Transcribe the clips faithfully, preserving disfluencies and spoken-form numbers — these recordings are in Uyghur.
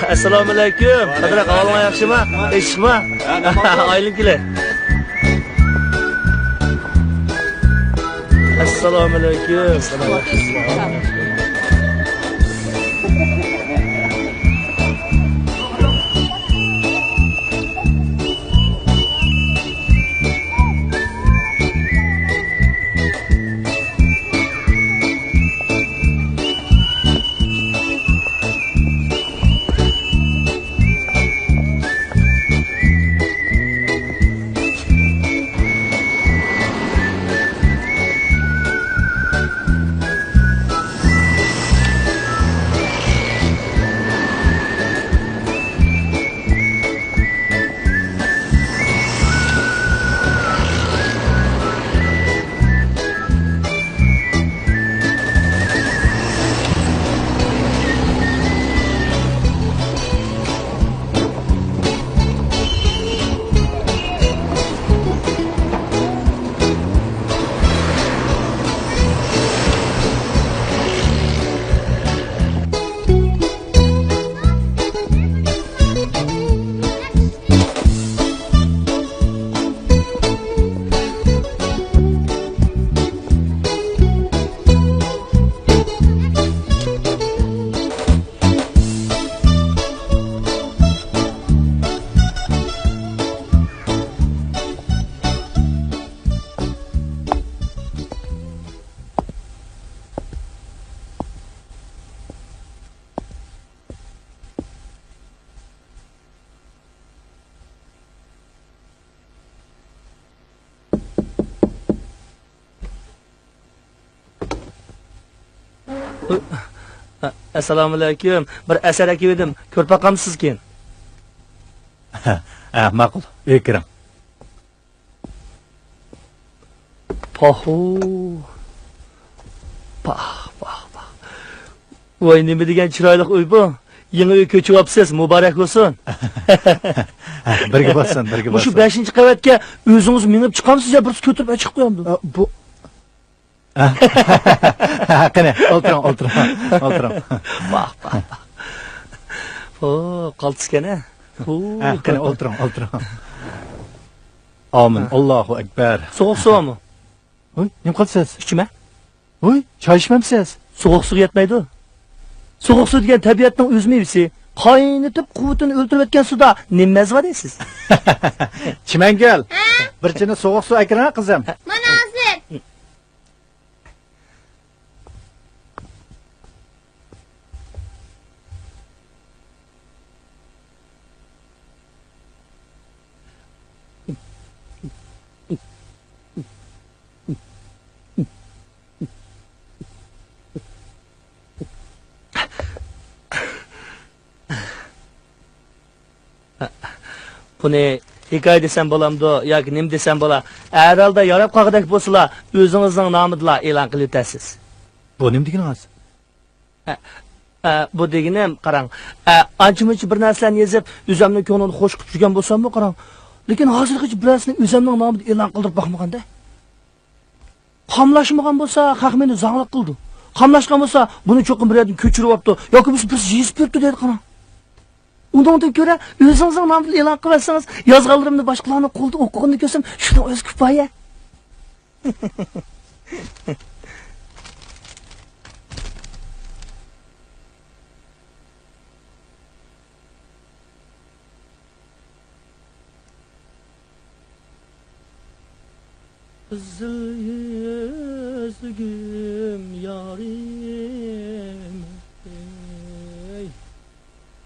ئەسسالامۇئەلەيكۇم. قادىر ئاكا، ئەھۋالىڭلار ياخشىما؟ ئىششىقما؟ ئايلىنىپ كېلە. ئەسسالامۇئەلەيكۇم. ئەسسالامۇئەلەيكۇم. بىر ئەسەر ئەكىۋىدىم. كۆرۈپ باقامسىزكىن؟ ھە، ماقۇل. ئۆيگە كىرىڭ. پاھۇ. پاھ، پاھ، پاھ. ۋاي، نېمە دېگەن چىرايلىق ئۆي بۇ. يېڭى ئۆي كۆچۈۋاپسىز، مۇبارەك بولسۇن. بىرگە بولسۇن، بىرگە بولسۇن. مۇشۇ بەشىنچى قەۋەتكە ئۆزىڭىز مېڭىپ چىقامسىز يا بىرسى كۆتۈرۈپ ئەچىقىپ قويامدۇ؟ ئە، بۇ. قېنى، ئولتۇرۇڭ، ئولتۇرۇڭ، ئولتۇرۇڭ. ۋاھ، ۋاھ، ۋاھ. ھو، قالتىسكەن ھە. ھە، قېنى، ئولتۇرۇڭ، ئولتۇرۇڭ. ئامىن، ھە. ئاللاھۇ ئەكبەر. سوغۇق سۇ بارمۇ؟ ھوي، نېمە قىلىسىز؟ ئىچىمە. ھوي، چاي ئىچمەمسىز؟ سوغۇق سۇغا يەتمەيدۇ. سوغۇق سۇ دېگەن تەبىئەتنىڭ ئۆز مېۋىسى. قاينىتىپ، قۇۋۋىتىنى ئۆلتۈرۈۋەتكەن سۇدا نېمە مەززە بار دەيسىز؟ چىمەنگۈل، بىر چىنە سوغۇق سۇ ئەكىرىڭە، قىزىم. مانا ھازىر. بۇنى ھېكايە دېسەم بولامدۇ ياكى نېمە دېسەم بولا؟ ھەر ھالدا ياراپ قالغۇدەك بولسىلا، ئۆزىڭىزنىڭ نامىدىلا ئېلان قىلىۋېتەرسىز. بۇ نېمە دېگىنىڭىز؟ ئە، ئە، بۇ دېگىنىم، قاراڭ، ئە، ئانچە-مۇنچە بىر نەرسىلەرنى يېزىپ، ئۆزۈمنىڭ كۆڭلىنى خۇش قىلىپ يۈرگەن بولساممۇ، قاراڭ، لېكىن ھازىرغىچە بىر نەرسىنى ئۆزۈمنىڭ نامىدا ئېلان قىلدۇرۇپ باقمىغان-دە. قاملاشمىغان بولسا، خەق مېنى زاڭلىق قىلىدۇ. قاملاشقان بولسا، بۇنى چوقۇم بىر يەردىن كۆچۈرۈۋاپتۇ ياكى بولمىسا بىرسى يېزىپ بېرىپتۇ دەيدۇ، قاراڭ. ئۇنىڭدىن كۆرە، ئۆزىڭىزنىڭ نامىدىن ئېلان قىلىۋەتسىڭىز، يازغانلىرىمنى باشقىلارنىڭ قولىدا ئوقۇغىنىنى كۆرسەم، شۇنىڭ ئۆزى كۇپايە. قىزىل يۈزلۈگۈم يارىم، ئەي،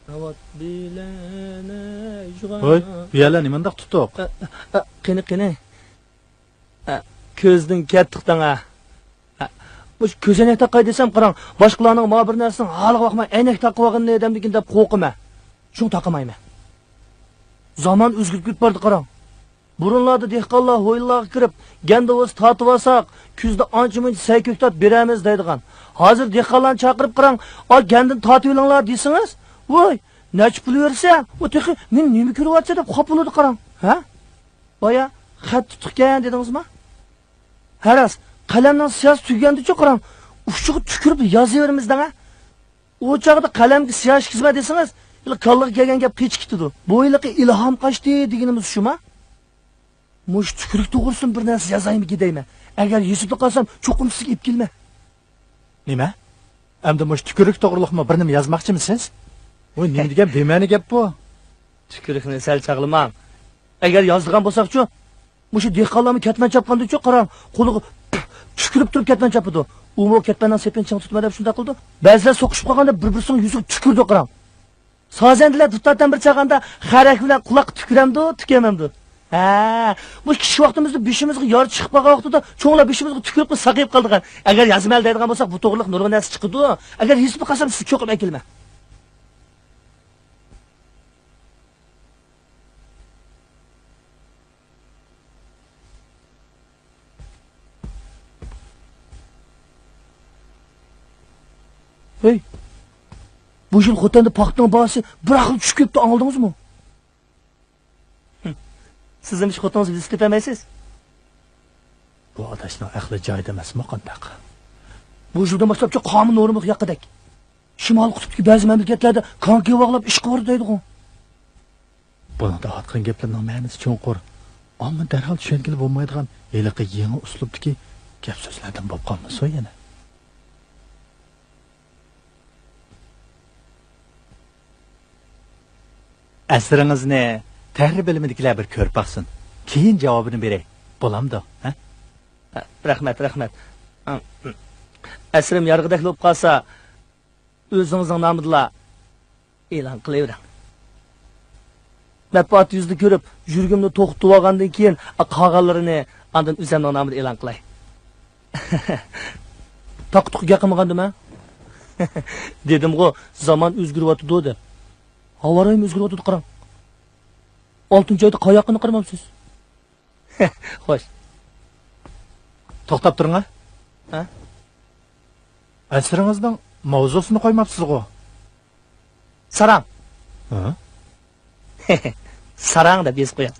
ناۋات بىلەن ئەجغا. ھوي، بۇ يەرلەر نېمانداق تۇتۇق؟ ئە، ئە، ئە، قېنى، قېنى. ئە، كۆزدىن كەتتۇق دەڭ، ئە. ئە، مۇشۇ كۆزەينەك تاقاي دېسەم، قاراڭ، باشقىلارنىڭ مانا بىر نەرسىنىڭ ھالىغا باقماي ئەينەك تاقىۋالغىنىنى دەمدىكىن دەپ قورقىمەن. شۇڭا تاقىمايمەن. زامان ئۆزگىرىپ كېتىپ باردى، قاراڭ. بۇرۇنلاردا دېھقانلار ھويلىلارغا كىرىپ، گەندە بولسا تارتىۋالساق، كۈزدە ئانچە-مۇنچە سەي كۆكتات بېرەرمىز دەيدىغان. ھازىر دېھقانلارنى چاقىرىپ قاراڭ، ئا، گەندىنى تارتىۋېلىڭلار دېسىڭىز، ۋوي، نەچچە پۇل بېرىسەن؟ ئۇ تېخى مېنى نېمە كۆرۈۋاتىسەن دەپ خاپا بولىدۇ، قاراڭ. ھە؟ بايا خەت تۇتۇقكەن دېدىڭىزما؟ ھە راست، قەلەمنىڭ سىياسى تۈگىگەندىچۇ قاراڭ، ئۇچىغا تۈكۈرۈپ يازىۋېرىمىز دەڭە. ئۇ چاغدا قەلەمگە سىيا ئىشكىزمە دېسىڭىز، بىر كاللىغا كەلگەن گەپ قېچىپ كېتىدۇ. بۇ ھېلىقى ئىلھام قاچتى دېگىنىمىز شۇما؟ مۇشۇ تۈكۈرۈك توغرىسىدىن بىر نەرسە يازايمىكىن دەيمەن. ئەگەر يېزىپلا قالسام، چوقۇم سىزگە ئېلىپ كېلىمەن. نېمە؟ ئەمدى مۇشۇ تۈكۈرۈك توغرىلىقمۇ بىر نېمە يازماقچىمۇسىز؟ ۋوي، نېمە دېگەن بىمەنە گەپ بۇ؟ تۈكۈرۈكنى سەل چاغلىماڭ. ئەگەر يازىدىغان بولساقچۇ، مۇشۇ دېھقانلارمۇ كەتمەن چاپقاندىچۇ، قاراڭ، قولىغا تۈكۈرۈپ تۇرۇپ كەتمەن چاپىدۇ. ئۇمۇ كەتمەننىڭ سېپىنى چىڭ تۇتىمەن دەپ شۇنداق قىلىدۇ. بەزىلەر سوقۇشۇپ قالغاندا بىر-بىرسىنىڭ يۈزىگە تۈكۈرىدۇ، قاراڭ. سازەندىلەر دۇتار تەمبۇر چالغاندا خەرەك بىلەن قۇلاققا تۈكۈرەمدۇ، تۈكۈرمەمدۇ؟ ھە، بۇ كىچىك ۋاقتىمىزدا بېشىمىزغا يارا چىقىپ قالغان ۋاقتىدا چوڭلار بېشىمىزغا تۈكۈرۈپلا ساقىيىپ قالىدىغان. ئەگەر يازمايلى دەيدىغان بولساق، بۇ توغرىلىق نۇرغۇن نەرسە چىقىدۇ. ئەگەر يېزىپلا قالسام، سىزگە چوقۇم ئەكېلىمەن. ھەي، بۇ يىل خوتەندە پاختىنىڭ باھاسى بىر ئاققا چۈشۈپ كېتىپتۇ، ئاڭلىدىڭىزمۇ؟ سىزمۇ شۇ خوتۇنىڭىزغا ۋىزىت تېپەلمەيسىز؟ بۇ ئاداشنىڭ ئەقلى جايىدا ئەمەسمۇ قانداق؟ بۇ يىلدىن باشلاپچۇ قانۇن نورمىغا ياققۇدەك. شىمالىي قۇتۇپتىكى بەزى مەملىكەتلەردە كانكى باغلاپ ئىشقا بارىدۇ دەيدىغۇ. بۇنىڭدا ئاتقان گەپلىرىنىڭ مەنىسى چوڭقۇر. ئامما دەرھال چۈشەنگىلى بولمايدىغان ھېلىقى يېڭى ئۇسلۇبتىكى گەپ-سۆزلەردىن بولۇپ قالمىسۇن يەنە. ئەسىرىڭىزنى تەھرىر بۆلۈمىدىكىلەر بىر كۆرۈپ باقسۇن. كېيىن جاۋابىنى بېرەي. بولامدۇ؟ ھە؟ رەھمەت، رەھمەت. ئەسىرىم يارىغۇدەك بولۇپ قالسا، ئۆزىڭىزنىڭ نامىدىلا ئېلان قىلىۋېرىڭ. مەتبۇئات يۈزىدە كۆرۈپ، يۈرىكىمنى توختىتىۋالغاندىن كېيىن، قالغانلىرىنى ئاندىن ئۆزۈمنىڭ نامىدا ئېلان قىلاي. تاقا-تۇقا گەپ قىلمىغاندىم ھە؟ دېدىمغۇ، زامان ئۆزگىرىۋاتىدۇ دەپ. ھاۋا رايىمۇ ئۆزگىرىۋاتىدۇ، قاراڭ. ئالتىنچى ئايدا قاياققىنى قارىمامسىز؟ خوش. توختاپ تۇرۇڭ ھە. ئەسىرىڭىزنىڭ ماۋزۇسىنى قويماپسىزغۇ؟ ساراڭ. ھە؟ ساراڭ دەپ يېزىپ قويۇڭ.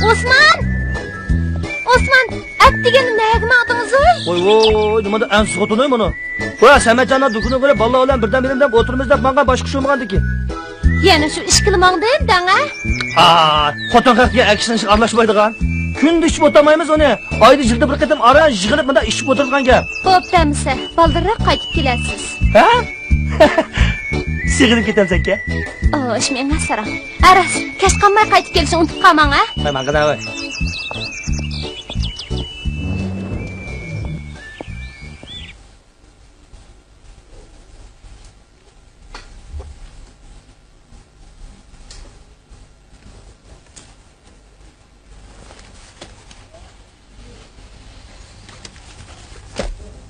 ئوسمان! ئوسمان! ئەتىگەن نەگە ماڭدىڭىز؟ ۋوي، ۋوي، نېمانداق ئەنسىز خوتۇن ئەي مانا. ۋە سەمەتجاننىڭ دۇكىنىغا بېرىپ، بالىلار بىلەن بىردەم بېرىمەن دەپ ئولتۇرىمىز دەپ ماڭغان، باشقا ئىش بولمىغاندىكىن. يەنە شۇ ئىشكىلا ماڭدىم دەڭە. ھا، خوتۇن خەق دېگەن ئەر كىشىنىڭ ئىشىغا ئارىلاشمايدىغان. كۈندە ئىچىپ ئولتۇرمايمىز ئۇنى. ئايدا يىلدا بىر قېتىم ئاران يىغىلىپ مۇنداق ئىچىپ ئولتۇرىدىغان گەپ. بوپتۇ ئەمىسە، بالدۇرراق قايتىپ كېلەرسىز. ھە؟ سېغىنىپ كېتەمسەنكەن؟ ئوش، مېڭە ساراڭ. ھە راست، كەچ قالماي قايتىپ كېلىشنى ئۇنتۇپ قالماڭ ھە. ماي ماڭغىنا ۋاي.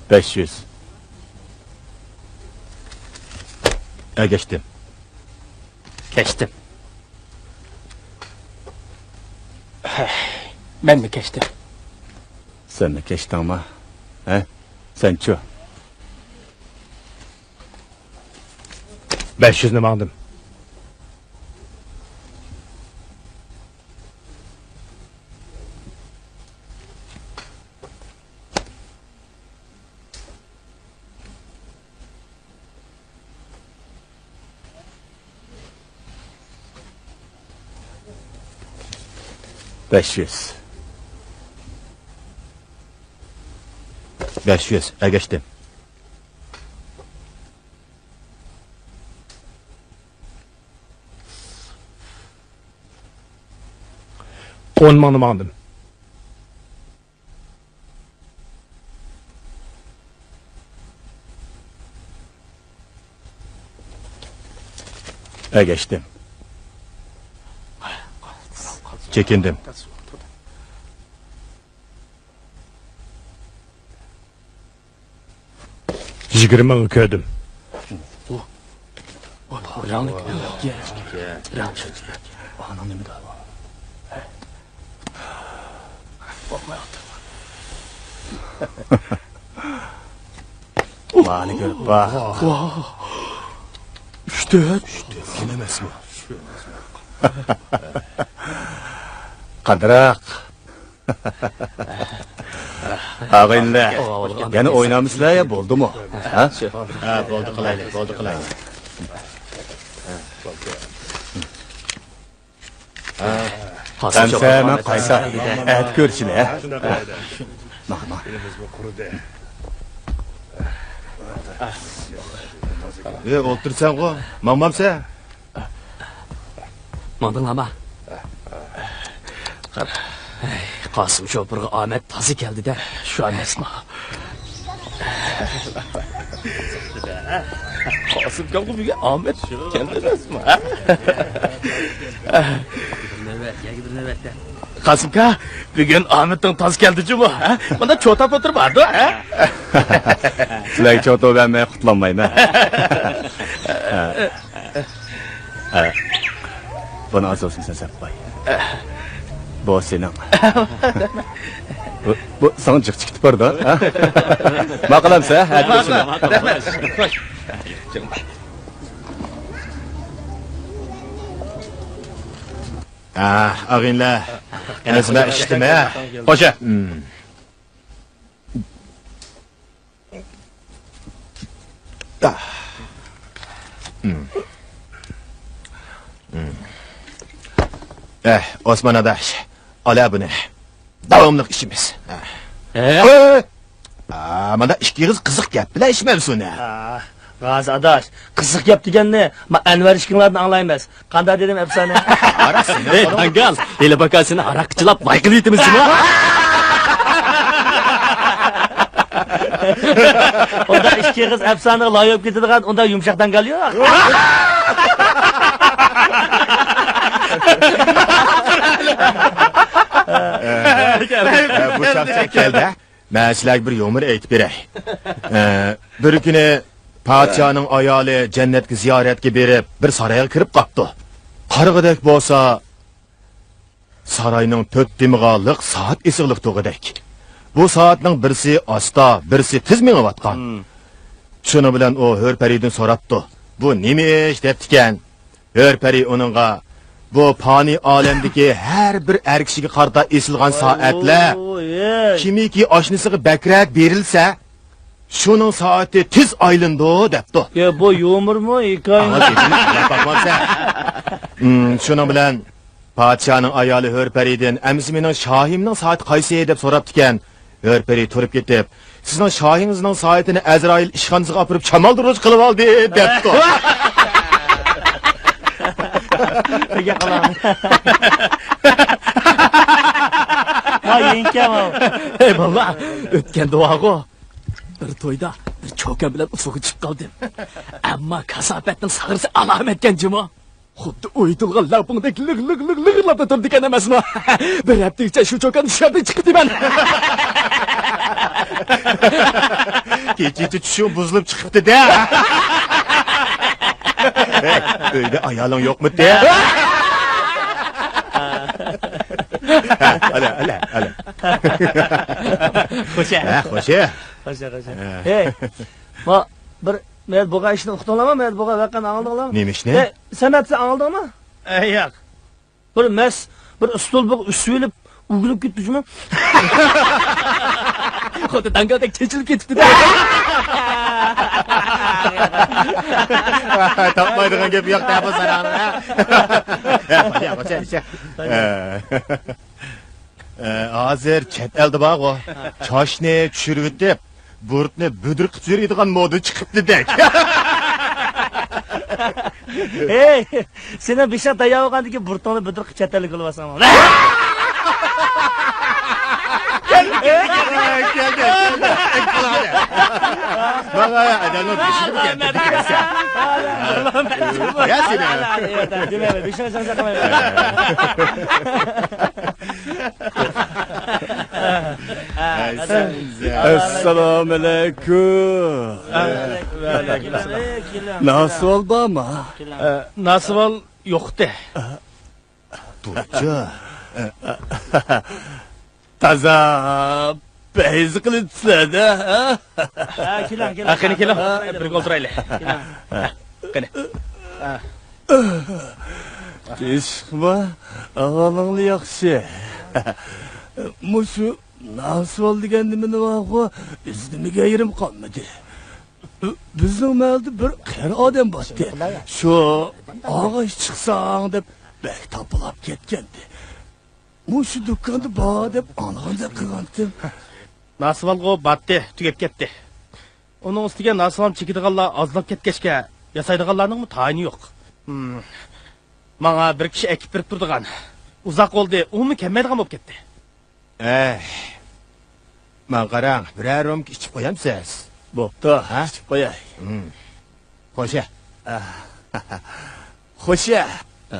بەش يۈز. ئەگەشتىم. كەچتىم. مەنمۇ كەچتىم. سەنمۇ كەچتىڭما؟ ھە؟ سەنچۇ؟ بەش يۈزنى ماڭدىم. بەش يۈز. بەش يۈز، ئەگەشتىم. ئون مىڭنى ماڭدىم. ئەگەشتىم. چېكىندىم. يىگىرمە مىڭ كۆردۈم. رەڭلىك. رەڭ. ئانىڭ نېمىدە؟ مانى كۆرۈپ باق. ۋاھ. ئۈچ تۆت. ئۈچ تۆت. كىم ئەمەسمۇ؟ قاندىراق. ئاغىنىلەر، يەنە ئوينامسىلەر يا بولدىمۇ؟ ھە؟ ھە، بولدى قىلايلى، بولدى قىلايلى. ئەمسە مەن قايتا. ئەتە كۆرۈشىلى، ھە؟ ماڭ، ماڭ. ئۆي ئولتۇرسەنغۇ، ماڭمامسەن؟ ماڭدىڭلارما؟ قارا. ھەي، قاسىم شوپۇرغا ئامەت تازا كەلدى-دە، شۇ ئەمەسما؟ قاسىم كامغا بۈگۈن ئامەت كەلدى ئەمەسما؟ قاسىمكا، بۈگۈن ئامىتىڭ تاز كەلدى جۇمۇ، ھە؟ مۇندا چوتاپ ئولتۇرۇپ بارىدۇ، ھە؟ سىلەرگە چوتا بەرمەي قۇتۇلالمايمەن. ھە. بۇنى ئاز بولسۇن سەن سەپ قوي. بۇ سېنىڭ. بۇ، بۇ ساڭا جىق چىقىپ بارىدۇ، ھە؟ ماقۇل ئەمسە، ھە؟ ئاغىنىلەر، ئەزمە ئىشتىمە. خوشە. ئەھ، ئوسمان ئاداش، ئالا بۇنى. داۋاملىق ئىچىمىز. ئە؟ ئە؟ ئا، مانا ئىككى قىز قىزىق گەپ بىلەن ئىچمەمسۇن. ئا، غازى ئاداش، قىزىق گەپ دېگەننى ما ئەنۋەر ئىككىڭلاردىن ئاڭلايمىز. قانداق دېدىم ئەپسانە؟ ھەي، داڭگال، ھېلى باكا سېنى ھاراققا چىلاپ لاي قىلىۋېتىمىز جۇمۇ. ئۇنداق ئىككى قىز ئەپسانىغا لاي بولۇپ كېتىدىغان ئۇنداق يۇمشاق داڭگال يوق. بۇ چاقچاق كەلدى. مەن سىلەرگە بىر يۇمۇر ئېيتىپ بېرەي. ئە، بىر كۈنى پادىشاھنىڭ ئايالى جەننەتكە زىيارەتكە بېرىپ، بىر سارايغا كىرىپ قاپتۇ. قارىغۇدەك بولسا، ساراينىڭ تۆت تېمىغا لىق سائەت ئېسىقلىق تۇرغۇدەك. بۇ سائەتنىڭ بىرسى ئاستا، بىرسى تېز مېڭىۋاتقان. شۇنىڭ بىلەن ئۇ ھۆر پەرىدىن سوراپتۇ، «بۇ نېمە ئىش؟» دەپتىكەن. ھۆر پەرى ئۇنىڭغا، «بۇ پانىي ئالەمدىكى ھەر بىر ئەر كىشىگە قارىتا ئېسىلغان سائەتلەر، كىمكى ئاشنىسىغا بەكرەك بېرىلسە، شۇنىڭ سائىتى تېز ئايلىنىدۇ» دەپتۇ. يا، بۇ يۇمۇرمۇ، ھېكايىمۇ؟ ئاڭا دېدىم، ئاڭلاپ باقمامسەن. ھىم، شۇنىڭ بىلەن پادىشاھنىڭ ئايالى ھۆر پەرىدىن، «ئەمىسە مېنىڭ شاھىمنىڭ سائىتى قايسى؟» دەپ سوراپتىكەن. ھۆر پەرى تۇرۇپ كېتىپ، «سىزنىڭ شاھىڭىزنىڭ سائىتىنى ئەزرائىل ئىشخانىسىغا ئاپىرىپ شامالدۇرغۇچ قىلىۋالدى» دەپتۇ. ۋاي، يېڭىكەن ئۇ. ھەي بالىلار، ئۆتكەندە بارغۇ، بىر تويدا بىر چوكان بىلەن ئۇسسۇلغا چۈشۈپ قالدىم. ئەمما كاساپەتنىڭ ساغرىسى ئالامەتكەن جۇمۇ. خۇددى ئويۇتۇلغان لەڭپۇڭدەك لىغ، لىغ، لىغ، لىغىرلاپ تۇرىدىكەن ئەمەسمۇ؟ بىر ھەپتىگىچە شۇ چوكاندا شەردەك چىقىپتىمەن. كېچىچە چۈشۈڭ بۇزۇلۇپ چىقىپتۇ-دە. ھەي، ئۆيدە ئايالىڭ يوقمىتى؟ ئەلە، ئەلە، ئەلە. خوشە. ھە، خوشە. خوشە، خوشە. ھە. ھەي، ما بىر مەيەت بولغان ئىشنى ئۇقتۇڭلارمۇ؟ مەيەت بولغان ۋەقەنى ئاڭلىدىڭلارمۇ؟ نېمە ئىشنى؟ ھەي، سەمەت، سەن ئاڭلىدىڭمۇ؟ ئەي، ياق. بىر مەس، بىر ئۇستۇل بىر ئۈسۈۋېلىپ ئۆگىلىپ كېتىپتۇ جۇمۇ. خۇددى داڭگالدەك چېچىلىپ كېتىپتۇ-دە. تاپمايدىغان گەپ يوق-دە بۇ ساراڭنىڭ، ھە؟ ھە، خوشە، خوشە، خوشە. ئە، ھازىر چەت ئەلدە بارغۇ، چاچنى چۈشۈرۈۋېتىپ، بۇرۇتنى بۈدرە قىلىپ يۈرىدىغان مودا چىقىپتۇ-دەك. ھەي، سېنىڭ بېشىڭ تەييار بولغاندىن كېيىن بۇرۇتۇڭنى بۈدرە قىلىپ چەت ئەلگە يوللىۋالساڭ. كەلدى، كەلدى، كەلدى. ماڭا ئادەمنىڭ بېشىنى كەلتۈردى. يا سېنى. دېمەيمەن، بېشىڭ چاڭ چاقمايمەن. ئەسسالامۇئەلەيكۇم. ناسىۋال بارمۇ؟ ناسىۋال يوقتى. تۇرچى. تازا پەيزى قىلىپسىلەر-دە، ھە؟ ھە، كېلىڭ، كېلىڭ. ھە، قېنى، كېلىڭ. ھە، بىرگە ئولتۇرايلى. كېلىڭ. ھە، قېنى. ئىشقىلىپ، ئەھۋالىڭلار ياخشى. مۇشۇ ناسىۋال دېگەن نېمىنى بارغۇ، ئىزدىمىگەن يېرىم قالمىدى. بىزنىڭ مەھەللىدە بىر قېرى ئادەم بارتتى. شۇ ئاغاچ چىقساڭ دەپ بەك تاپىلاپ كەتكەنتى. مۇشۇ دۇكاندا بار دەپ ئاڭلىغاندەك قىلغانتىم. ناسىۋالغۇ باتتى، تۈگەپ كەتتى. ئۇنىڭ ئۈستىگە ناسىۋالنى چېكىدىغانلار ئازلاپ كەتكەچكە، ياسايدىغانلارنىڭمۇ تايىنى يوق. ھىم. ماڭا بىر كىشى ئەكىپ بېرىپ تۇرىدىغان. ئۇزاق بولدى، ئۇمۇ كەلمەيدىغان بولۇپ كەتتى. ئەي، ماڭا قاراڭ، بىرەر رومكا ئىچىپ قويامسىز؟ بوپتۇ، ھە؟ ئىچىپ قوياي. ھىم. خوشە. ئە، خوشە. ئە.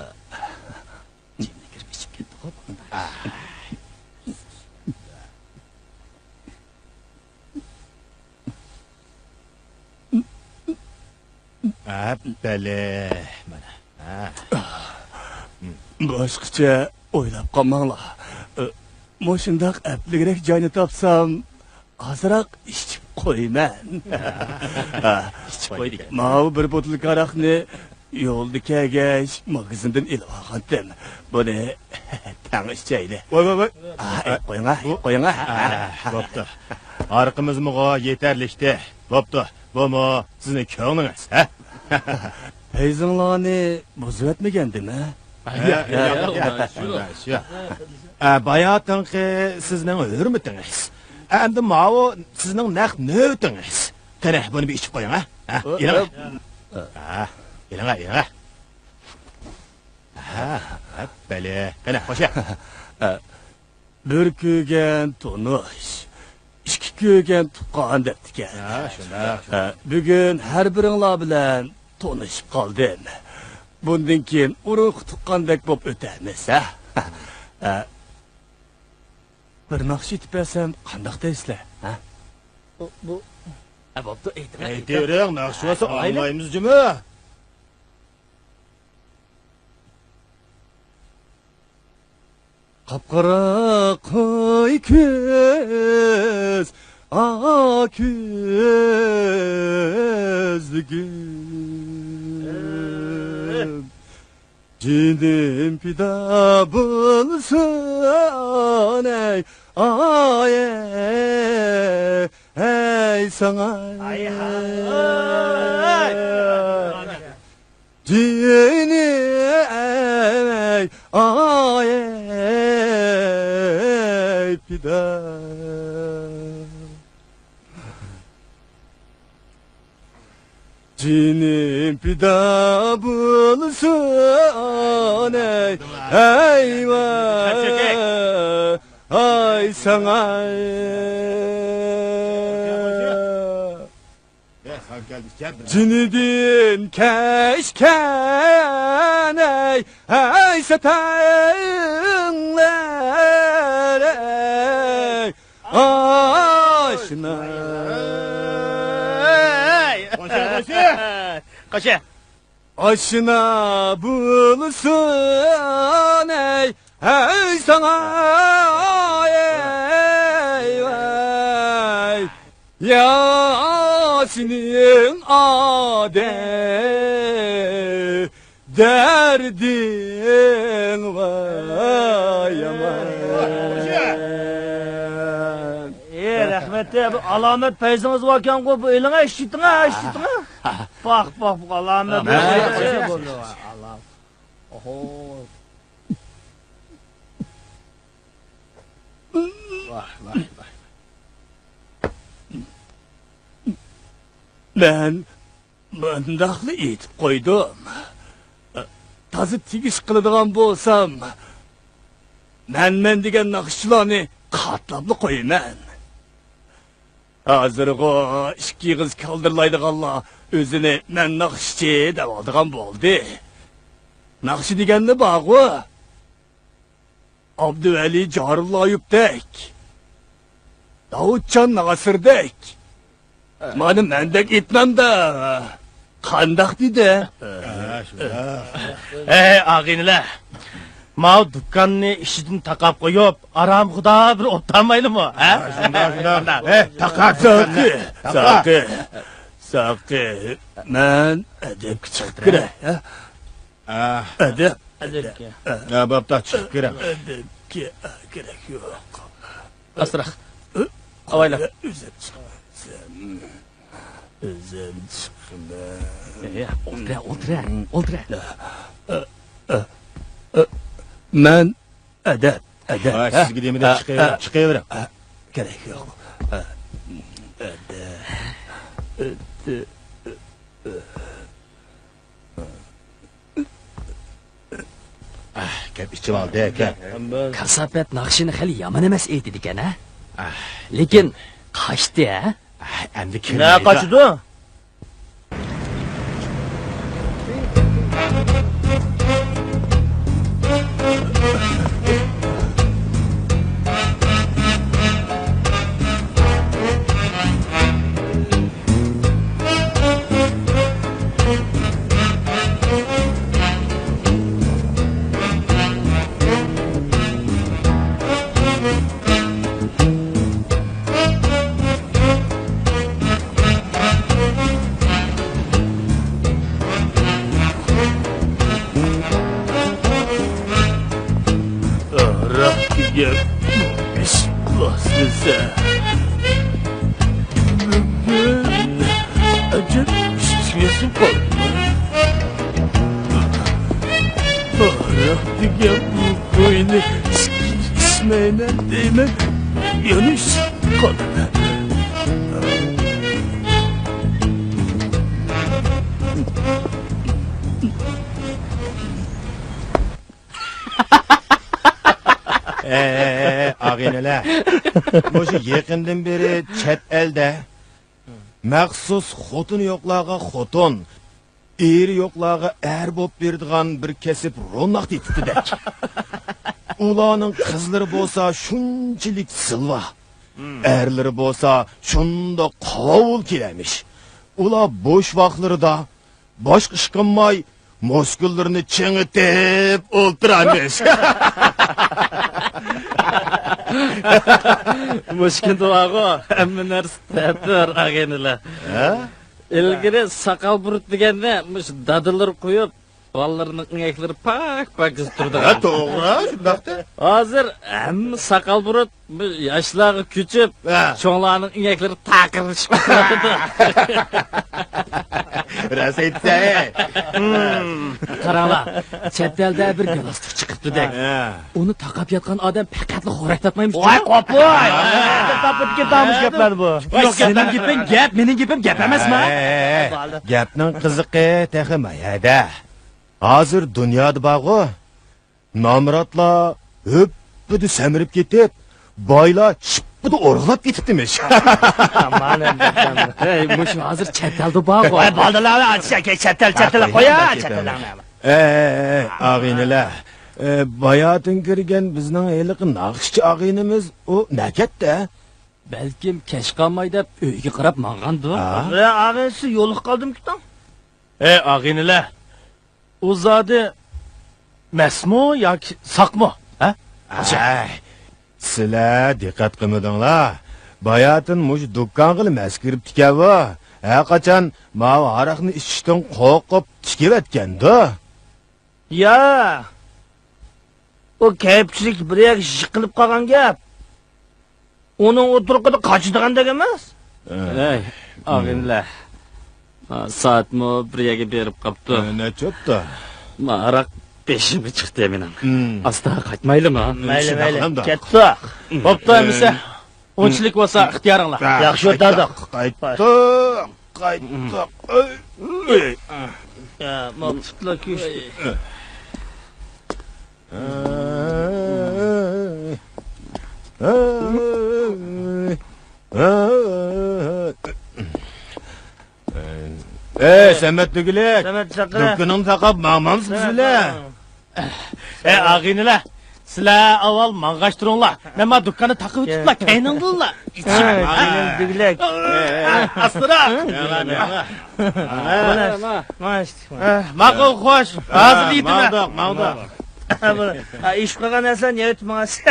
جىمنى كىرىپ ئىچىپ كەتتىغۇ. ئەپپەلە، مانا. ھە. باشقىچە ئويلاپ قالماڭلار. مۇشۇنداق ئەپلىكرەك جاينى تاپسام، ئازراق ئىچىپ قويىمەن. ئىچىپ قوي دېگەن. ماۋۇ بىر بوتۇلكا ھاراقنى يولدا كەلگەچ ماگىزىندىن ئېلىپ ئالغانتىم. بۇنى تەڭ ئىچەيلى. ۋاي، ۋاي، ۋاي. ئا، ئە، قويۇڭا، بۇ قويۇڭا. ئا، بوپتۇ. ھارىقىمىزمۇغۇ يېتەرلىكتى. بوپتۇ. بۇمۇ سىزنىڭ كۆڭلىڭىز، ھە؟ پەيزىڭلارنى بۇزۇۋەتمىگەندىم، ھە؟ ھە، ياق، ياق، ياق، ياق، ياق. ئە، باياتىنقى سىزنىڭ ھۆرمىتىڭىز. ئەمدى ماۋۇ سىزنىڭ نەق نۆۋىتىڭىز. قېنى، بۇنى بىر ئىچىپ قويۇڭ، ھە؟ ھە، ئېلىڭ. ھە، ئېلىڭ، ئېلىڭ. ھە، ھە، بەلى. قېنى، خوشە. بىر كۆرگەن تونۇش، ئىككى كۆرگەن تۇغقان دەپتىكەن. ھە، شۇنداق. ھە، بۈگۈن ھەر بىرىڭلار بىلەن تونۇشۇپ قالدىم. بۇندىن كېيىن ئۇرۇق تۇغقاندەك بولۇپ ئۆتەرمىز، ھە؟ ھە. بىر ناخشا ئېيتىپ بەرسەم قانداق دەيسىلەر، ھە؟ بۇ، بۇ، ھە، بوپتۇ، ئېيتىڭ، ئېيتىڭ. ئېيتىۋېرىڭ، ناخشا بولسا ھە، ئاڭلايمىز جۇمۇ. قاپقارا قوي كۆز، ئاق كۆزلۈكۈم. جېنىم پىدا بولسۇن، ئەي، ئاي، ئەي، ئەي، ساڭا. ئاي، ھاي. جېنىم ئەي، ئاي، ئەي، پىدا. جېنىم پىدا بولسۇن، ئەي، ئەي، ۋاي، ئاي، ساڭا. جېنىدىن كەچكەن، ئەي، ئەي، سەتەڭلەر، ئەي، ئاشنا. قوشە، قوشە. قوشە. ئاشنا بولسۇن، ئەي، ئەي، ساڭا، ئەي، ۋاي. يا سېنىڭ ئادەم دەردىڭ ۋاي يامان. ئى، رەھمەت، بۇ ئالامەت پەيزىڭىز باركەنغۇ، بۇ ئېلىڭە ئىشلىتىڭە، ئىشلىتىڭە. پاق، پاق، بۇ ئالامەت. ھە. ئالام. ئوھو. ۋاھ، ۋاھ، ۋاھ. مەن مۇنداقلا ئېيتىپ قويدۇم. تازا تېگىش قىلىدىغان بولسام، مەنمەن دېگەن ناخشىچىلارنى قاتلاپلا قويىمەن. ھازىرغۇ ئىككى ئېغىز كالدىرلايدىغانلار ئۆزىنى مەن ناخشىچى دەۋالىدىغان بولدى. ناخشا دېگەنلا بارغۇ. ئابدۇۋەلى جارۇللايېۋتەك، داۋۇتجان ناسىردەك، مانا مەندەك ئېيتمامدا قانداق دېدى؟ ھەي، ئاغىنىلەر! ماۋۇ دۇكاننى ئىشىدىن تاقاپ قويۇپ، ئارامخۇدا بىر ئولتۇرمايلىمۇ، ھە؟ شۇنداق، شۇنداق. ھە، تاقا، ساقى، تاقا. ساقى، ساقى. مەن ئەدەپكە چىقىپ كىرەي، ھە؟ ئەدەپ. ئەدەپكە. ھە، بوپتۇ، چىقىپ كىرەڭ. ئەدەپكە كېرەك يوق. ئاستىراق. ئاۋايلا. ئۆزۈم چىقىمەن. ئۆزۈم چىقىمەن. ئولتۇرە، ئولتۇرە، ئولتۇرە. مەن ئەدەپ، ئەدەپ. ھە، سىزگە دېمىدىم، چىقىۋېرىڭ، چىقىۋېرىڭ. كېرەك يوق. ئەدەپ. ئەھ، گەپ ئىچىۋالدى ئەكە. كاساپەت ناخشىنى خېلى يامان ئەمەس ئېيتىدىكەن ھە؟ لېكىن قاچتى ھە؟ ئەمدى كىرمەيدۇ. نە قاچىدۇ؟ ئاراق دېگەن ئىشقىلاسلىسە. بۈگۈن ئەجەب ئىچمىسەم قالماي. ئاراق دېگەن بۇ توينى ئىچمەيمەن دەيمەن، يەنە ئىچىپ قالىمەن. ئەي، ئەي، ئەي، ئاغىنىلەر. مۇشۇ يېقىندىن بېرى چەت ئەلدە مەخسۇس خوتۇنى يوقلارغا خوتۇن، ئېرى يوقلارغا ئەر بولۇپ بېرىدىغان بىر كەسىپ روناق تېپىپتىدەك. ئۇلارنىڭ قىزلىرى بولسا شۇنچىلىك زىلۋا، ئەرلىرى بولسا شۇنداق قاۋۇل كېلەمىش. ئۇلار بوش ۋاقىتلىرىدا باشقا ئىش قىلماي، مۇسكۇللىرىنى چىڭىتىپ ئولتۇرامىش. مۇشۇ كۈندە بارغۇ، ھەممە نەرسە تەتۈر، ئاغىنىلەر. ھە؟ ئىلگىرى ساقال بۇرۇت دېگەندە مۇشۇ دادىلىرى قويۇپ، بالىلىرىنىڭ ئىڭەكلىرى پاك-پاكىز تۇرىدىغان. ھە، توغرا، شۇنداقتى. ھازىر ھەممە ساقال بۇرۇت بۇ ياشلارغا كۆچۈپ، ھە، چوڭلارنىڭ ئىڭەكلىرى تاقىرلىشىپ تۇرىدۇ. راست ئېيتىسەن. قاراڭلار، چەت ئەلدە بىر گالاستۇك چىقىپتۇدەك. ھە. ئۇنى تاقاپ ياتقان ئادەم پەقەتلا خورەك تارتمايمىش. ۋاي، قوپۇي! تاپىپ كېتەمىش گەپلەر بۇ. يوق، سېنىڭ گېپىڭ گەپ، مېنىڭ گېپىم گەپ ئەمەسما؟ ھەي، ھەي، ھەي. گەپنىڭ قىزىقى تېخى ما يەردە. ھازىر دۇنيادا بارغۇ، نامراتلار ھۆپپىدە سەمرىپ كېتىپ، بايلار شىپپىدە ئورغىلاپ كېتىپتىمىش. ھەي، مۇشۇ ھازىر چەت ئەلدە بارغۇ. ۋاي، بالىلار، چەت ئەل، چەت ئەل، قويا، چەت ئەلنى. ئەي، ئەي، ئەي، ئاغىنىلەر. ئە، باياتىن كىرگەن بىزنىڭ ھېلىقى ناخشىچى ئاغىنىمىز، ئۇ نەكەتتە؟ بەلكىم كەچ قالماي دەپ ئۆيگە قاراپ ماڭغاندۇ؟ ھە؟ ئە، ئاغىنىسى يولۇقۇپ قالدىمىكىن؟ ئەي، ئاغىنىلەر، ئۇ زادى مەستمۇ ياكى ساقمۇ؟ ھە؟ ئەي، سىلەر دىققەت قىلمىدىڭلار. باياتىن مۇشۇ دۇكانغىلا مەست كىرىپتىكەن بۇ. ھەرقاچان ماۋۇ ھاراقنى ئىچىشتىن قورقۇپ تىكىۋەتكەندۇ. يا، ئۇ كەيپچىلىك بىر يەرگە يىقىلىپ قالغان گەپ. ئۇنىڭ ئۇ تۇرقىدا قاچىدىغاندەك ئەمەس. ھەي، ئاغىنىلەر. ھا، سائەتمۇ بىر يەرگە بېرىپ قاپتۇ. ھە، نەچچە بوپتۇ؟ ما، ھاراق بېشىمغا چىقتى مېنىڭ. ھىم. ئاستا قايتمايلىمۇ؟ مەيلى، مەيلى. كەتتۇق. بوپتۇ ئەمىسە. ئۇنچىلىك بولسا ئىختىيارىڭلار. ھە، ياخشى ئولتۇردۇق. قايتتۇق، قايتتۇق. يا، ما پۇتلا كۈچ. ئەي، سەمەت دۈگىلەك. سەمەت چاقىرە. دۇكىنىڭنى تاقاپ ماڭمامسىز سىلەر؟ ئەي، ئاغىنىلەر، سىلەر ئاۋۋال ماڭغاچ تۇرۇڭلار. مەن ما دۇكاننى تاقىۋېتىپلا، كەينىڭدىنلا ئىچىمەن. ئاغىنىلەر دۈگىلەك. ئاستىراق. مانا، مانا. ماقۇل، خوش. ھازىر يېتىمەن. ماڭدۇق، ماڭدۇق. ھە، ئىش قىلغان ئەسەن يەۋېتىپ ماڭاسى.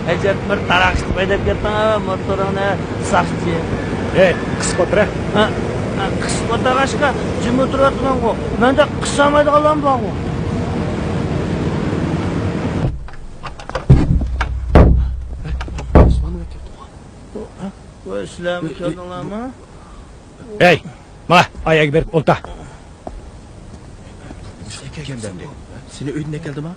ئەجەب بىر تاراقشىتىپ ھەيدەپ كەتتىڭ، موتورۇڭنى ساقچى. ھەي، قىسىپ ئولتۇر ھە. ھە، ھە، قىسىپ ئولتۇرغاچقا جىم ئولتۇرۇۋاتىمەنغۇ. مەندە قىسالمايدىغانلارمۇ بارغۇ. ۋاي، سىلەرمۇ كەلدىڭلارمۇ؟ ھەي، ماڭە، ئاياغغا بېرىپ ئولتۇر. سېنى ئۆيدىن ئەكەلدىما؟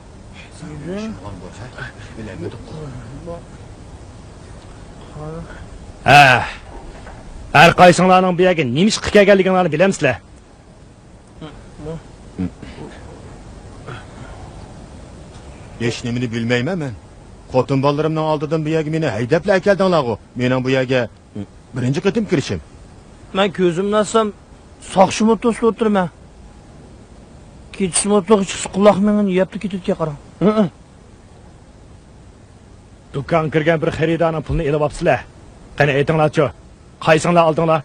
ھە، ھەر قايسىڭلارنىڭ بۇ يەرگە نېمە ئىشقا كەلگەنلىكىڭلارنى بىلەمسىلەر؟ ھېچنېمىنى بىلمەيمەن مەن. خوتۇن بالىلىرىمنىڭ ئالدىدىن بۇ يەرگە مېنى ھەيدەپلا ئەكەلدىڭلارغۇ. مېنىڭ بۇ يەرگە بىرىنچى قېتىم كىرىشىم. مەن كۆزۈمنى ئاچسام، ساقچى موتوسىدا ئولتۇرىمەن. كېچىسى موتورغا چىقسا، قۇلاق مېڭىنى يەپلا كېتىدىكەن، قاراڭ. ھە. دۇكانغا كىرگەن بىر خېرىدارنىڭ پۇلىنى ئېلىۋاپسىلەر. قېنى، ئېيتىڭلارچۇ، قايسىڭلار ئالدىڭلار؟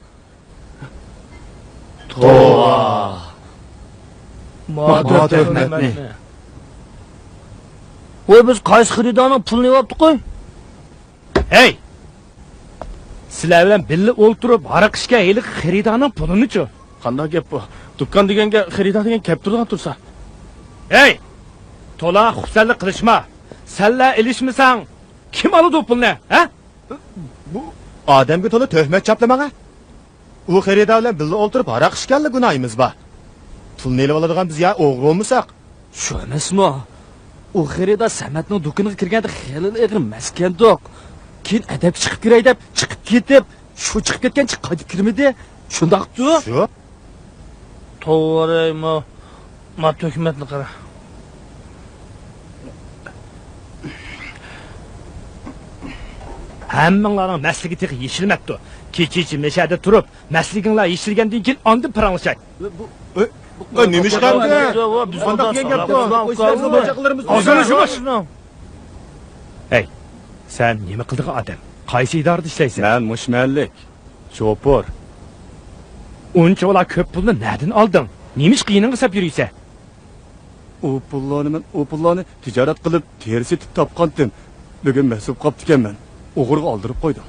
توۋا! ما تۆھمەتنى. ۋاي، بىز قايسى خېرىدارنىڭ پۇلىنى ئېلىۋاپتۇق؟ ھەي! سىلەر بىلەن بىللە ئولتۇرۇپ ھاراق ئىچكەن ھېلىقى خېرىدارنىڭ پۇلىنىچۇ؟ قانداق گەپ بۇ؟ دۇكان دېگەنگە خېرىدار دېگەن كەپ تۇرىدىغان تۇرسا. ھەي! تولا خۇپسەنلىك قىلىشما. سەنلا ئېلىشمىساڭ، كىم ئالىدۇ پۇلنى، ھە؟ بۇ ئادەمگە تولا تۆھمەت چاپلىماڭ، ھە؟ ئۇ خېرىدار بىلەن بىللە ئولتۇرۇپ ھاراق ئىچكەنلا گۇناھىمىز بار. پۇلنى ئېلىۋالىدىغان بىز يا ئوغرى بولمىساق. شۇ ئەمەسمۇ؟ ئۇ خېرىدار سەمەتنىڭ دۇكىنىغا كىرگەندە خېلى ئېغىر مەستكەندۇق. كېيىن ئەدەپكە چىقىپ كىرەي دەپ چىقىپ كېتىپ، شۇ چىقىپ كەتكەنچە قايتىپ كىرمىدى. شۇنداقتۇ؟ شۇ. توۋا، ما، ما تۆھمەتنى قارا. ھەممىڭلارنىڭ مەستلىكى تېخى يېشىلمەپتۇ. كېچىچە مەشەدە تۇرۇپ، مەستلىكىڭلار يېشىلگەندىن كېيىن ئاندىن پاراڭلىشاي. ئۆي، ئۆي، نېمە ئىش قىلدى؟ قانداق دېگەن گەپ بۇ؟ ئۆزىمىزنىڭ بوجاقلىرىمىز. ھەي، سەن نېمە قىلىدىغان ئادەم؟ قايسى ئىدارىدە ئىشلەيسەن؟ مەن مۇشۇ مەھەللىك. شوپۇر. ئۇنچىۋالا كۆپ پۇلنى نەدىن ئالدىڭ؟ نېمىشقا يېنىڭغا ساپ يۈرۈيسەن؟ ئۇ پۇللارنى مەن، ئۇ پۇللارنى تىجارەت قىلىپ، تېرە سېتىپ تاپقانتىم. بۈگۈن مەس بولۇپ قاپتىكەنمەن. ئوغرىغا ئالدۇرۇپ قويدۇم.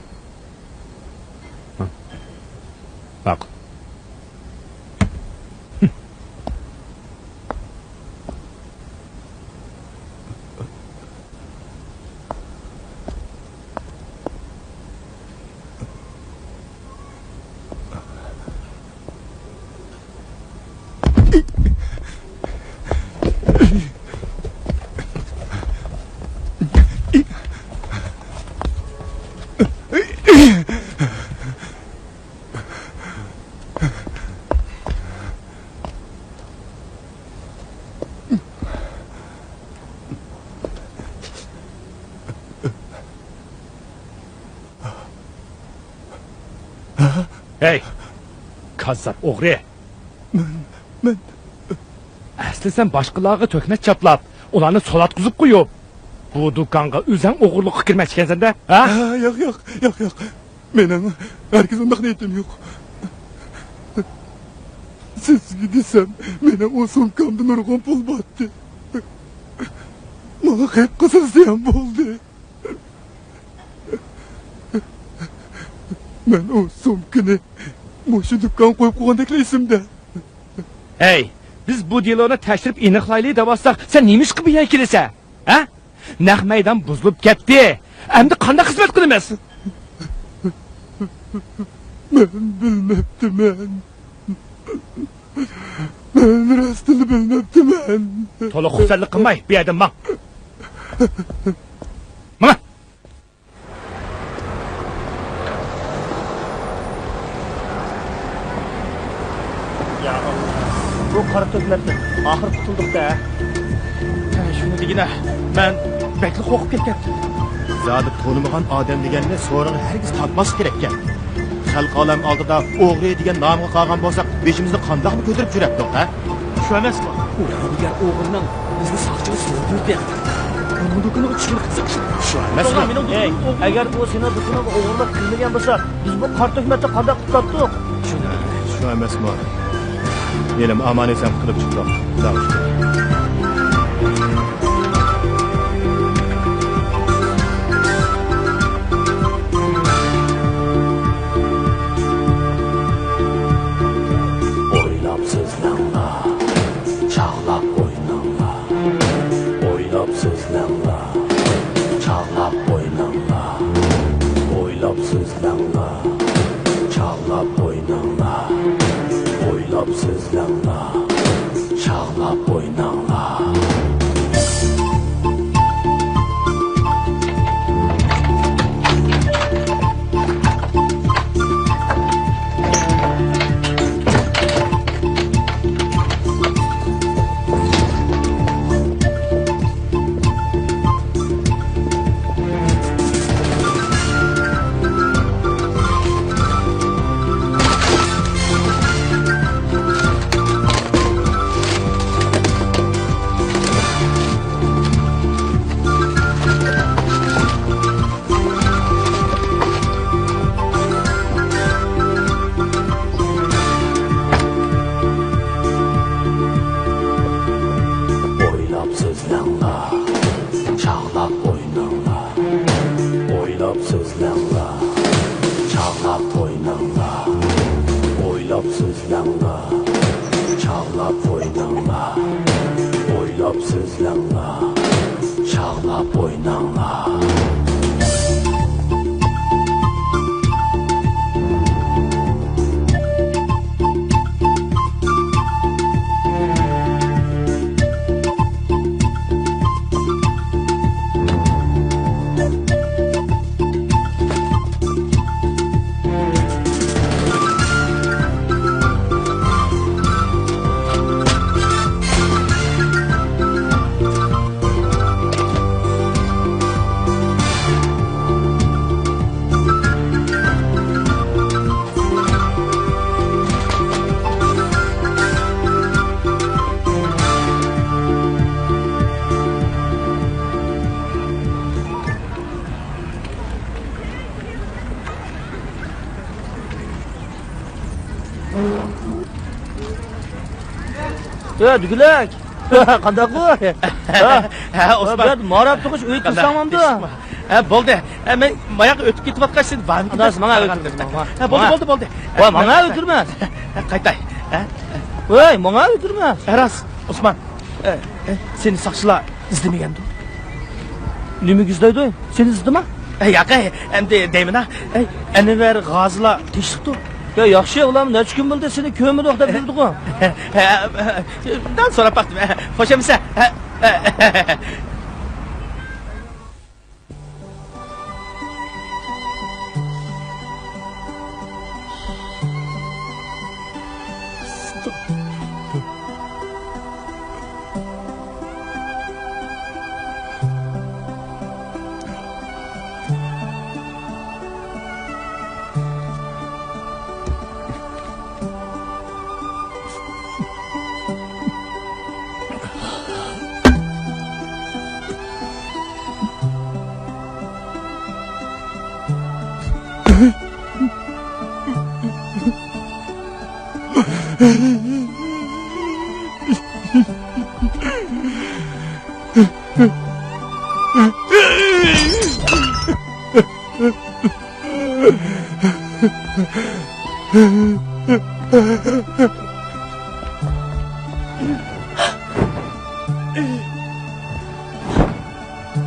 ماقۇل. ھەي، كاززاپ ئوغرى! مەن، مەن. ئەسلى سەن باشقىلارغا تۆھمەت چاپلاپ، ئۇلارنى سولاتقۇزۇپ قويۇپ، بۇ دۇكانغا ئۆزۈڭ ئوغرىلىققا كىرمەكچىكەنسەن-دە، ھە؟ ھە، ياق، ياق، ياق، ياق. مېنىڭ ھەرگىز ئۇنداق نىيىتىم يوق. سىزگە دېسەم، مېنىڭ ئۇ سومكامدا نۇرغۇن پۇل بارتتى. ماڭا قېپ قىلسا زىيان بولدى. مەن ئۇ سومكىنى مۇشۇ دۇكان قويۇپ قويغاندەكلا ئېسىمدە. ھەي، بىز بۇ دېلونى تەكشۈرۈپ ئېنىقلايلى دەۋاتساق، سەن نېمىشقا بۇ يەرگە كېلىسەن؟ ھە؟ نەق مەيدان بۇزۇلۇپ كەتتى. ئەمدى قانداق خىزمەت قىلىمىز؟ مەن بىلمەپتىمەن. مەن راستىنلا بىلمەپتىمەن. تولا خۇپسەنلىك قىلماي، بۇ يەردىن ماڭ. ماڭا. يا ئاللا، بۇ قارا تۆھمەتتىن ئاخىر قۇتۇلدۇق-دە. ھە، شۇنى دېگىنە، مەن بەكلا قورقۇپ كەتكەن. زادى تونۇمىغان ئادەم دېگەننى سورۇنغا ھەرگىز تارتماسلىق كېرەككەن. خەلق ئالەم ئالدىدا ئوغرى دېگەن نامغا قالغان بولساق، بېشىمىزنى قانداقمۇ كۆتۈرۈپ يۈرەتتۇق، ھە؟ شۇ ئەمەسمۇ؟ ئۇ ھەيدىگەن ئوغرىنىڭ بىزنى ساقچىغا سوزدۇردى. ئۇنىڭ دۇكىنىغا چۈشۈرۈپ قىزىقىش. شۇ ئەمەسمۇ؟ ھەي، ئەگەر ئۇ سېنىڭ دۇكىنىڭغا ئوغرىلىق قىلمىغان بولسا، بىز بۇ قارا تۆھمەتنى قانداق قۇتقۇزاتتۇق؟ شۇ ئەمەسمۇ؟ ھېلىمۇ ئامان-ئېسەن قۇتۇلۇپ چىقتۇق. خۇداغا شۈكۈر. ئويلاپ سۆزلەڭلار، چاغلاپ ئويناڭلار. ئويلاپ سۆزلەڭلار، چاغلاپ ئويناڭلار. ئويلاپ سۆزلەڭلار، چاغلاپ ئويناڭلار. ئويلاپ سۆزلەڭلار، چاغلاپ ئويناڭلار. چاغلاپ ئويناڭلار، ئويلاپ سۆزلەڭلار. چاغلاپ ئويناڭلار، ئويلاپ سۆزلەڭلار. چاغلاپ ئويناڭلار، ئويلاپ سۆزلەڭلار. چاغلاپ ئويناڭلار. ئە، دۈگىلەك! قانداق بۇ؟ ھە، ئوسمان. بۇ يەردە ماراپ تۇرغۇچ ئۆي قىلساڭ بولامدۇ؟ ھە، بولدى. ھە، مەن ماياققا ئۆتۈپ كېتىۋاتقاچ، سەن ۋايىم ئاداش، ماڭا ئۆتۈرمە. ھە، بولدى، بولدى، بولدى. ۋاي، ماڭا ئۆتۈرمە. ھە، قايتاي. ھە؟ ۋاي، ماڭا ئۆتۈرمە. ھە، راست، ئوسمان. ئە، ئە، سېنى ساقچىلار ئىزدىمىگەندۇ؟ نېمىگە ئىزدەيدۇ؟ سېنى ئىزدىما؟ ئە، ياق، ئەي، ئەمدى دەيمەن-ھە. ئەي، ئەنۋەر غازىلار تىنچلىقتۇ؟ يا، ياخشى، ئۇلار نەچچە كۈن بولدى سېنى كۆرمىدۇق دەپ يۈردىغۇ. ھە، ھە، دەل سوراپ باقتىم. خوش ئەمىسە. ھە، ھە.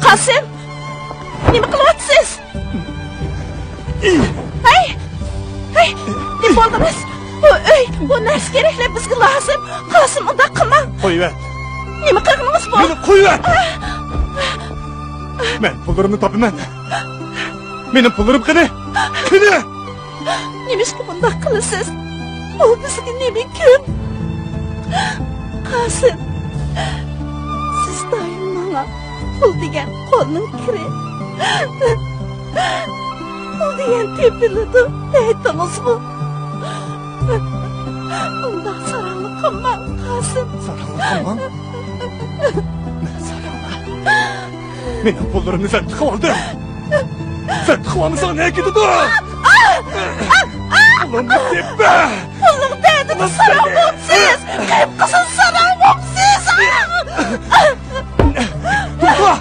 قاسىم! نېمە قىلىۋاتىسىز؟ ھەي! ھەي! نېمە بولدىڭىز؟ بۇ ئۆي، بۇ نەرسە كېرەكلەر بىزگە لازىم. قاسىم، ئۇنداق قىلماڭ. قويۇۋەت. نېمە قىلغىنىڭىز بۇ؟ مېنى قويۇۋەت. مەن پۇللىرىمنى تاپىمەن. مېنىڭ پۇللىرىم قېنى؟ قېنى؟ نېمىشقا بۇنداق قىلىسىز؟ بۇ بىزگە نېمە كۈن؟ قاسىم، سىز دائىم ماڭا پۇل دېگەن قولنىڭ كىرى، پۇل دېگەن تېپىلىدۇ دەيتتىڭىزغۇ؟ ئۇنداق ساراڭلىق قىلماڭ، قاسىم. ساراڭلىق قىلماڭ؟ مەن ساراڭلىق؟ مېنىڭ پۇللىرىمنى سەن تىقىۋالدىڭ. سەن تىقىۋالمىساڭ نەگە كېتىدۇ؟ پۇلۇمنى تېپە! پۇلنىڭ دەردىدە ساراڭ بوپسىز! قىپقىزىل ساراڭ بوپسىز! توختا!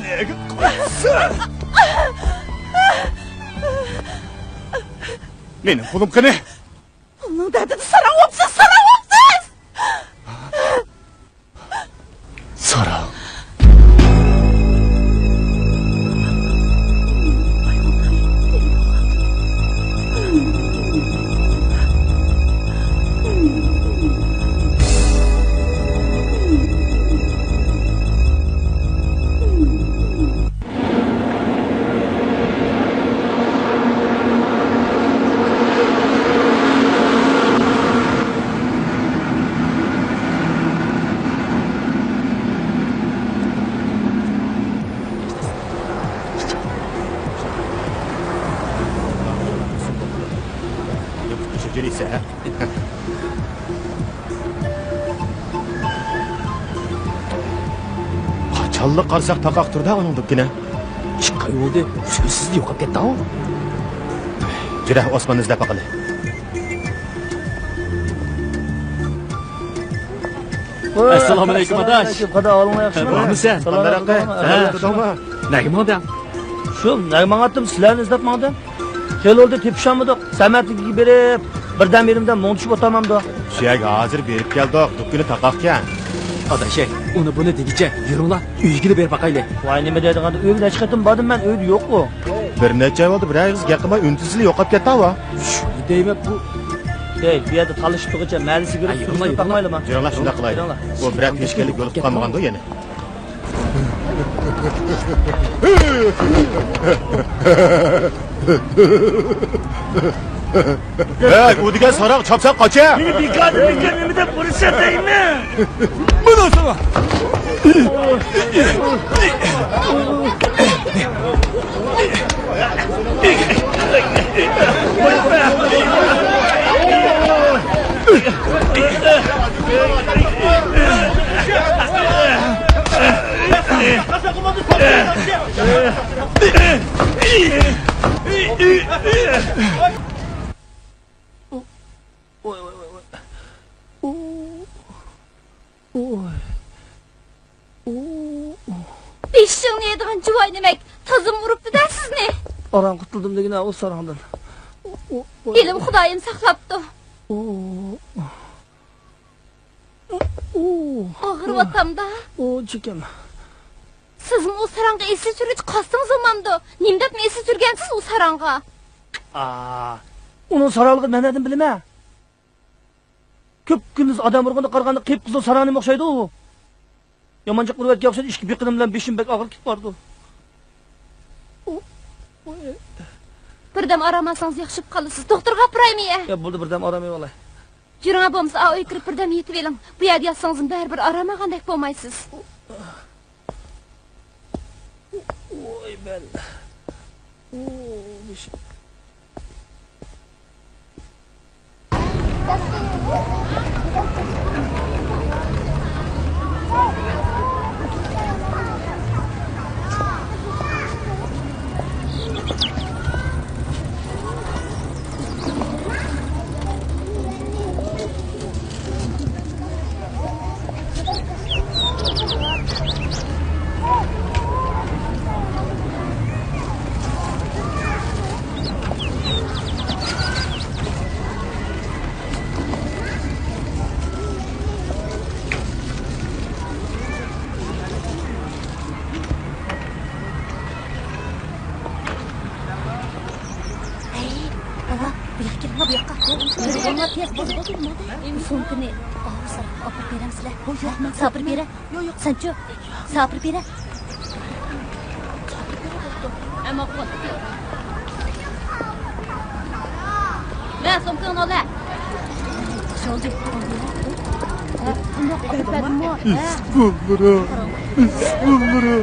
نەگە قاچىسەن؟ مېنىڭ پۇلۇم قېنى؟ پۇلنىڭ دەردىدە ساراڭ بوپسىز، ساراڭ بوپسىز! ساراڭ. قاچانلا قارىساق تاقاق تۇرىدۇ ئۇنىڭ دۇكىنى. ئىككى ئاي بولدى، سۆزسىز يوقاپ كەتتى-ھاۋ. جۈرە، ئوسماننى ئىزدەپ باقىلى. ئەسسالامۇئەلەيكۇم، ئاداش. قادا، ئەھۋالىڭلار ياخشىمۇ؟ بارمۇسەن؟ سالام ئەلەيكۇم. ھە. نەگە ماڭدىڭ؟ شۇ، نەگە ماڭاتتىم، سىلەرنى ئىزدەپ ماڭدىم. خېلى بولدى، تېپىشالمىدۇق. سەمەتلىككە بېرىپ، بىردەم يېرىمدە مۇڭدىشىپ ئولتۇرمامدۇ؟ شۇ يەرگە ھازىر بېرىپ كەلدۇق، دۇكىنى تاقاقكەن. ئاداش، ئۇنى بۇنى دېگۈچە، يۈرۈڭلار، ئۆيگىلا بېرىپ باقايلى. ۋاي، نېمە دەيدىغان، ئۆيگە نەچچە قېتىم باردىم مەن، ئۆيدە يوق ئۇ. بىر نەچچە ئاي بولدى، بىرەر ئېغىز گەپ قىلماي، ئۈن-تىنسىزلا يوقاپ كەتتى ھاۋا. شۇ دەيمەن بۇ. ھەي، بۇ يەردە تالىشىپ تۇرغۇچە مەلىسى كىرىپ، ئاي، يۈرۈڭلار، سۈرۈشتە يۈرۈڭلار. تاقمايلىما؟ يۈرۈڭلار، شۇنداق قىلايلى. يۈرۈڭلار. ئۇ بىرەر پېشكەللىك يولۇقۇپ قالمىغاندۇ يەنە؟ ھەي، ئۇ دېگەن ساراڭ چاپسان قاچە! مېنى بىكاردىن بىكار نېمە دەپ ئۇرۇشىسەن دەيمەن! مانا ساڭا! ۋوي، ۋوي، ۋوي، ۋوي. ئۇ، ئۇ، ئۇ، ئۇ. بېشىڭنى يەيدىغان جۇۋاي نېمەك، تازىمۇ ئۇرۇپتۇ-دە سىزنى. ئاران قۇتۇلدۇم دېگىنە ئۇ ساراڭدىن. ئۇ، ئۇ، ئۇ. ئىلىم خۇدايىم ساقلاپتۇ. ئۇ، ئۇ، ئۇ. ئاغرىۋاتامدا. ئۇ، چېكەم. سىزمۇ ئۇ ساراڭغا ئېسىل سۈرگۈچ قاستىڭىز بولمامدۇ؟ نېمە دەپمۇ ئېسىل سۈرگەنسىز ئۇ ساراڭغا؟ ئا، ئۇنىڭ ساراڭلىقىنى مەن نەدىن بىلىمەن؟ كۈپكۈندۈز ئادەم ئۇرغانغا قارىغاندا قىپقىزىل ساراڭ نېمە ئوخشايدۇ ئۇ؟ يامانچاق ئۇرۇۋەتكەن ئوخشايدۇ، ئىككى بېقىنىم بىلەن بېشىم بەك ئاغرىپ كېتىپ بارىدۇ. ئۇ، ئۇ، ئە. بىردەم ئارام ئالسىڭىز ياخشى بولۇپ قالىسىز. دوختۇرغا ئاپىرايمۇ يە؟ يا، بولدى، بىردەم ئارام ئېلىۋالاي. يۈرۈڭ، بولمىسا ئاۋۇ ئۆيگە كىرىپ بىردەم يېتىۋېلىڭ. بۇ يەردە ياتسىڭىزمۇ بەرىبىر ئارام ئالغاندەك بولمايسىز. ۋوي، بەل. ئۇ، بېشىم. ھەي، بالا، بۇ ياققا كېلىڭلار، بۇ ياققا. بولدى، بولدى، بولدى. سومكىنى ئاۋۇ ساراڭغا ئاپىرىپ بېرەمسىلەر؟ ياق، ياق، مەن ساپىرىپ بېرەي. ياق، ياق. سەنچۇ؟ ساپىرىپ بېرە. ھە، ماقۇل. مە، سومكىڭنى ئال، ھە. شۇنداق ئاپىرىپ بەردىمۇ؟ ھە. ئىسپىللىرى، ئىسپىللىرى.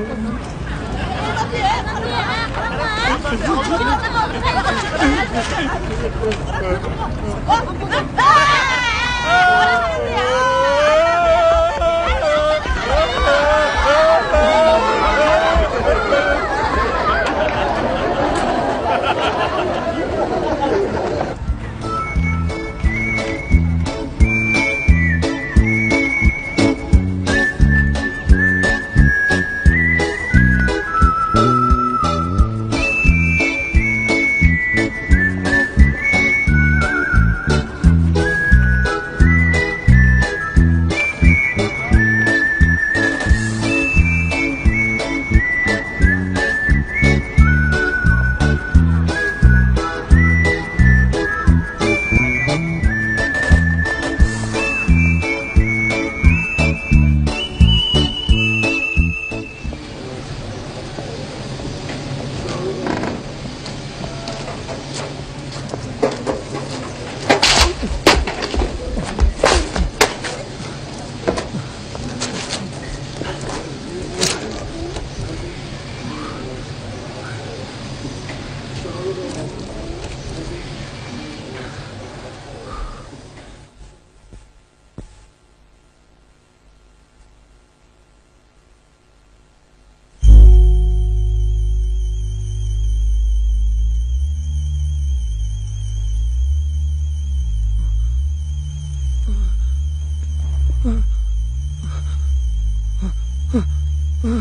ۋاي،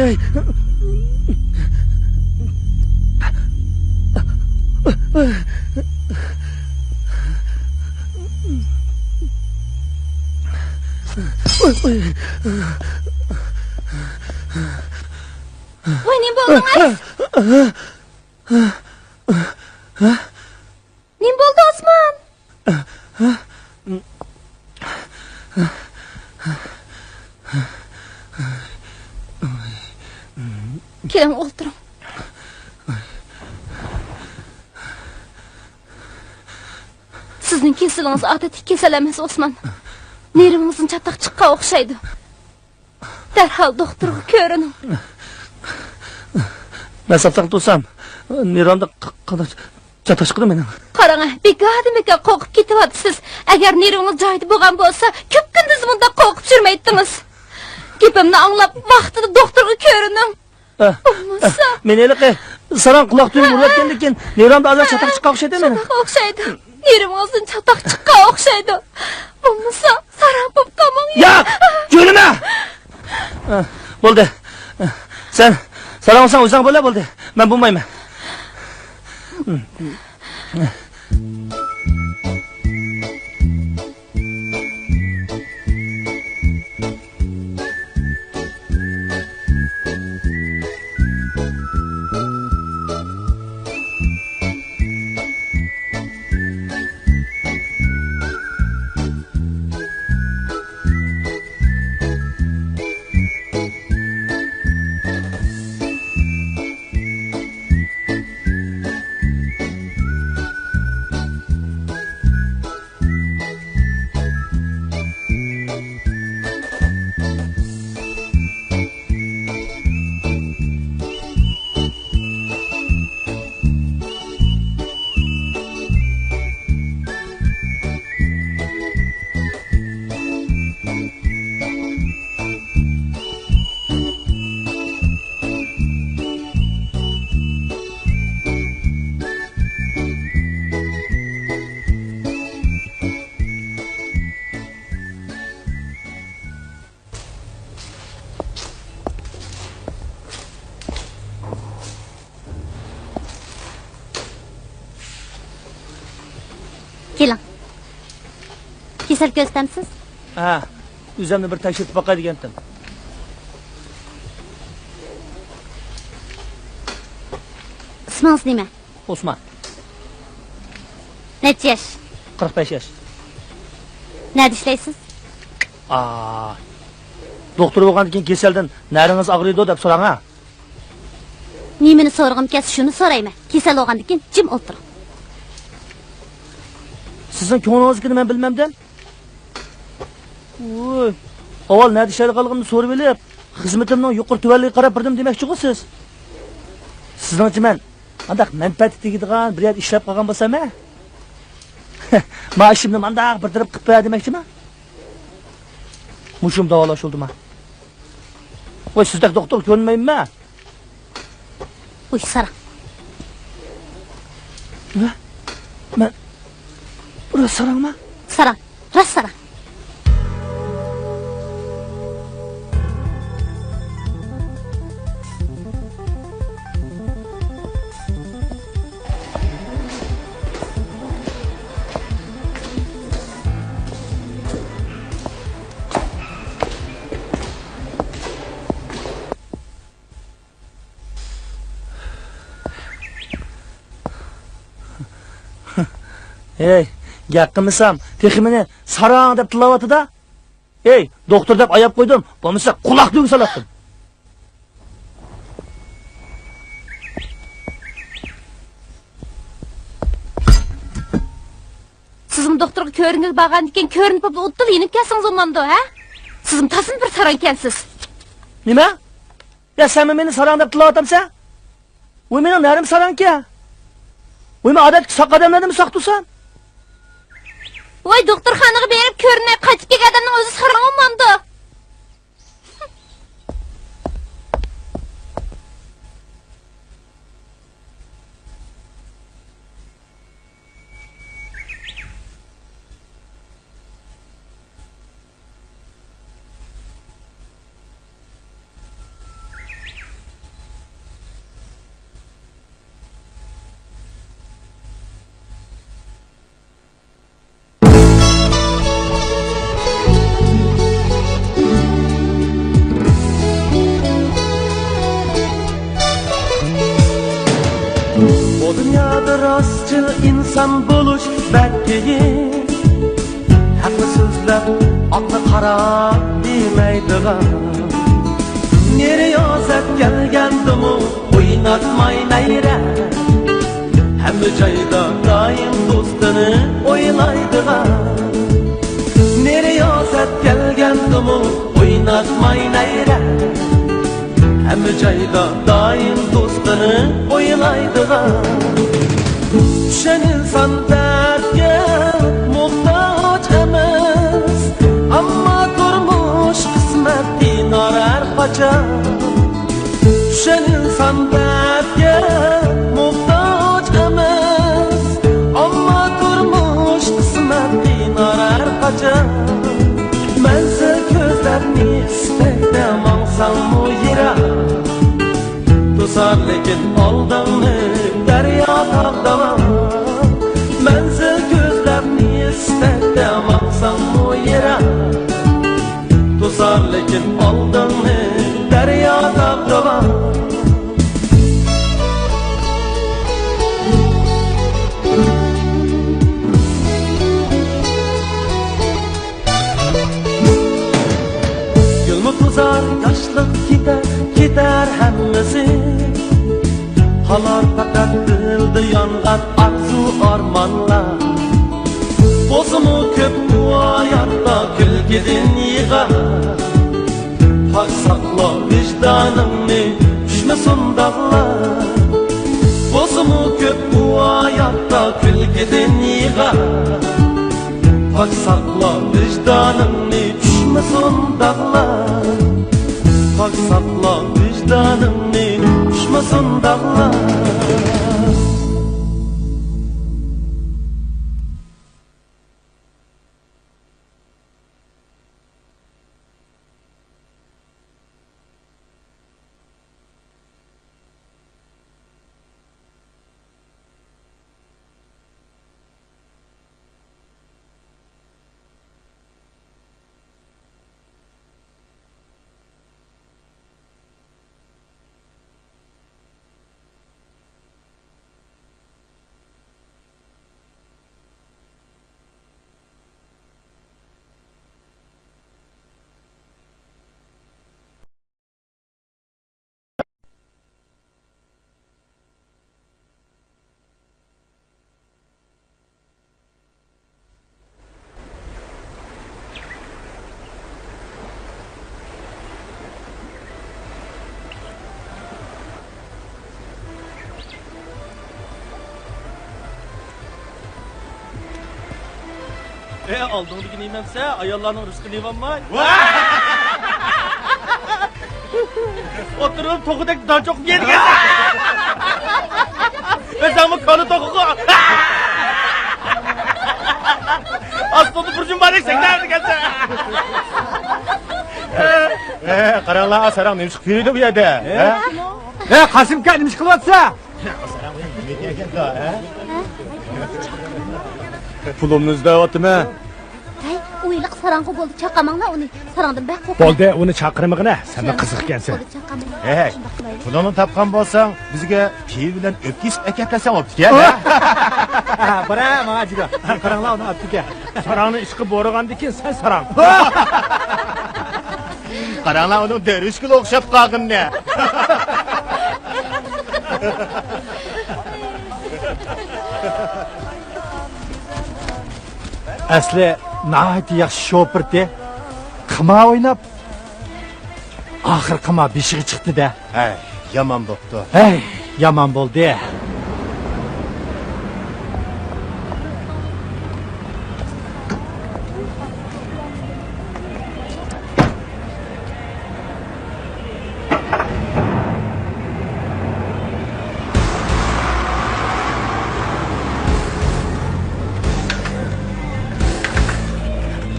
ۋاي. ۋاي، نېمە بولدىڭىز؟ نېمە بولدى، ئوسمان؟ كېلىڭ، ئولتۇرۇڭ. سىزنىڭ كېسىلىڭىز ئادەتتىكى كېسەل ئەمەس، ئوسمان. نېرۋىڭىزدىن چاتاق چىققان ئوخشايدۇ. دەرھال دوختۇرغا كۆرۈنۈڭ. مەن ساپ ساقىت بولسام، نېرۋامدا ق-، قانداق چاتاق چىقىدۇ مېنىڭ؟ قاراڭ، بىكاردىن بىكار قورقۇپ كېتىۋاتىسىز. ئەگەر نېرۋىڭىز جايىدا بولغان بولسا، كۈپكۈندۈز مۇنداق قورقۇپ يۈرمەيتتىڭىز. گېپىمنى ئاڭلاپ، ۋاقتىدا دوختۇرغا كۆرۈنۈڭ. ئە، بولمىسا ئە، مېنى ھېلىقى ساراڭ قۇلاق تۈۋىگە ئۇرۇۋەتكەندىكىن، نېرۋامدا ئازراق چاتاق چىققان ئوخشايدۇ مېنىڭ. شۇنداق ئوخشايدۇ. نېرۋىڭىزدىن چاتاق چىققان ئوخشايدۇ. بولمىسا ساراڭ بولۇپ قالماڭ. ياق! جۆيلىمە! ئە، بولدى. ئە، سەن ساراڭ بولساڭ ئۆزۈڭ بولە، بولدى. مەن بولمايمەن. كېلىڭ. كېسەل كۆزىتەمسىز؟ ھە، ئۆزۈمنى بىر تەكشۈرتۈپ باقاي دېگەنتىم. ئىسمىڭىز نېمە؟ ئوسمان. نەچچە ياش؟ قىرىق بەش ياش. نەدە ئىشلەيسىز؟ ئا، دوختۇر بولغاندىن كېيىن كېسەلدىن نەرىڭىز ئاغرىيدۇ دەپ سوراڭ ھە. نېمىنى سورىغۇم كەلسە شۇنى سورايمەن. كېسەل بولغاندىن كېيىن جىم ئولتۇرۇڭ. سىزنىڭ كۆڭلىڭىزدىكىنى مەن بىلمەمدىم. ۋوي، ئاۋۋال نەدە ئىشلەيدىغانلىقىمنى سورىۋېلىپ، خىزمىتىمنىڭ يۇقىرى تۆۋەنلىكىگە قاراپ بېرىدىم دېمەكچىغۇ سىز؟ سىزنىڭچە مەن ئانداق مەنپەئەتى تېگىدىغان بىر يەردە ئىشلەپ قالغان بولسام ھە؟ مائاشىمنى مانداق بىر تەرەپ قىلىپ بەر دېمەكچىما؟ مۇشۇم داۋالاش بولدىما؟ ۋاي، سىزدەك دوختۇرغا كۆرۈنمەيمەن. ۋوي، ساراڭ. نېمە؟ مەن راست ساراڭما؟ ساراڭ، راست ساراڭ. ھەي، گەپ قىلمىسام، تېخى مېنى ساراڭ دەپ تىللاۋاتىدۇ. ھەي، دوختۇر دەپ ئاياپ قويدۇم، بولمىسا قۇلاق تۈۋىگە سالاتتىم. سىزمۇ دوختۇرغا كۆرۈنگىلى بارغاندىكىن، كۆرۈنۈپ بولۇپلا ئۇدۇل يېنىپ كەلسىڭىز بولمامدۇ، ھە؟ سىزمۇ تاسما بىر ساراڭ ئىكەنسىز. نېمە؟ يا سەنمۇ مېنى ساراڭ دەپ تىللاۋاتامسەن؟ ۋوي، مېنىڭ نەرىم ساراڭكەن. ۋاي، مەن ئادەتتىكى ساق ئادەملەردىنمۇ ساقتۇرسام؟ ۋاي، دوختۇرخانىغا بېرىپ كۆرۈنەي، قايتىپ كەلگەن ئادەمنىڭ ئۆزى ساراڭ بولمامدۇ؟ بۇ دۇنيادا راستچىل ئىنسان بولۇش بەك قىيىن. ھەقنى سۆزلەپ، ئاقنى قارا دېمەيدىغان. نېرى يازەپ كەلگەندىمۇ ئويناتماي نەيرە. ھەممە جايدا دائىم دوستىنى ئويلايدىغان. نېرى يازەپ كەلگەندىمۇ ئويناتماي نەيرە. ھەممە جايدا دائىم دوستىنى ئويلايدىغان. چۈشەن ئىنسان دەردكە موھتاج ئەمەس، ئەمما تۇرمۇش قىسمەت قىينار ھەر قاچان. چۈشەن ئىنسان دەردكە موھتاج ئەمەس، ئەمما تۇرمۇش قىسمەت قىينار ھەر قاچان. مەنزىل كۆزلەپ ئىستەكتە ماڭساڭمۇ يىراق، توسار لېكىن ئالدىڭنى دەريا تاغ داۋان. مەنزىل كۆزلەپ ئىستەكتە ماڭساڭمۇ يىراق، توسار لېكىن ئالدىڭنى دەريا تاغ داۋان. گۈلمۇ توزار، ياشلىق كېتەر، كېتەر ھەممىسى. قالار پەقەت دىلدا يانغان ئارزۇ ئارمانلار. بولسىمۇ كۆپ بۇ ھاياتتا كۈلكىدىن يىغا. پاك ساقلا ۋىجدانىڭنى، چۈشمىسۇن داغلار. بولسىمۇ كۆپ بۇ ھاياتتا كۈلكىدىن يىغا. پاك ساقلا ۋىجدانىڭنى، چۈشمىسۇن داغلار. پاك ساقلا ۋىجدانىڭنى، چۈشمىسۇن داغلار. ئە، ئالدىڭدىكى نېمەمسە؟ ئاياللارنىڭ رىزقى نېمەمماي؟ ئولتۇرۇپ توخۇدەك دان چوقۇپ يەيدىكەنسەن. ئۆزۈڭمۇ كالا توخۇغۇ. ئاستىڭدا بىر جۈمبەدەك سەكرەۋېرىدىكەنسەن. ئە، قاراڭلار، ساراڭ نېمىشقا كۆيىدۇ بۇ يەردە؟ ھە؟ ئە، قاسىمكا، نېمە ئىش قىلىۋاتىسەن؟ پۇلۇمنى ئىزدەۋاتىمەن. ھەي، ئۇ ھېلىقى ساراڭغۇ بولدى، چاقاماڭلار ئۇنى. ساراڭدىن بەك قورقۇم. بولدى، ئۇنى چاقىرمىغىنە، سەنمۇ قىزىق ئىكەنسەن. ھەي، پۇلۇڭنى تاپقان بولساڭ، بىزگە پىۋا بىلەن ئۆپكە ئېسىپ ئەكەپ بەرسەڭ بوپتىكەن، ھە؟ بارە، ماڭا جىگا. قاراڭلار، ئۇنى ئاپتىكەن. ساراڭنى ئىشقا بورىغاندىكىن سەن ساراڭ. قاراڭلار، ئۇنىڭ دەرۋىشكىلا ئوخشاپ قالغىنىنى. ئەسلى ناھايىتى ياخشى شوپۇرتى. قىمار ئويناپ، ئاخىرى قىمار بېشىغا چىقتى-دە. ھەي، يامان بوپتۇ. ھەي، يامان بولدى.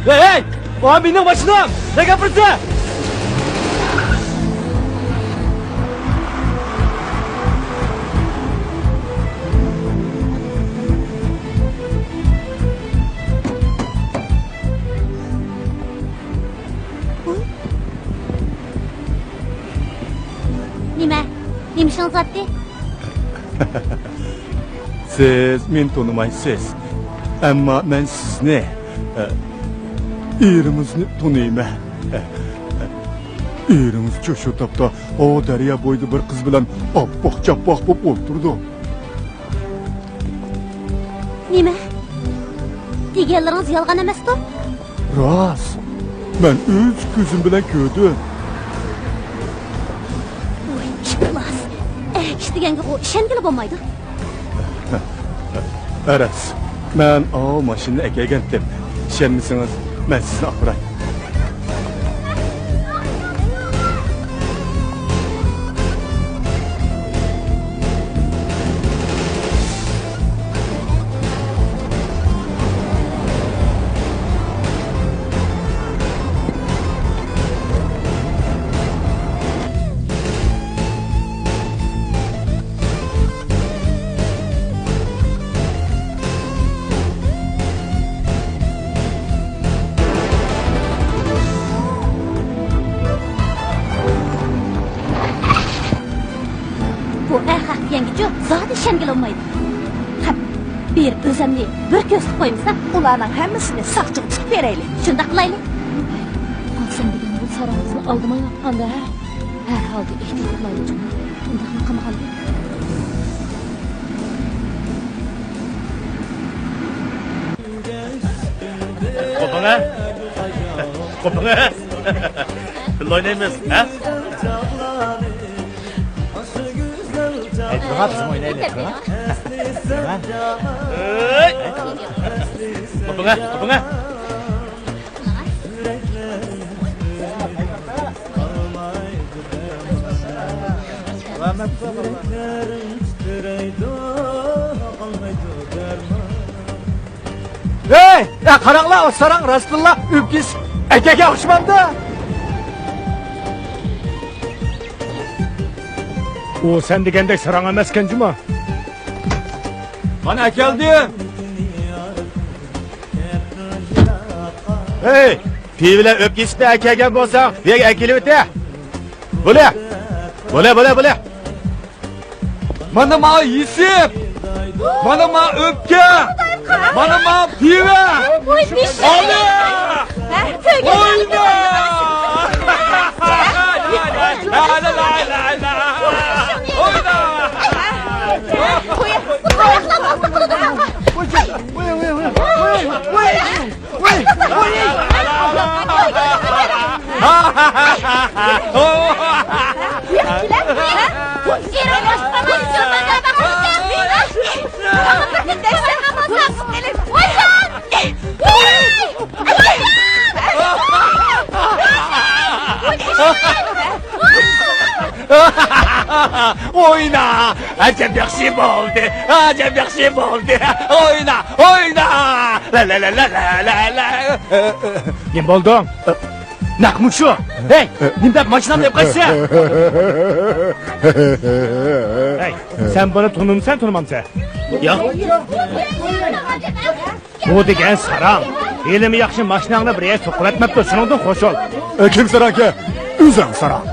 ھەي، ھەي! ئۇ مېنىڭ ماشىنام! نەگە ئاپىرىسەن؟ نېمە؟ نېمە ئىشىڭىز بارتى؟ سىز مېنى تونۇمايسىز. ئەمما مەن سىزنى، ئە، ئېرىڭىزنى تونۇيمەن. ئە، ئە، ئېرىڭىزچۇ شۇ تاپتا ئۇ دەريا بويىدا بىر قىز بىلەن ئاپپاق-چاپپاق بولۇپ ئولتۇرىدۇ. نېمە؟ دېگەنلىرىڭىز يالغان ئەمەستۇ؟ راست. مەن ئۆز كۆزۈم بىلەن كۆردۈم. ۋاي، ئىپلاس. ئەكىش دېگەنگە ئىشەنگىلى بولمايدۇ. راست. مەن ئاۋۇ ماشىنىنى ئەكەلگەنتىم. ئىشەنمىسىڭىز، مەن سىزنى ئاپىراي. بۇ ئەخمەق دېگەنگىچۇ زادى ئىشەنگىلى بولمايدۇ. قەپ، بېرىپ ئۆزەمنى بىر كۆرسىتىپ قويمىسام. ئۇلارنىڭ ھەممىسىنى ساقچىغا تۇتۇپ بېرەيلى. شۇنداق قىلايلى. سەن دېگەن بۇ ساراڭ بىزنى ئالدىمايۋاتقاندا، ھە؟ ھەر ھالدا ئېھتىيات قىلايلى جۇمۇ. ئۇنداقمۇ قىلمىغاندۇ؟ قوپۇڭە! قوپۇڭە! بىللە ئوينايمىز، ھە؟ ھەي، تۇرۇڭا، بىزمۇ ئوينايلى، تۇرۇڭا. تۇرۇڭا. ھەي! قوپۇڭە! قوپۇڭە! ھەي، ھە، قاراڭلار، ئۇ ساراڭ راستتىنلا ئۆپكىسى ئەكەگە ئوخشىمامدۇ؟ ئۇ سەن دېگەندەك ساراڭ ئەمەسكەن جۇمۇ. مانا ئەكەلدىم. ھەي، پىۋىلەر ئۆپكىسىدە ئەكەلگەن بولساڭ، بۇ يەرگە ئەكېلىۋېتە. بولە. بولە، بولە، بولە. مانا ماڭا يېسىپ. مانا ماڭا ئۆپكە. مانا ماڭا پىۋە. ئالە! ئوينا! لا، لا، لا، لا، لا. ئوينا! ئوينا! ئەجەب ياخشى بولدى! ئەجەب ياخشى بولدى! ئوينا! ئوينا! لا، لا، لا. نېمە بولدۇڭ؟ نەق مۇشۇ! ھەي، نېمە دەپ ماشىنامنى ئېلىپ قاچىسەن؟ ھەي، سەن بۇنى تونۇمسەن، تونۇمامسەن؟ ياق. بۇ دېگەن ساراڭ. ھېلىمۇ ياخشى ماشىناڭنى بىر يەرگە سوقۇۋەتمەپتۇ، شۇنىڭدىن خۇش بول. ئە، كىم ساراڭكەن؟ ئۆزۈڭ ساراڭ.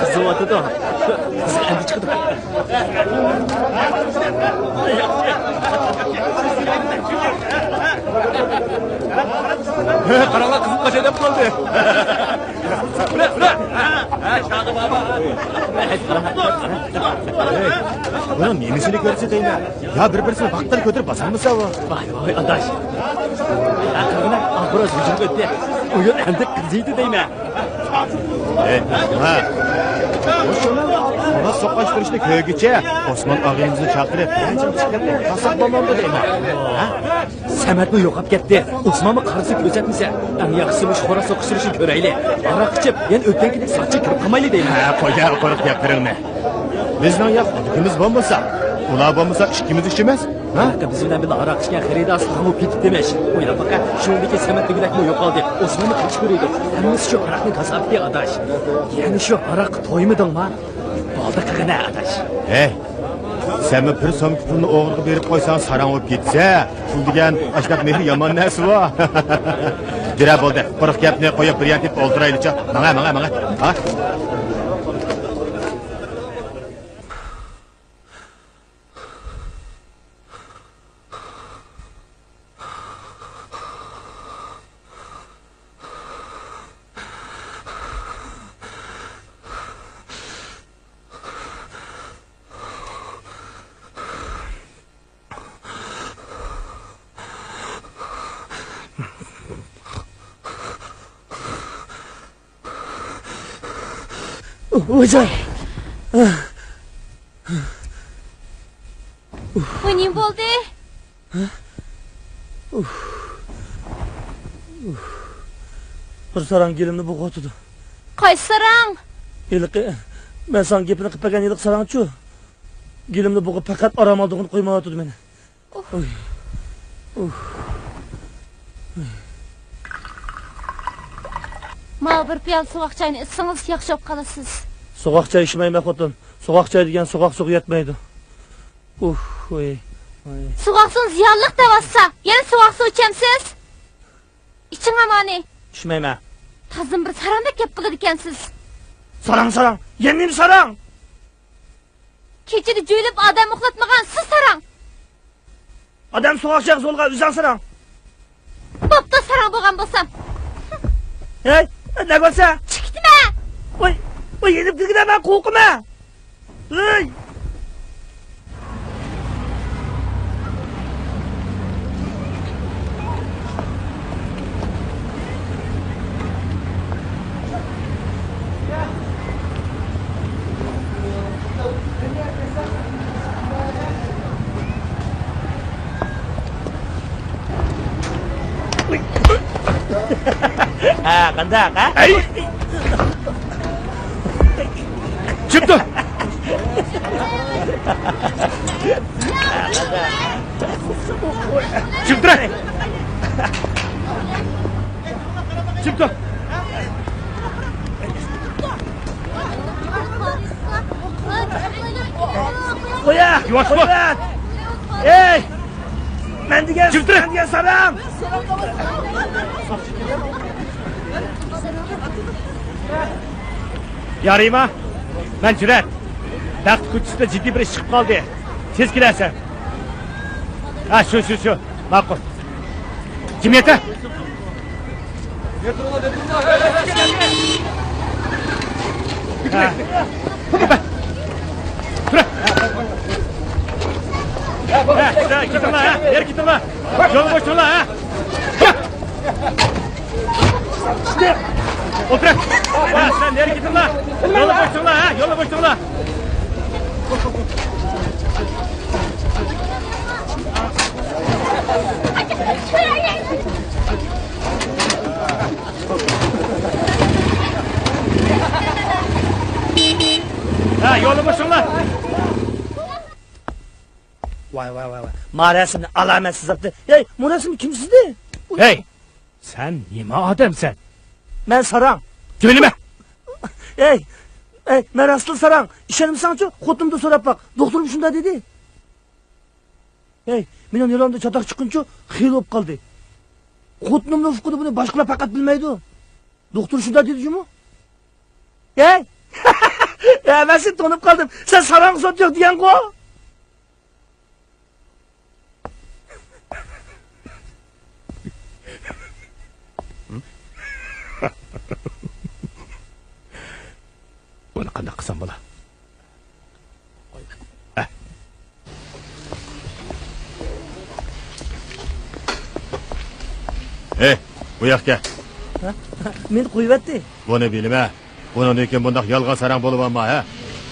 قىزىۋاتىدۇ. قىز ئەمدى چىقىدۇ. قاراڭلار، قىزىپ قاچاي دەپ قالدى. بۇنىڭ نېمىسىنى كۆرسىتەيمەن؟ يا بىر-بىرسىنى ۋاقتىدا كۆتۈرۈپ باسالمىسا ئۇ. ۋاي، ۋاي، ئاداش. ھە، قىلغىنا، ئاخىرى ھۇجۇم ئۆتتى. ئويۇن ئەمدى قىزىيدۇ دەيمەن. ھە. ئۇلار سوقاشتۇرۇشنى كۆرگۈچە ئوسمان ئاغىنىمىزنى چاقىرىپ، قاسساپ بولمامدۇ دەيمەن. ھە؟ سەمەتمۇ يوقاپ كەتتى. ئوسمانمۇ قارىسى كۆرسەتمىسە، ئەڭ ياخشىسى مۇشۇ خوراز سوقۇشتۇرۇشنى كۆرەيلى. ھاراق ئىچىپ، يەنە ئۆتكەنكىدەك ساقچى كىرىپ قالمايلى دەيمەن. ھە، قويە قۇرۇق گەپلىرىڭنى. بىزنىڭ يا خۇدىكىمىز بولمىسا، ئۇلار بولمىسا ئىككىمىز ئىچىمىز. ھە؟ بىز بىلەن بىللە ھاراق ئىچكەن خېرىدار ساغ بولۇپ كېتىپتىمىش. ئويلاپ باقە، شۇنىڭدىكى سەمەت دېگۈدەكمۇ يوقالدى. ئوسمانمۇ قېچىپ يۈرىدۇ. ھەممىسى شۇ ھاراقنىڭ كاساپىتى، ئاداش. يەنە شۇ ھاراققا تويمىدىڭما؟ بولدى قىغىنە، ئاداش. ھەي، سەنمۇ بىر سومكا پۇلنى ئوغرىغا بېرىپ قويساڭ، ساراڭ بولۇپ كېتىسە. پۇل دېگەن ئاشۇنداق مېھرى يامان نەرسىۋۇ. جۈرە بولدى، قۇرۇق گەپنى قويۇپ، بىر يان تېپىپ ئولتۇرايلىچۇ. ماڭە، ماڭە، ماڭە. ھا؟ ۋايجان! بۇ نېمە بولدى؟ بىر ساراڭ گېلىمنى بوغۇۋاتىدۇ. قايسى ساراڭ؟ ھېلىقى، مەن ساڭا گېپىنى قىلىپ بەرگەن ھېلىقى ساراڭچۇ. گېلىمنى بوغۇپ پەقەت ئارام ئالىدىغىنى قويمايۋاتىدۇ مېنى. ئۇھ. ئۇھ. ماۋۇ بىر پىيالە سوغۇق چاينى ئىچسىڭىز ياخشى بولۇپ قالىسىز. سوغۇق چاي ئىچمەيمەن خوتۇن. سوغۇق چاي دېگەن سوغۇق سۇغا يەتمەيدۇ. ئۇھ، ۋاي، ۋاي. سوغۇق سۇنى زىيانلىق دەۋاتسا، يەنە سوغۇق سۇ ئىچەمسىز؟ ئىچىڭ ئامانى. ئىچمەيمەن. تازىدىن بىر ساراڭدەك گەپ قىلىدىكەنسىز. ساراڭ، ساراڭ. يەنە نېمە ساراڭ؟ كېچىدە جۆيلۈپ ئادەم ئۇخلاتمىغان سىز ساراڭ. ئادەم سوغۇق چايغا زورلىغان ئۆزۈڭ ساراڭ. بوپتۇ، ساراڭ بولغان بولسام. ھەي، نەگە بارسا؟ چىقىتمە. ۋاي، ۋاي، يېنىپ كىرگىنە، مەن قورقىمەن. ھەي. ھە، قانداق، ھە؟ ئەي! چىپ تۇر! چىپ تۇر! چىپ تۇر! قويە! يۇۋاشلا! قويە! ئەي! مەن دېگەن، جىم تۇرۇڭ! مەن دېگەن ساراڭ! يا رىما، مەن جۈرئەت. بەخت كوچىسىدا جىددىي بىر ئىش چىقىپ قالدى. تېز كېلەرسەن. ھە، شۇ، شۇ، شۇ. ماقۇل. جىم يېتە. ھە. تۇرە. ھە، سەن كېتىڭلار، ھە. نەرە كېتىڭلار. يول بوش تۇرۇڭلار، ھە. ئولتۇر. ھە، سەن نەرە كېتىڭلار. يول بوش تۇرۇڭلار، ھە. يول بوش تۇرۇڭلار. ھە، يولنى بوشاڭلار. ۋاي، ۋاي، ۋاي، ۋاي. ما رەسىمنى ئالامەتسىز ئاپتۇ. ھەي، بۇ رەسىم كىم سىزدى؟ ھەي، سەن نېمە ئادەمسەن؟ مەن ساراڭ. جۆيلىمە! ھەي، ھەي، مەن راستلا ساراڭ. ئىشەنمىسەڭچۇ، خوتۇنۇمدىن سوراپ باق. دوختۇرۇم شۇنداق دېدى. ھەي، مېنىڭ نېرۋامدا چاتاق چىققىنىچۇ خېلى بولۇپ قالدى. خوتۇنۇمنىڭ ئۇقىدۇ، بۇنى باشقىلار پەقەت بىلمەيدۇ. دوختۇر شۇنداق دېدى جۇمۇ. ھەي! ھە، مەن سېنى تونۇپ قالدىم. سەن ساراڭ سوت يوق دېگەنغۇ؟ بۇنى قانداق قىلسام بولا؟ ھە. ھەي، بۇ ياققا كەل. ھە؟ مېنى قويۇۋەتتى. بۇنى بىلىمە. بۇنىڭدىن كېيىن بۇنداق يالغان ساراڭ بولۇۋالما، ھە؟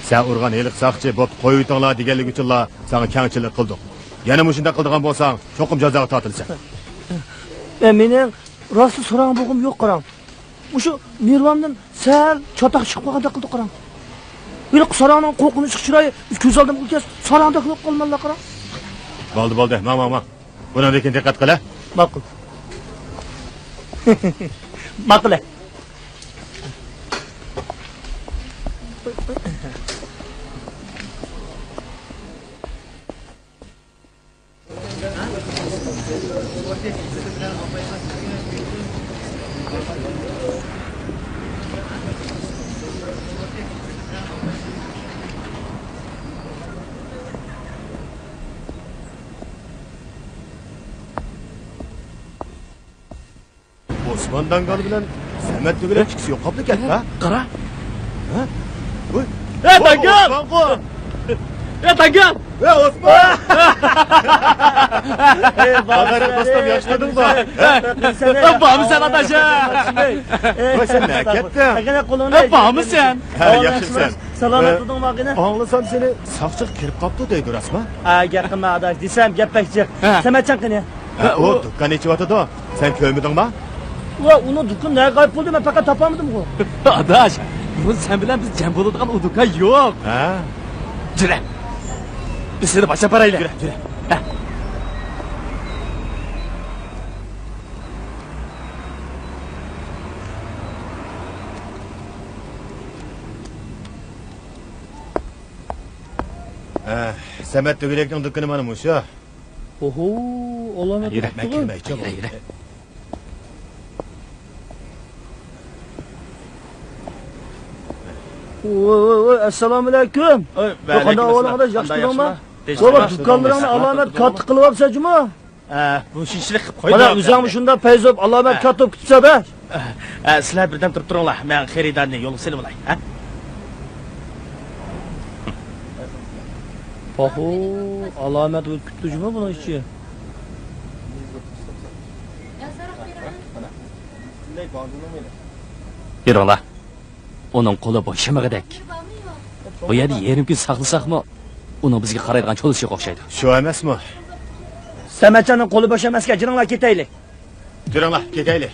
سەن ئۇرغان ھېلىقى ساقچى بوپتۇ، قويۇۋېتىڭلار دېگەنلىكى ئۈچۈنلا ساڭا كەڭچىلىك قىلدۇق. يەنە مۇشۇنداق قىلىدىغان بولساڭ، چوقۇم جازاغا تارتىلىسەن. ئە، مېنىڭ راستلا ساراڭ بولغۇم يوق، قاراڭ. مۇشۇ نېرۋامدىن سەل چاتاق چىقىپ قالغاندەك قىلدى، قاراڭ. ھېلىقى ساراڭنىڭ قورقۇنچلۇق چىرايى كۆز ئالدىمغا كەلسە، ساراڭدەك بولۇپ قالىمەنلا، قاراڭ. بولدى، بولدى، ماڭ، ماڭ، ماڭ. بۇنىڭدىن كېيىن دىققەت قىل، ھە؟ ماقۇل. ماقۇل، ھە. ئوسمان داڭگال بىلەن سەمەت تۆگىلەك ئىككىسى يوقاپلا كەتتى، ھە؟ قارا. ھە؟ ۋوي. ئە، داڭگال! ئوسمانغۇ! ئە، داڭگال! ئە، ئوسمان! ئەي، بارمىسەن، دوستۇم، ياخشىلىدىڭمۇ؟ ئە، بارمىسەن، ئاداش، ئە؟ ۋاي، سەن نەگە كەتتىڭ؟ ئە، بارمىسەن؟ ھە، ياخشىمسەن؟ سالامەت تۇردۇڭمۇ، ئاغىنە؟ ئاڭلىسام، سېنى ساقچىغا كىرىپ قاپتۇ دەيدۇ، راستمۇ؟ ھە، گەپ قىلما، ئاداش. دېسەم، گەپ بەك جىق. ھە. سەمەتجان قېنى؟ ھە، ئۇ دۇكان ئېچىۋاتىدۇ. سەن كۆرمىدىڭما؟ ۋە ئۇنىڭ دۇكىنى نەگە غايىب بولدى، مەن پەقەت تاپالمىدىمغۇ. ئاداش، بۇ سەن بىلەن بىز جەم بولىدىغان ئۇ دۇكان يوق. ھە. جۈرە. بىز سېنى باشلاپ بارايلى. جۈرە، جۈرە. ھە. ھە، سەمەت تۆگىلەكنىڭ دۇكىنى مانا مۇشۇ. ئوھو، ئالامەت يۈرە، مەن كىرمەكچى بولدۇم. ۋوي، ۋوي، ۋوي، ئەسسالامۇئەلەيكۇم. ۋوي، قانداق ئەھۋالىڭ، ئاداش، ياخشى تۇردۇڭما؟ ۋوي، دۇكانلىرىڭنى ئالامەت كاتتا قىلىۋاپسەن جۇمۇ. ئە، بۇ شۇنچىلىك قىلىپ قويدۇم. مانا ئۆزۈڭمۇ شۇنداق پەيزى بولۇپ، ئالامەت كاتتا بولۇپ كېتىپسەن-دە. ئە، سىلەر بىردەم تۇرۇپ تۇرۇڭلار، مەن خېرىدارنى يولغا سېلىۋالاي، ھە؟ پاخو، ئالامەت ئۆتۈپ كېتىپتۇ جۇمۇ بۇنىڭ ئىچى. يۈرۈڭلار. ئۇنىڭ قولى بوشىمىغۇدەك. بۇ يەردە يېرىم كۈن ساقلىساقمۇ، ئۇنىڭ بىزگە قارايدىغان چولىسى يوق ئوخشايدۇ. شۇ ئەمەسمۇ؟ سەمەتجاننىڭ قولى بوش ئەمەسكەن، جېنىڭلار كېتەيلى. جېنىڭلار كېتەيلى.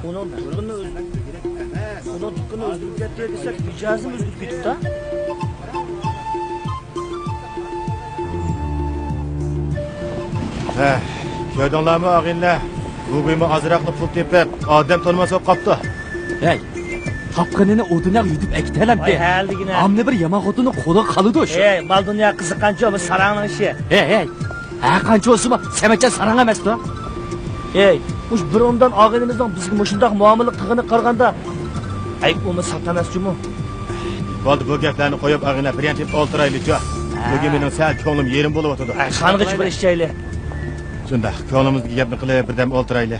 ئۇنىڭ دۇكىنىنى ئۆز-، ئۇنىڭ دۇكىنىنى ئۆزگەرتتى دېسەك، مىجەزىمۇ ئۆزگىرىپ كېتىپتۇ. ھە، كۆردۈڭلارمۇ ئاغىنىلەر؟ بۈگۈنمۇ ئازراقلا پۇل تېپىپ، ئادەم تونۇماس بولۇپ قاپتۇ. ھەي، تاپقىنىنى ئۇ دۇنياغا يۈدۈپ ئەكېتەلەمدى. ۋاي، ھەلىگىنە. ئامدى بىر يامان خوتۇننىڭ قولىغا قالىدۇ شۇ. ھەي، مال دۇنيا قىزىققانچۇ، بۇ ساراڭنىڭ ئىشى. ھەي، ھەي، ھەر قانچە بولسىمۇ سەمەتجان ساراڭ ئەمەستۇ. ھەي، مۇشۇ بىر ئومدان ئاغىنىمىزنىڭ بىزگە مۇشۇنداق مۇئامىلە قىلغىنىغا قارىغاندا، ھەي، ئۇمۇ ساق ئەمەس جۇمۇ. بولدى، بۇ گەپلەرنى قويۇپ، ئاغىنە، بىر يان تېپىپ ئولتۇرايلىچۇ. ھە. بۈگۈن مېنىڭ سەل كۆڭلۈم يېرىم بولۇۋاتىدۇ. ھە، خانغىچە بىر ئىش ئەيلى. شۇنداق، كۆڭلىمىزدىكى گەپنى قىلىپ، بىردەم ئولتۇرايلى.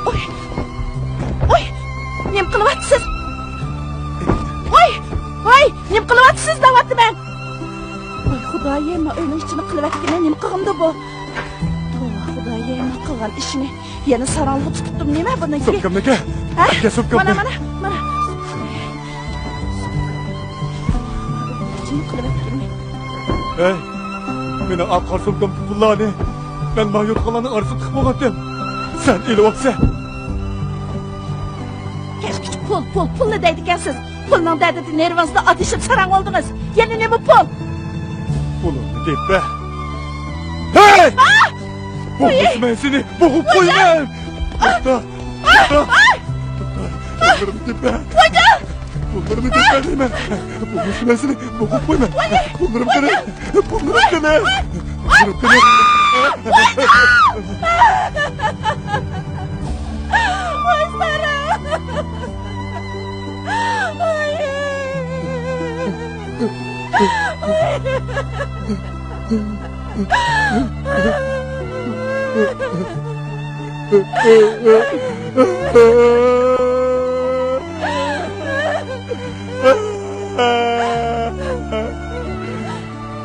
ۋوي! ۋوي! نېمە قىلىۋاتىسىز؟ ۋوي! ۋوي! نېمە قىلىۋاتىسىز دەۋاتىمەن! ۋاي خۇدايىم، مەن ئۆينىڭ ئىچىنى قىلىۋەتكىنە، نېمە قىلغىنىدۇ بۇ؟ توۋا خۇدايىم، ئىشىنى يەنە ساراڭلىققا تۇتۇپتۇ. نېمە بۇنىڭكى؟ سومكامنىكى. ھە؟ ئەكە سومكامنى. مانا، مانا، مانا. جىم قىلىۋەتكىنى. ھەي، مېنىڭ ئاق قارا سومكامدىكى پۇللارنى مەن ماڭا يوتقانلارنىڭ ئارىسىغا تىقىپ قويغانتىم. سەن ئېلىۋاپسەن. كەچكىچە پۇل، پۇل، پۇلنى دەيدىكەنسىز. پۇلنىڭ دەردىدە نېرۋىڭىزنى ئادىشىپ ساراڭ بولدىڭىز. يەنە نېمە پۇل؟ پۇلۇمنى دەپ بەر. ھەي! ئا! بولمىسا مەن سېنى بوغۇپ قويىمەن. توختا! توختا! توختا! پۇللىرىمنى دەپ بەر. پۇللىرىمنى دەپ بەر دەيمەن. بولمىسا مەن سېنى بوغۇپ قويىمەن. پۇللىرىم قېنى؟ پۇللىرىم قېنى؟ پۇللىرىم قېنى؟ ۋاي ساراڭ!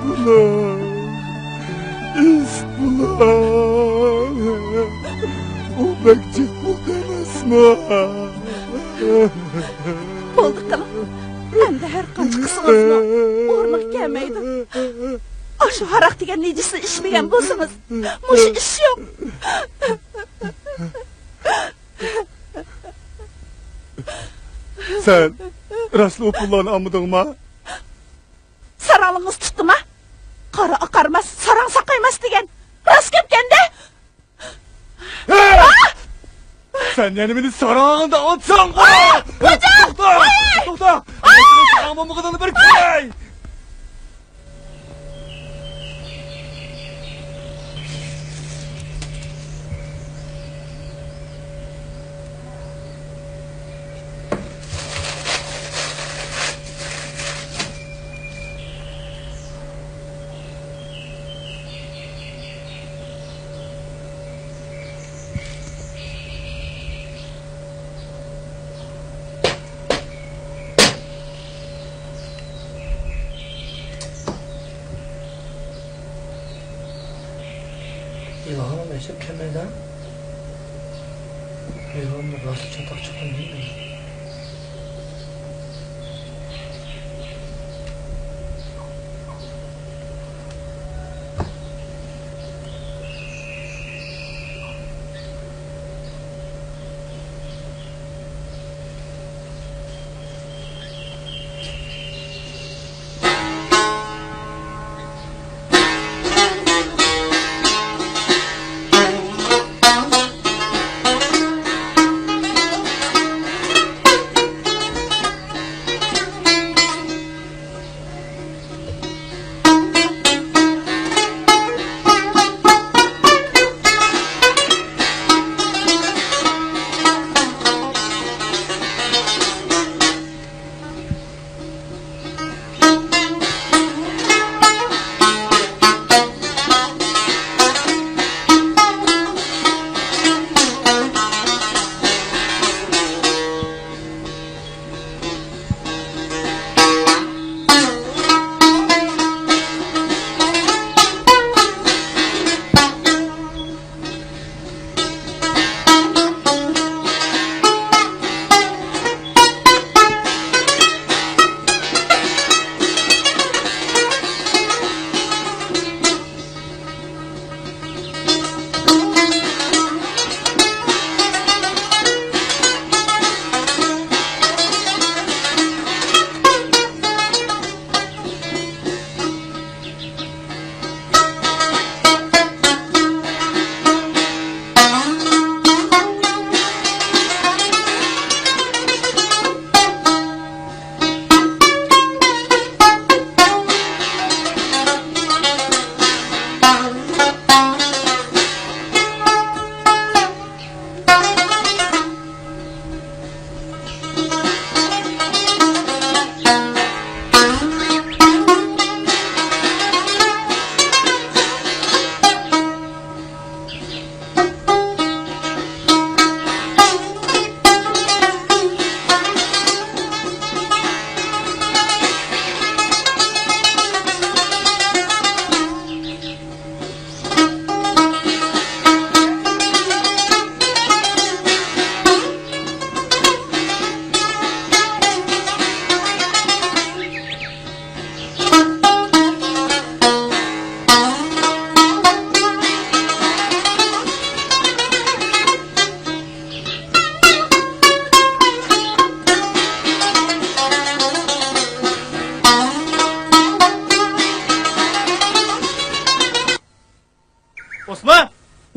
بۇلار، ئىس بۇلار. ئۇ بەك جىق بولدى ئەمەسمۇ؟ بولدى قىلىڭ. ئەمدى ھەر قانچە قىلسىڭىزمۇ ئورنىغا كەلمەيدۇ. ئاشۇ ھاراق دېگەن نىجىسنى ئىچمىگەن بولسىڭىز، مۇشۇ ئىش يوق. سەن راستلا ئۇ پۇللارنى ئالمىدىڭما؟ ساراڭلىقىڭىز تۇتتىما؟ قارا ئاقارماس، ساراڭ ساقايماس دېگەن راست گەپكەندە. ھە! سەن يەنە مېنى ساراڭ دەۋاتساڭغۇ! خوجا! توختا! توختا! مەن سېنىڭ ساراڭ بولمىغىنىڭنى بىر كۆرەي! ئىلھام ئەشەپ كەلمەيدۇ. ئىلھاممۇ راستلا چاتاق چىققان دېمەيدۇ.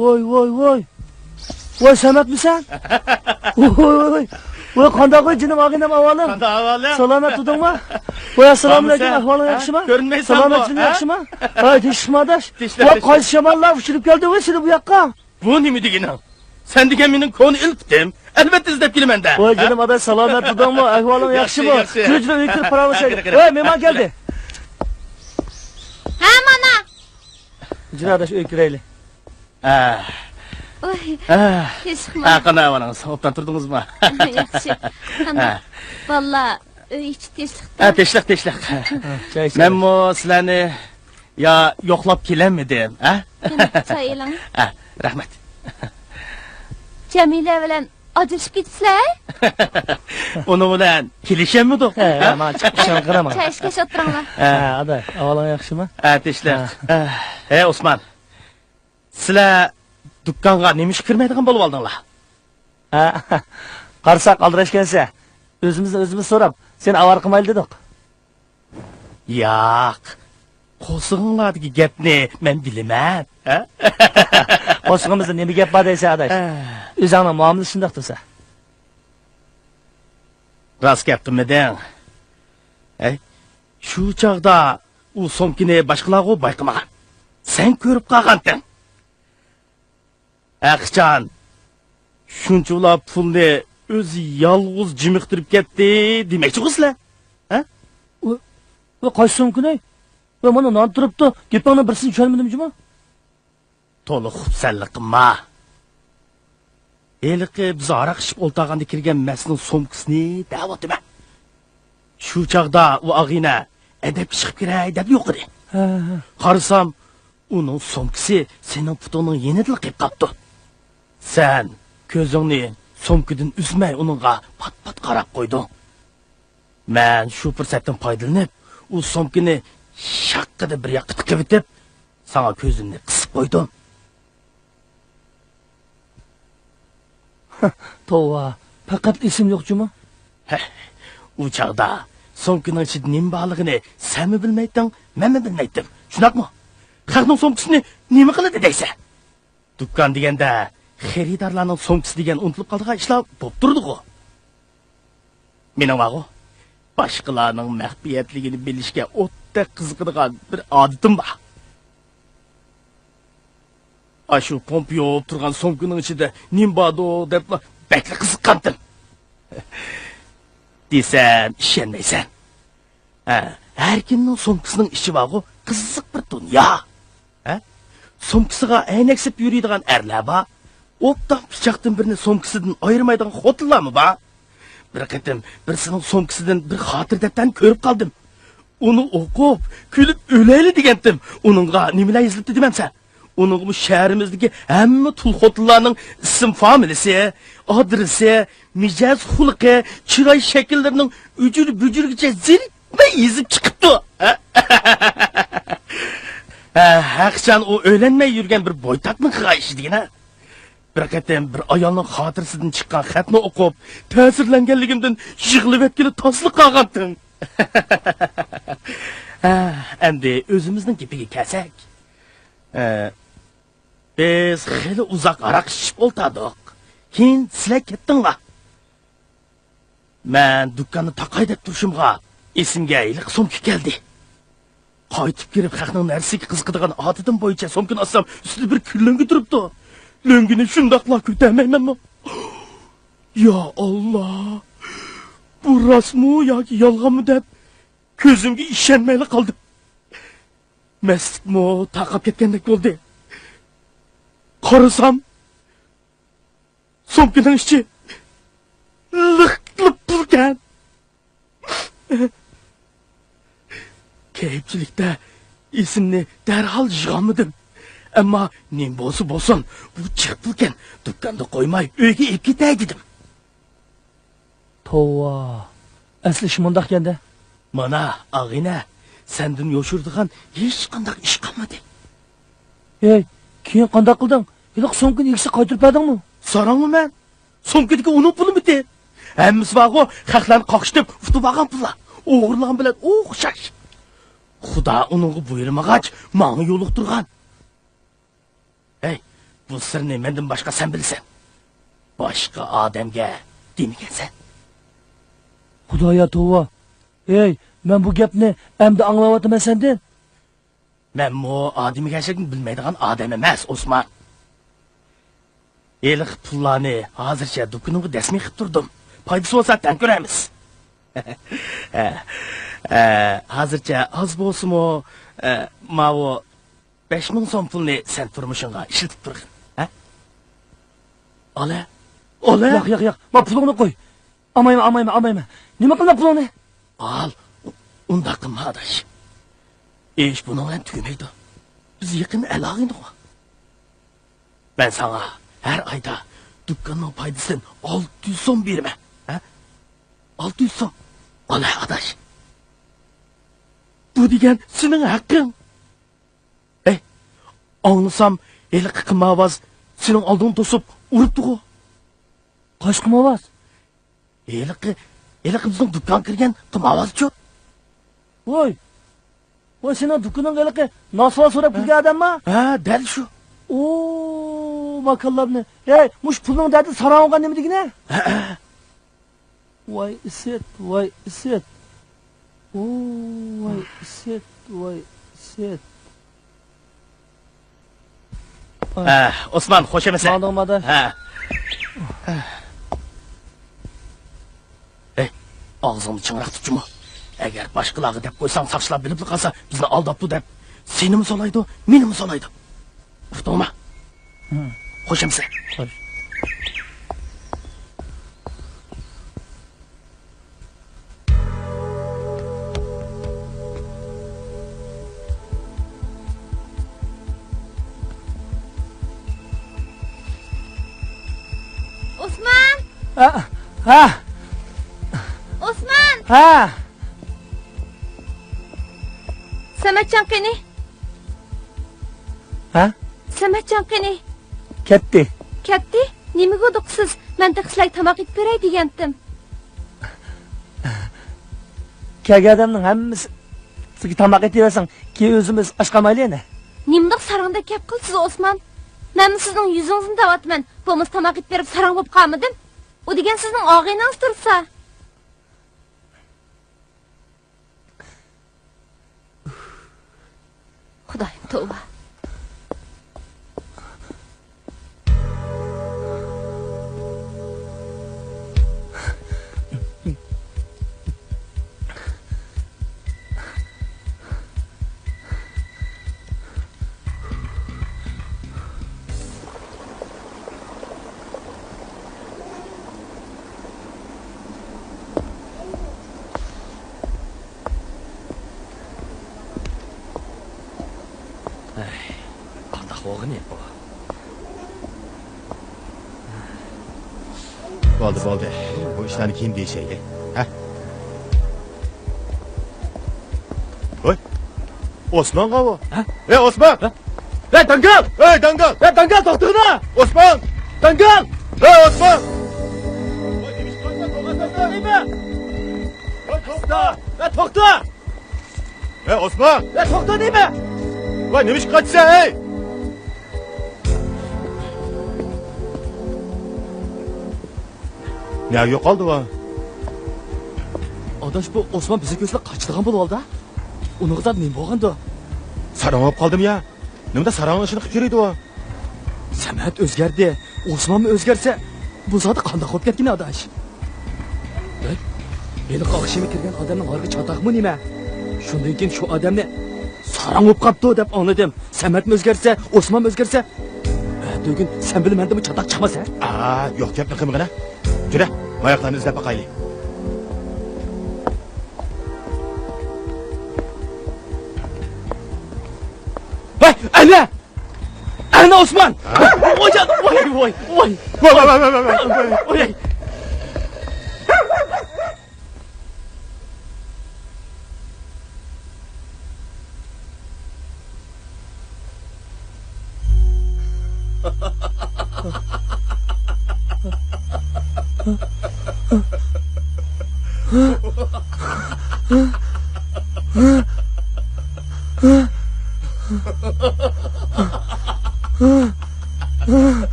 ۋاي، ۋاي، ۋاي. ۋاي، سەمەتمىسەن؟ ۋاي، ۋاي، ۋاي. ۋاي، قانداق ۋاي، جېنىم ئاغىنەم، ئەھۋالىڭ؟ قانداق ئەھۋالىڭ؟ سالامەت تۇردۇڭما؟ ۋاي، ئەسسالامۇئەلەيكۇم، بارمىسەن؟ ئەھۋالىڭ ھە؟ ياخشىما؟ كۆرۈنمەيسەنغۇ، سالامەتلىكىڭ ھە؟ ياخشىما؟ ھاي، تېشىشما ئاداش. تېشىلە، ۋاي، تېشىلە. قايسى شاماللار ئۇچۇرۇپ كەلدى ۋاي، سېنى بۇ ياققا؟ بۇ نېمە دېگىنىڭ؟ سەن دېگەن مېنىڭ كونا ئېلپىتىم. ئەلۋەتتە ئىزدەپ كېلىمەن-دە. ۋاي، ھە؟ جېنىم ئاداش، سالامەت تۇردۇڭمۇ؟ ئەھۋالىڭ ياخشى، ياخشىمۇ؟ ياخشى. جۈرە، جۈرە، ئۆيگە كىرىپ قاراۋەرسەيلى. قېنى، قېنى، قېنى. ۋاي، مېھمان كەلدى. ھە، مانا. جۈرە ئاداش، ئۆيگە كىرەيلى. ھە. ۋاي، ھە. تېشىقما. ھە، قانداق ئەھۋالىڭىز؟ ئوبدان تۇردىڭىزمۇ؟ ياخشى. قانداق؟ ھە. بالىلار، ئۆي ئىچى تېشىلىقتا. ھە، تېشىلىق، تېشىلىق. ھە، چاي ئىچىۋېرىڭ. مەنمۇ سىلەرنى يا يوقلاپ كېلەلمىدىم، ھە؟ قېنى، چاي ئېلىڭ. ھە، رەھمەت. جەمىلە بىلەن ئاجرىشىپ كېتىپسىلەر؟ ئۇنىڭ بىلەن كېلىشەلمىدۇق. ھە، ھە؟ مانا چىقىپ ئىشەڭ قارا ماڭا. چاي ئىچكەچ ئولتۇرۇڭلار. ھە، ئاداي، ئەھۋالىڭ ياخشىما؟ ھە، تىنچلىق. ھە. ھە، ھە، ئوسمان. سىلەر دۇكانغا نېمە ئىشقا كىرمەيدىغان بولۇۋالدىڭلار؟ ھە، قارىساق ئالدىراشكەنسەن. ئۆزىمىزنى ئۆزىمىز سوراپ، سېنى ئاۋارە قىلمايلى دېدۇق. ياق. قورسىقىڭلاردىكى گەپنى مەن بىلىمەن، ھە؟ قورسىقىمىزدا نېمە گەپ بار دەيسەن، ئاداش؟ ھە. ئۆزۈڭنىڭ مۇئامىلىسى شۇنداق تۇرسا. راست گەپ قىلمىدىڭ. ھەي، شۇ چاغدا ئۇ سومكىنى باشقىلارغۇ بايقىمىغان. سەن كۆرۈپ قالغانتىڭ. ھەقىچان، شۇنچىۋالا پۇلنى ئۆزى يالغۇز جىمىقتۇرۇپ كەتتى دېمەكچىغۇ سىلەر؟ ھە؟ ۋە، ۋە قايسى سومكىنى؟ ۋە مانا نان تۇرۇپتۇ. گېپىڭنىڭ بىرسىنى چۈشەنمىدىم جۇمۇ. تولا خۇپسەنلىك قىلما. ھېلىقى بىز ھاراق ئىچىپ ئولتۇرغاندا كىرگەن مەسنىڭ سومكىسىنى دەۋاتىمەن. شۇ چاغدا ئۇ ئاغىنە ئەدەپكە چىقىپ كىرەي دەپ يوقىدى. ھە، ھە. قارىسام، ئۇنىڭ سومكىسى سېنىڭ پۇتۇڭنىڭ يېنىدىلا قېلىپ قاپتۇ. سەن كۆزۈڭنى سومكىدىن ئۈزمەي ئۇنىڭغا پات-پات قاراپ قويدۇڭ. مەن شۇ پۇرسەتتىن پايدىلىنىپ، ئۇ سومكىنى شاققىدە بىر ياققا تىقىۋېتىپ، ساڭا كۆزۈمنى قىسىپ قويدۇم. توۋا، پەقەت ئېسىم يوق جۇمۇ. ھە، ئۇ چاغدا سومكىنىڭ ئىچىدە نېمە بارلىقىنى سەنمۇ بىلمەيتتىڭ، مەنمۇ بىلمەيتتىم. شۇنداقمۇ؟ خەقنىڭ سومكىسىنى نېمە قىلىدۇ دەيسەن؟ دۇكان دېگەندە خېرىدارلارنىڭ سومكىسى دېگەن ئۇنتۇلۇپ قالىدىغان ئىشلار بولۇپ تۇرىدىغۇ. مېنىڭ بارغۇ، باشقىلارنىڭ مەخپىيەتلىكىنى بىلىشكە ئوتتەك قىزىقىدىغان بىر ئادىتىم بار. ئاشۇ پومپا يوۋۇپ تۇرغان سومكىنىڭ ئىچىدە نېمە باردۇ دەپلا بەكلا قىزىققانتىم. دېسەم ئىشەنمەيسەن. ھە، ھەر كىمنىڭ سومكىسىنىڭ ئىچى بارغۇ، قىزىق بىر دۇنيا. ھە؟ سومكىسىغا ئەينەك سېلىپ يۈرىدىغان ئەرلەر بار. ئوبدان پىچاقتىن بىرنى سومكىسىدىن ئايرىمايدىغان خوتۇنلارمۇ بار. بىر قېتىم بىرسىنىڭ سومكىسىدىن بىر خاتىرە دەپتەرنى كۆرۈپ قالدىم. ئۇنى ئوقۇپ، كۈلۈپ ئۆلەيلى دېگەنتىم. ئۇنىڭغا نېمىلەر يېزىلىپتۇ دېمەمسەن؟ ئۇنىڭغىمۇ شەھىرىمىزدىكى ھەممە تۇل خوتۇنلارنىڭ ئىسىم فامىلىسى، ئادرېسى، مىجەز خۇلقى، چىراي شەكىللىرىنىڭ ئۈجۈر-بۈجۈرىگىچە زېرىكمەي يېزىپ چىقىپتۇ. ھە، ھەقىچان ئۇ ئۆيلەنمەي يۈرگەن بىر بويتاقنىڭ قىلغان ئىشى دېگىنە. بىر قېتىم بىر ئايالنىڭ خاتىرىسىدىن چىققان خەتنى ئوقۇپ، تەسىرلەنگەنلىكىمدىن يىغلىۋەتكىلى تاسلا قالغانتىم. ھە، ئەمدى ئۆزىمىزنىڭ گېپىگە كەلسەك. ھە، بىز خېلى ئۇزاق ھاراق ئىچىپ ئولتۇردۇق. كېيىن سىلەر كەتتىڭلار. مەن دۇكاننى تاقاي دەپ تۇرۇشۇمغا، ئېسىمگە ھېلىقى سومكا كەلدى. قايتىپ كىرىپ، خەقنىڭ نەرسىگە قىزىقىدىغان ئادىتىم بويىچە سومكىنى ئاچسام، ئۈستىدە بىر كۈن لۆڭگە تۇرۇپتۇ. لۆڭگىنى شۇنداقلا كۆتەرمەيمەنمۇ؟ يا ئاللا! بۇ راستمۇ ياكى يالغانمۇ دەپ، كۆزۈمگە ئىشەنمەيلا قالدىم. مەستلىكمۇ تارقاپ كەتكەندەك بولدى. قارىسام، سومكىنىڭ ئىچى لىق-لىق پۇلكەن. كەيپچىلىكتە ئېسىمنى دەرھال يىغالمىدىم. ئەمما نېمە بولسا بولسۇن، بۇ جىق پۇلكەن، دۇكاندا قويماي ئۆيگە ئېلىپ كېتەي دېدىم. توۋا، ئەسلى ئىش مۇنداقكەن-دە. مانا، ئاغىنە، سەندىن يوشۇرىدىغان ھېچقانداق ئىش قالمىدى. ھەي، كېيىن قانداق قىلدىڭ؟ ھېلىقى سومكىنى ئىگىسىگە قايتۇرۇپ بەردىڭمۇ؟ ساراڭمۇ مەن؟ سومكىدىكى ئۇنىڭ پۇلىمىدى؟ ھەممىسى بارغۇ، خەقلەرنى قاقشىتىپ ئۇتۇپ ئالغان پۇللار. ئوغرىلىغان بىلەن ئوخشاش. خۇدا ئۇنىڭغا بۇيرۇمىغاچ، ماڭا يولۇقتۇرغان. ھەي، بۇ سىرنى مەندىن باشقا سەن بىلىسەن. باشقا ئادەمگە دېمىگەنسەن. خۇدايا توۋا. ئەي، مەن بۇ گەپنى ئەمدى ئاڭلاۋاتىمەن سەندىن. مەنمۇ ئادىمىگەرچىلىكنى بىلمەيدىغان ئادەم ئەمەس، ئوسمان. ھېلىقى پۇللارنى ھازىرچە دۇكىنىڭغا دەسمىي قىلىپ تۇردۇم. پايدىسى بولسا تەڭ كۆرەرمىز. ھە، ھە، ھازىرچە ئاز بولسىمۇ، ھە، ماۋۇ بەش مىڭ سوم پۇلنى سەن تۇرمۇشۇڭغا ئىشلىتىپ تۇرغىن. ھە؟ ئالە، ئالە. ياق، ياق، ياق. ما پۇلۇڭنى قوي. ئالمايمەن، ئالمايمەن، ئالمايمەن. نېمە قىلدىڭ پۇلۇڭنى؟ ئال، ئۇنداق قىلما ئاداش. ئىش بۇنىڭ بىلەن تۈگىمەيدۇ. بىز يېقىن ئەل ئاغىنىغۇ. مەن ساڭا ھەر ئايدا دۇكاننىڭ پايدىسىدىن ئالتە يۈز سوم بېرىمەن. ھە؟ ئالتە يۈز سوم. ئالە ئاداش. بۇ دېگەن سېنىڭ ھەققىڭ. ئەي، ئاڭلىسام، ھېلىقى قىمارۋاز سېنىڭ ئالدىڭنى توسۇپ ئۇرۇپتىغۇ. قايسى قىمارۋاز؟ ھېلىقى، ھېلىقى بىزنىڭ دۇكانغا كىرگەن قىمارۋازچۇ. ۋاي، ۋاي، سېنىڭ دۇكىنىڭغا ھېلىقى ناسۋار سوراپ كىرگەن ئادەمما؟ ھە، دەل شۇ. ئو، ماكانلارنى. ھەي، مۇشۇ پۇلنىڭ دەردى ساراڭ بولغان نېمە دېگىنە؟ ھە، ھە. ۋاي ئىسىت، ۋاي ئىسىت. ئو، ۋاي ئىسىت، ۋاي ئىسىت. ھە، ئوسمان، خوش ئەمىسە؟ ماڭدىڭمۇ ئاداش؟ ھە. ھەي، ئاغزىڭنى چىڭراق تۇتچىمۇ؟ ئەگەر باشقىلارغا دەپ قويساڭ، ساقچىلار بىلىپلا قالسا، بىزنى ئالداپتۇ دەپ، سېنىمۇ سولايدۇ، مېنىمۇ سولايدۇ. ئۇقتۇڭما؟ ھە. خوش ئەمىسە. خوش. ئوسمان! ھە، ھە. ئوسمان! ھە. سەمەتجان قېنى؟ ھە؟ سەمەتجان قېنى؟ كەتتى. كەتتى؟ نېمىگە ئۇدۇقسىز؟ مەن تېخى سىلەرگە تاماق ئېتىپ بېرەي دېگەنتىم. كەلگەن ئادەمنىڭ ھەممىسىگە تاماق ئېتىۋەرسەڭ، كېيىن ئۆزىمىز ئاچ قالمايلى يەنە. نېمىنداق ساراڭدەك گەپ قىلىسىز، ئوسمان؟ مەنمۇ سىزنىڭ يۈزىڭىزنى دەۋاتىمەن. بولمىسا تاماق ئېتىپ بېرىپ ساراڭ بولۇپ قالمىدىم. ئۇ دېگەن سىزنىڭ ئاغىنىڭىز تۇرسا. خۇدايىم، توۋا. ئەي، قانداق بولغىنى بۇ؟ بولدى، بولدى. بۇ ئىشلارنى كېيىن دېيىشەيلى. ھە؟ ھوي، ئوسمانغا بۇ. ھە؟ ھەي، ئوسمان! ھە؟ ھەي، داڭگال! ھەي، داڭگال! ھەي، داڭگال، توختىغىنا! ئوسمان! داڭگال! ھەي، ئوسمان! ۋاي، نېمىشقا قاچىسەن؟ توختىغىنا دەيمەن! ۋاي، توختا! ھەي، توختا! ھەي، ئوسمان! ھەي، توختا دەيمەن! ۋاي، نېمىشقا قاچىسەن، ھەي؟ نەگە يوقالدى ئۇ؟ ئاداش، بۇ ئوسمان بىزنى كۆرسىلا قاچىدىغان بولۇۋالدى. ئۇنىڭغا زادى نېمە بولغاندۇ؟ ساراڭ بولۇپ قالدىمۇ يا؟ نېمىدە ساراڭنىڭ ئىشىنى قىلىپ يۈرىدۇ ئۇ؟ سەمەت ئۆزگەردى، ئوسمانمۇ ئۆزگەرسە، بۇ زادى قانداق بولۇپ كەتكىنى، ئاداش؟ ھەي، ھېلىقى ئاخشىمى كىرگەن ئادەمنىڭ ھارىقى چاتاقمۇ نېمە؟ شۇندىن كېيىن شۇ ئادەمنى ساراڭ بولۇپ قاپتۇ دەپ ئاڭلىدىم. سەمەتمۇ ئۆزگەرسە، ئوسمانمۇ ئۆزگەرسە، ئەتىگۈن سەن بىلەن مەندىنمۇ چاتاق چىقماس ھە؟ ئا، يوق گەپنى قىلمىغىنە. يۈرە، ماياقلارنى ئىزدەپ باقايلى. ھەي، ئەنە! ئەنە ئوسمان! ھە؟ ۋاي جان، ۋاي، ۋاي، ۋاي. ۋاي، ۋاي، ۋاي.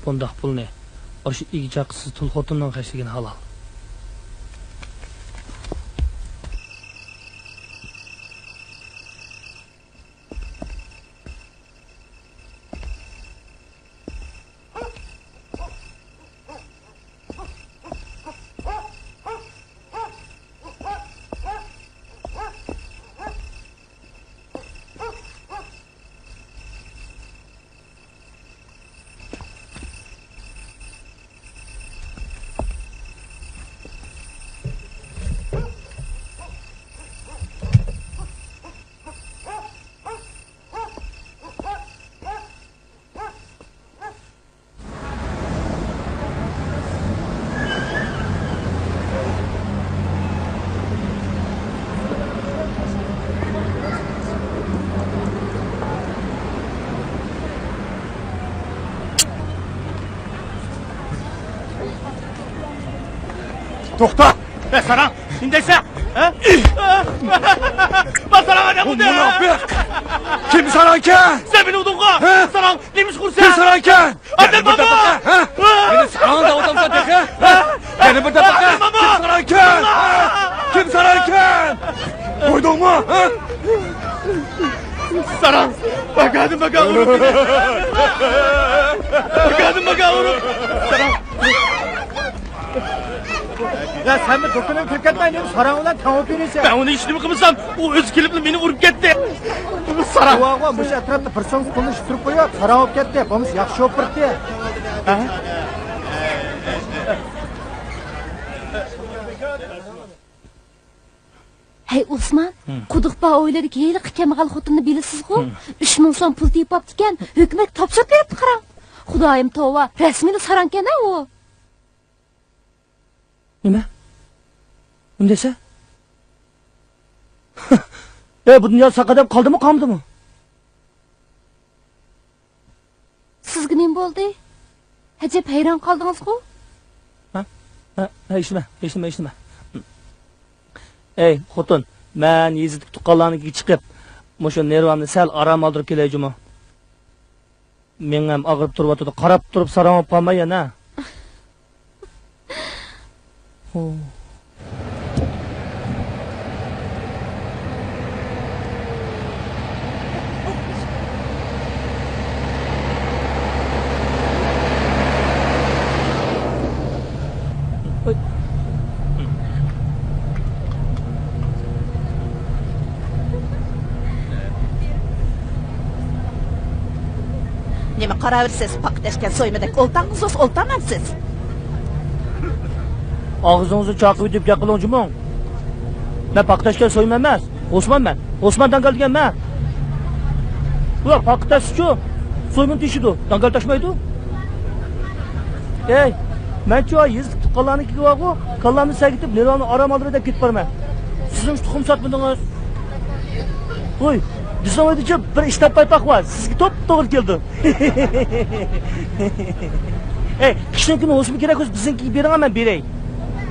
بۇنداق پۇلنى ئاشۇ ئىگە-چاقىسىز تۇل خوتۇننىڭ خەجلىگىنى ھالال. توختا! ئە، ساراڭ، نېمە دەيسەن؟ ھە؟ بار ساراڭ ئادەم بۇ ئۇدى! مۇناپىق! كىم ساراڭكەن؟ سەن مېنى ئۇدۇڭغۇ! ھە؟ ساراڭ، نېمە ئىش قۇرسەن؟ كىم ساراڭكەن؟ ئادەم بارمۇ؟ ھە؟ مېنى ساراڭ دەۋاتامسەن تېخى؟ ھە؟ يەنە بىر دەپە! كىم ساراڭكەن؟ كىم ساراڭكەن؟ قويدۇڭمۇ؟ ھە؟ ساراڭ! بەكەدىن بەكە ئۇرۇپ! بەكەدىن بەكە ئۇرۇپ! ساراڭ! يا سەنمۇ دۇكىنىڭغا كىرىپ كەتمەي، نېمە ساراڭ بىلەن تەڭ ئولتۇرۇۋېرىسەن؟ مەن ئۇنى ھېچنېمە قىلمىسام، ئۇ ئۆزى كېلىپلا مېنى ئۇرۇپ كەتتى. ساراڭ! بوۋاغۇ، مۇشۇ ئەتراپتا بىر سومكا پۇلنى ئىتتۈرۈپ قويۇپ، ساراڭ بولۇپ كەتتى. بولمىسا ياخشى شوپۇر ئىدى. ھە؟ ھەي ئوسمان، ھىم. قۇدۇق بار ئۆيلەردىكى ھېلىقى كەمبەغەل خوتۇننى بىلىسىزغۇ؟ ھىم. ئۈچ مىڭ سوم پۇل تېپىپتىكەن، ھۆكۈمەتكە تاپشۇرۇپ بېرىپتۇ قاراڭ. خۇدايىم توۋا، رەسمىيلا ساراڭكەن-ھە ئۇ. نېمە؟ ئۇنداق دېسە؟ ئەي، بۇ دۇنيا ساقا دەپ قالدىمۇ، قالمىدىمۇ؟ سىزگە نېمە بولدى؟ ئەجەب ھەيران قالدىڭىزغۇ؟ ھە؟ ھە، ھە، ھېچنېمە، ھېچنېمە، ھېچنېمە. ئەي، خوتۇن، مەن يېزىدىكى تۇغقانلارنىڭكىگە چىقىپ، مۇشۇ نېرۋامنى سەل ئارام ئالدۇرۇپ كېلەي جۇمۇ. مېڭەم ئاغرىپ تۇرۇۋاتىدۇ، قاراپ تۇرۇپ ساراڭ بولۇپ قالماي يەنە. نېمە قاراۋېرىسىز؟ پاقا تەشكەن سويمىدەك ئولتاڭغۇزۇس ئولتامەنسىز. ئاغزىڭىزنى چاقىۋېتىپ گەپ قىلىڭ جۇمۇڭ. مەن پاقا تەشكەن سويما ئەمەس، ئوسمان مەن. ئوسمان داڭگال دېگەن مەن. ئۇلار پاقا تەشسىچۇ، سويمىنى تېشىدۇ، داڭگال تاشمايدۇ. ئەي، مەنچۇ يېزا تۇغقانلارنىڭكىگە بارغۇ، كاللامنى سەگىتىپ، نېرۋامنى ئارام ئالدۇراي دەپ كېتىپ بارىمەن. سىزنىڭ تۇخۇم ساتمىدىڭىز. ۋوي، بىزنىڭ ئۆيدىچۇ بىر ئىشتاپ پايپاق بار، سىزگە توپتوغرا كېلىدۇ. ئەي، قىشنىڭ كۈنى ھوسۇم كېرەك بولسا بىزنىڭكىگە بېرىڭە، مەن بېرەي.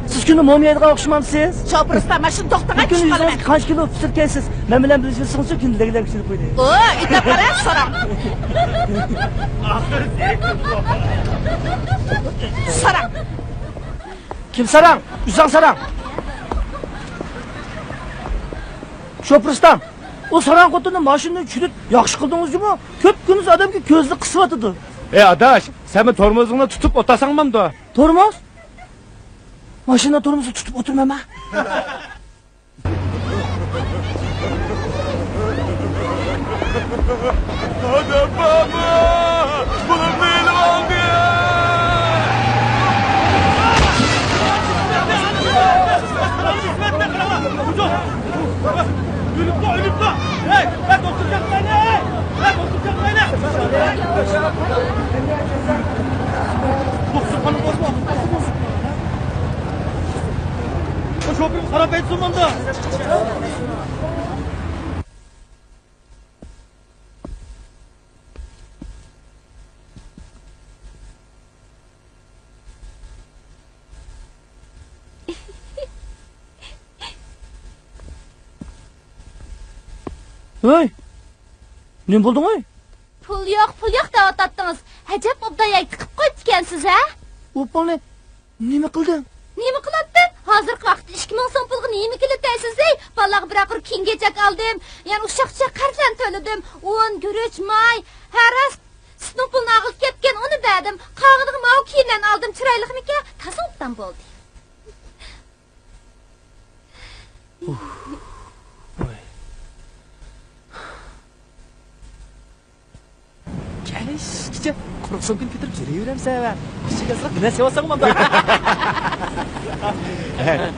سىز كۈندە موم يەيدىغان ئوخشىمامسىز؟ شوپۇر ئۇستا، مانا شۇنى توختىتىڭ، بۈگۈن چۈشۈپ قالىمەن. يۈزىڭىزگە قانچە كىلو پىسىر كەيسىز؟ مەن بىلەن بىللە يۈرسىڭىزچۇ، كۈندە لەگلەك چۈشۈرۈپ قويدى. ئو، ئېيتىپ قارا، ساراڭ. ساراڭ. كىم ساراڭ؟ ئۆزۈڭ ساراڭ. شوپۇر ئۇستام. بۇ ساراڭ خوتۇننى ماشىنىدىن چۈشۈرۈپ ياخشى قىلدىڭىزجۇمۇ؟ كۈپكۈندۈز ئادەمگە كۆزىنى قىسىۋاتىدۇ. ئەي ئاداش، سەنمۇ تورمۇزۇڭنى تۇتۇپ ئولتۇرساڭ بولامدۇ؟ تورمۇز؟ ماشىنا تورمۇزىنى تۇتۇپ ئولتۇرمايمەن. ئادەم بارمۇ؟ بۇلار مېنى ئالدى! ئۆلۈپلا، ئۆلۈپلا! ھەي، ھەي، دوختۇر چاقىرايلى! ھەي، ھەي، دوختۇر چاقىرايلى! دوختۇرخانا بوشمۇ؟ شوپۇرغا قاراپ ئېيتسۇن مۇندا! ھەي! نېمە بولدۇڭ ئەي؟ پۇل يوق، پۇل يوق دەۋاتاتتىڭىز. ئەجەب ئوبدان يەرگە تىقىپ قويۇپتىكەنسىز، ھە؟ ئۇ پۇلنى نېمە قىلدىڭ؟ نېمە قىلاتتىم؟ ھازىرقى ۋاقىتتا ئىككى مىڭ سوم پۇلغا نېمە كېلىدۇ دەيسىز، ھەي؟ بالىلارغا بىرەر قۇر كىيىم-كېچەك ئالدىم. يەنە ئۇششاق-چۈششەك قەرزلەرنى تۆلىدىم. ئۇن، گۈرۈچ، ماي، ھە راست، سۈتنىڭ پۇلىنى ئالغىلى كەپتىكەن، ئۇنى بەردىم. قالغىنىغا ماۋۇ كىيىملەرنى ئالدىم، چىرايلىقمىكەن؟ تازا ئوبدان بولدى. كەچكىچە قۇرۇق سومكىنى كۆتۈرۈپ يۈرۈۋېرەمسەن ۋە كىچىك ئازراق بىر نەرسە يەۋالساڭ مانداق.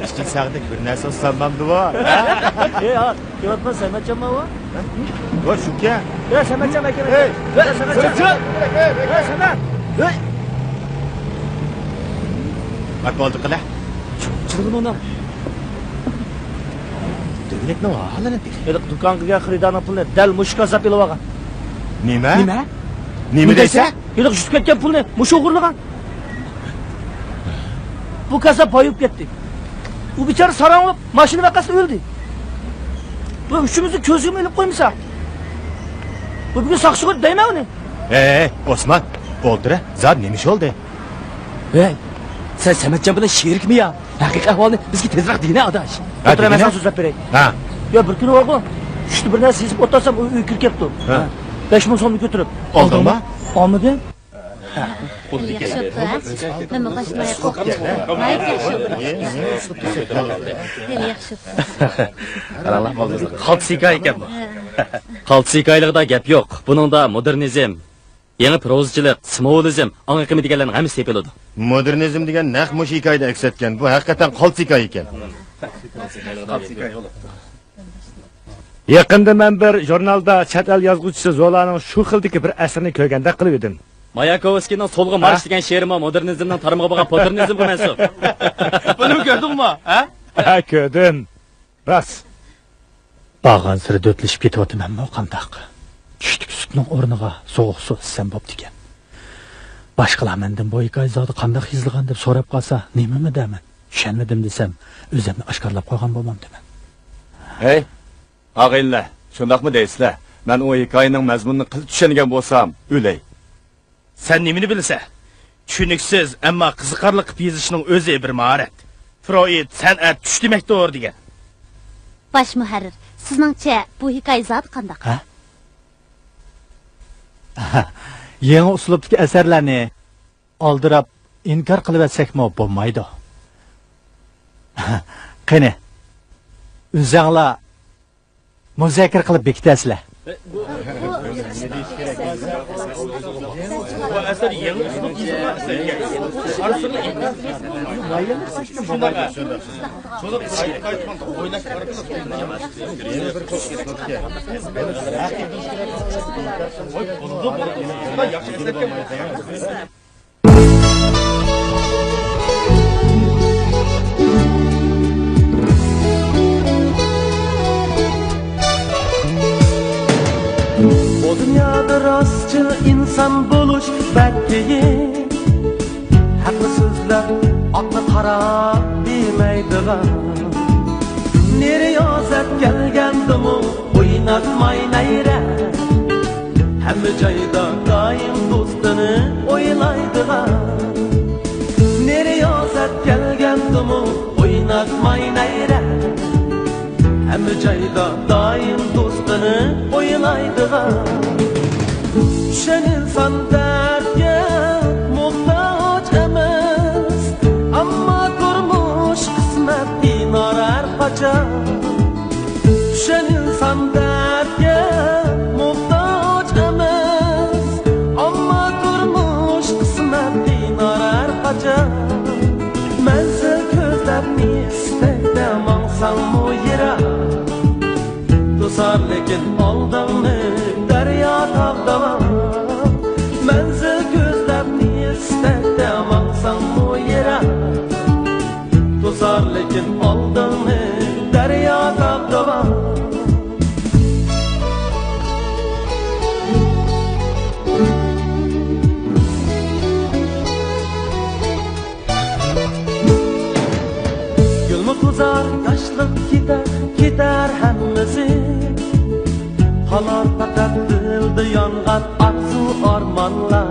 ئىككى سائەتلىك بىر نەرسە ئالسام مامدىۋۇ؟ ئەي، ھا، كېلىۋاتقان سەمەتجانمۇ بۇ؟ ۋاي، شۇكەن. ئەي، سەمەتجان ئەكەم. ئەي، سەمەتجان. ئەي، سەمەت. ئەي. ماقۇل قىلە. چىقىدۇ ئۇنىڭ. دۆگىنەكنىڭ ھالىنى تېخى. ھېلىقى دۇكانغا كەلگەن خېرىدارنىڭ پۇلىنى دەل مۇشۇ كاززاپ ئېلىۋالغان. نېمە؟ نېمە؟ نېمە دەيسەن؟ ھېلىقى يۈسۈپ كەتكەن پۇلنى مۇشۇ ئوغرىلىغان. بۇ كاززاپ باي بولۇپ كەتتى. ئۇ بىچارە ساراڭ بولۇپ ماشىنا ۋەقەسىدە ئۆلدى. بۇ ئۈچىمىزنى كۆزگىمۇ ئىلىپ قويمىسا. بۇ بۈگۈن ساقچىغا دەيمەن ئۇنى. ھەي، ئوسمان، ئولتۇر، زادى نېمە ئىش بولدى؟ ھەي، سەن سەمەتجان بىلەن شېرىكمۇ يا؟ ھەقىقىي ئەھۋالنى بىزگە تېزرەك دېگىنە، ئاداش. ھە، ئولتۇرە، مەن دېگىنە؟ ساڭا سۆزلەپ بېرەي. ھە. يا، بىر كۈنى بارغۇ، چۈشتە بىر نەرسە يېزىپ ئولتۇرسام، ئۇ ئۆيگە كىرىپ كەپتۇ. ھە. بەش مىڭ سومنى كۆتۈرۈپ. ئالدىڭمۇ؟ ئالدىم. ياخشى بوپتۇ، ھە؟ مەن بۇ قاچىنى ئاياپ قويۇپ. ناھايىتى ياخشى بوپتۇ. خېلى ياخشى بوپتۇ. قاراڭلار، قالتىس ھېكايە ئىكەن بۇ. قالتىس ھېكايىلىقىدا گەپ يوق. بۇنىڭدا مودېرنىزم، يېڭى پروزىچىلىق، سىمۋولىزم، ئاڭ ئېقىمى دېگەنلەرنىڭ ھەممىسى تېپىلىدۇ. مودېرنىزم دېگەن نەق مۇشۇ ھېكايىدە ئەكس ئەتكەن. بۇ ھەقىقەتەن قالتىس ھېكايە ئىكەن. يېقىندا مەن بىر ژۇرنالدا چەت ئەل يازغۇچىسى زولانىڭ شۇ خىلدىكى بىر ئەسىرىنى كۆرگەندەك قىلىۋىدىم. ماياكوۋسكىينىڭ سولغا مارش ھە؟ دېگەن شېئىرىمۇ مودېرنىزمنىڭ تارمىقىغا، پوتېرنىزمغا مەنسۇپ. بۇنىمۇ كۆردۈڭمۇ؟ ھە؟ ھە، كۆردۈم. راست. بارغانسېرى دۆتلىشىپ كېتىۋاتىمەنمۇ قانداق؟ چۈشتىكى سۈتنىڭ ئورنىغا سوغۇق سۇ ئىچسەم بوپتىكەن. باشقىلار مەندىن بۇ ھېكايە زادى قانداق يېزىلغان دەپ سوراپ قالسا، نېمىمۇ دەرمەن؟ چۈشەنمىدىم دېسەم، ئۆزۈمنى ئاشكارىلاپ قويغان بولمامدىمەن؟ ھەي، ئاغىنىلەر، شۇنداقمۇ دەيسىلەر؟ مەن ئۇ ھېكايىنىڭ مەزمۇنىنى قىلچە چۈشەنگەن بولسام، ئۆلەي. سەن نېمىنى بىلىسەن؟ چۈشىنىكسىز، ئەمما قىزىقارلىق قىلىپ يېزىشنىڭ ئۆزى بىر ماھارەت. فرويد سەنئەت چۈش دېمەكتۇر دېگەن. باش مۇھەررىر، سىزنىڭچە بۇ ھېكايە زادى قانداق؟ ھە؟ يېڭى ئۇسلۇبتىكى ئەسەرلەرنى ئالدىراپ ئىنكار قىلىۋەتسەكمۇ بولمايدۇ. قېنى، ئۆزۈڭلار مۇزاكىرە قىلىپ بېكىتەسىلەر. بۇ ئەسەر يېڭى ئۇسلۇب. بۇ دۇنيادا راستچىل ئىنسان بولۇش بەك قىيىن. ھەقنى سۆزلەپ، ئاقنى قارا دېمەيدىغان. نېرى رىيازەت كەلگەندىمۇ ئويناتماي نەيرە. ھەممە جايدا دائىم دوستىنى ئويلايدىغان. نېرى رىيازەت كەلگەندىمۇ ئويناتماي نەيرە. ھەممە جايدا دائىم دوستىنى ماڭساڭمۇ يىراق، توسار لېكىن ئالدىڭنى دەريا تاغ داۋان. مەنزىل كۆزلەپ ئىستەكتە ماڭساڭمۇ يىراق، توسار لېكىن ئالدىڭنى دەريا تاغ داۋان. گۈلمۇ قىزار، ياشلىق كېتەر، كېتەر ھەممىسى. قالار پەقەت دىلدا يانغان ئارزۇ ئارمانلار.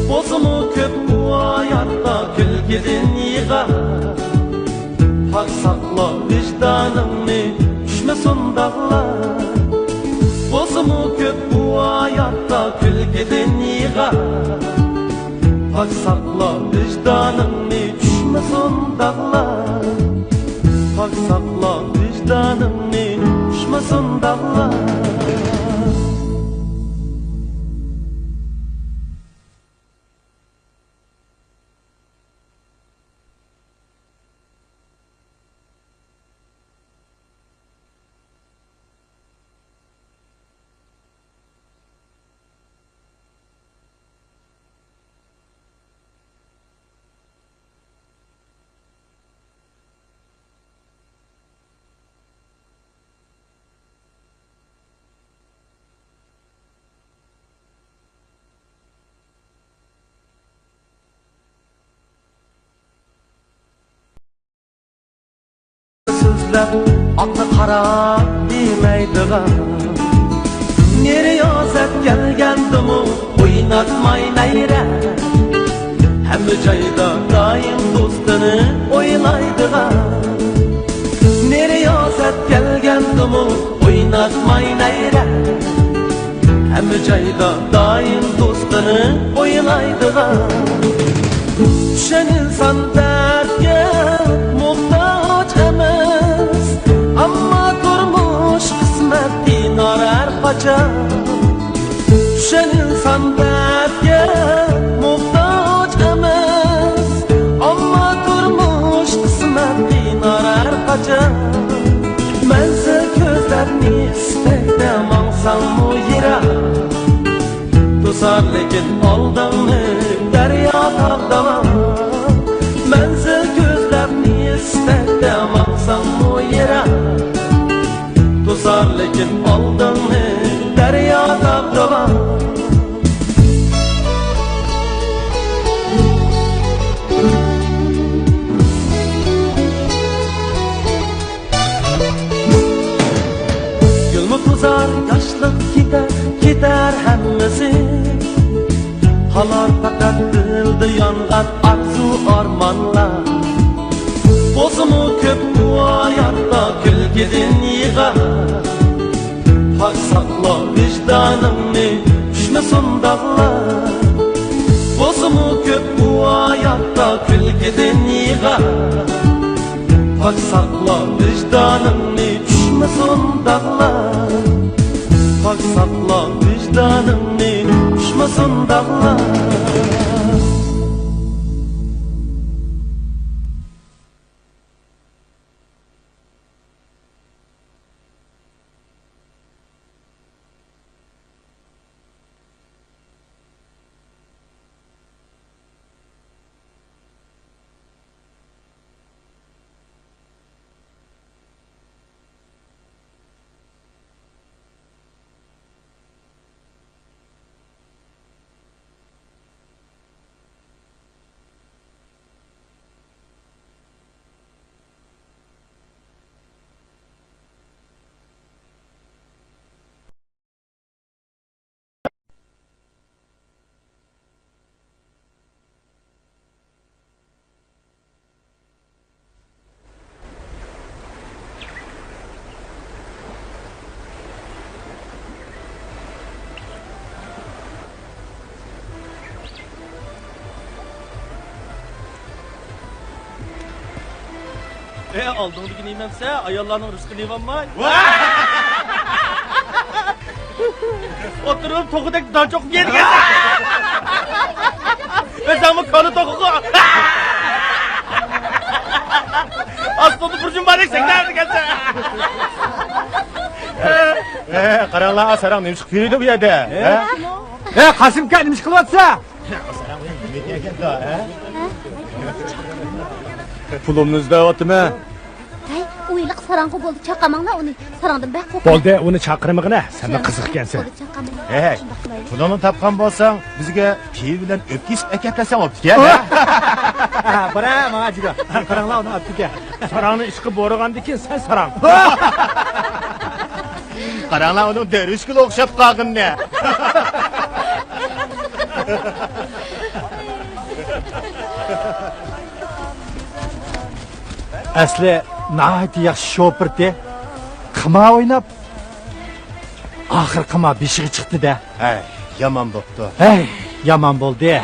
بولسىمۇ كۆپ بۇ ھاياتتا كۈلكىدىن يىغا. پاك ساقلا ۋىجدانىڭنى، چۈشمىسۇن داغلار. بولسىمۇ كۆپ بۇ ھاياتتا كۈلكىدىن يىغا. پاك ساقلا ۋىجدانىڭنى، چۈشمىسۇن داغلار. پاك ساقلا ۋىجدانىڭنى، چۈشمىسۇن داغلار. سۆزلەپ ئاقنى قارا دېمەيدىغان، نېرى يازەت كەلگەندىمۇ ئويناتماي نەيرە. ھەممە جايدا دائىم دوستىنى ئويلايدىغان، نېرى يازەت كەلگەندىمۇ ئويناتماي نەيرە. ھەممە جايدا دائىم دوستىنى ئويلايدىغان. چۈشەن ئىنسان دەردكە موھتاج ئەمەس، ئەمما تۇرمۇش قىسمەت ئىنار ھەر قاچان. چۈشەن ئىنسان دەردكە موھتاج ئەمەس، ئەمما تۇرمۇش قىسمەت قىينار ھەر قاچان. مەنزىل كۆزلەپ ئىستەكتە ماڭساڭمۇ يىراق، توسار لېكىن ئالدىڭنى دەريا تاغ داۋان. مەنزىل كۆزلەپ ئىستەكتە ماڭساڭمۇ يىراق، توسار لېكىن ئالدىڭنى دەريا تاغ داۋان. گۈلمۇ قىزار، ياشلىق كېتەر، كېتەر ھەممىسى. قالار پەقەت دىلدا يانغان ئارزۇ ئارمانلار. بولسىمۇ كۆپ بۇ ھاياتتا كۈلكىدىن يىغا. پاك ساقلا ۋىجدانىڭنى، چۈشمىسۇن داغلار. بولسىمۇ كۆپ بۇ ھاياتتا كۈلكىدىن يىغا. پاك ساقلا ۋىجدانىڭنى، چۈشمىسۇن داغلار. پاك ساقلا ۋىجدانىڭنى، چۈشمىسۇن داغلار. ئە، ئالدىڭدىكى نېمەمسە، ئاياللارنىڭ رىزقىنى يېۋالماي. ئولتۇرۇپ توخۇدەك دان چوقۇپ يەيدىكەنسەن. ئۆزۈڭمۇ كالا توخۇغۇ. ئاستىڭدا بىر جۇمبارەك سەكتەر دېگەنسەن. ئە، قاراڭلار، ساراڭ نېمە ئىش قىلىپ يۈرىدۇ بۇ يەردە؟ ھە؟ ئە، قاسىمكا، نېمە ئىش قىلىۋاتىسەن؟ پۇلۇمنى ئىزدەۋاتىمەن. ھەي، ئۇ ھېلىقى ساراڭغۇ بولدى، چاقاماڭلار ئۇنى. ساراڭدىن بەك قورقىمەن. بولدى، ئۇنى چاقىرمىغىنە، سەنمۇ قىزىق ئىكەنسەن. بولدى، چاقاماڭ. ھەي، شۇنداق قىلايلى. پۇلۇڭنى تاپقان بولساڭ، بىزگە پىۋا بىلەن ئۆپكە ئېسىپ ئەكەپ بەرسەڭ بوپتىكەن، ھە؟ ھە، بارا، ماڭا جىگا. قاراڭلار، ئۇنى ئاپتىكەن. ساراڭنىڭ ئىشقى بورىغاندىكىن سەن ساراڭ. قاراڭلار، ئۇنىڭ دەرۋىشكىلا ئوخشاپ قالغىنىنى. ئەسلى ناھايىتى ياخشى شوپۇرتى. قىمار ئويناپ، ئاخىرى قىمار بېشىغا چىقتى-دە. ھەي، يامان بوپتۇ. ھەي، يامان بولدى.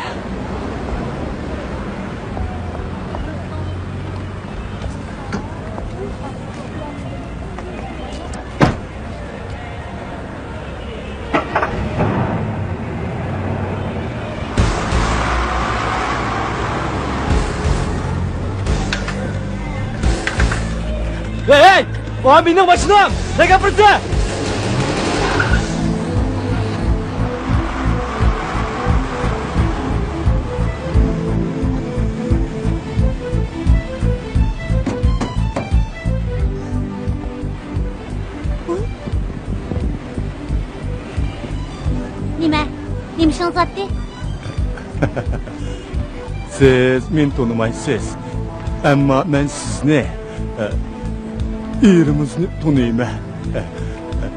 ھەي، ھەي! ۋا، مېنىڭ ماشىنام! نەگە ئاپىرىسەن؟ نېمە؟ نېمە ئىشىڭىز بارتى؟ سىز مېنى تونۇمايسىز. ئەمما مەن سىزنى، ئە، ئېرىڭىزنى تونۇيمەن. ئە، ئە،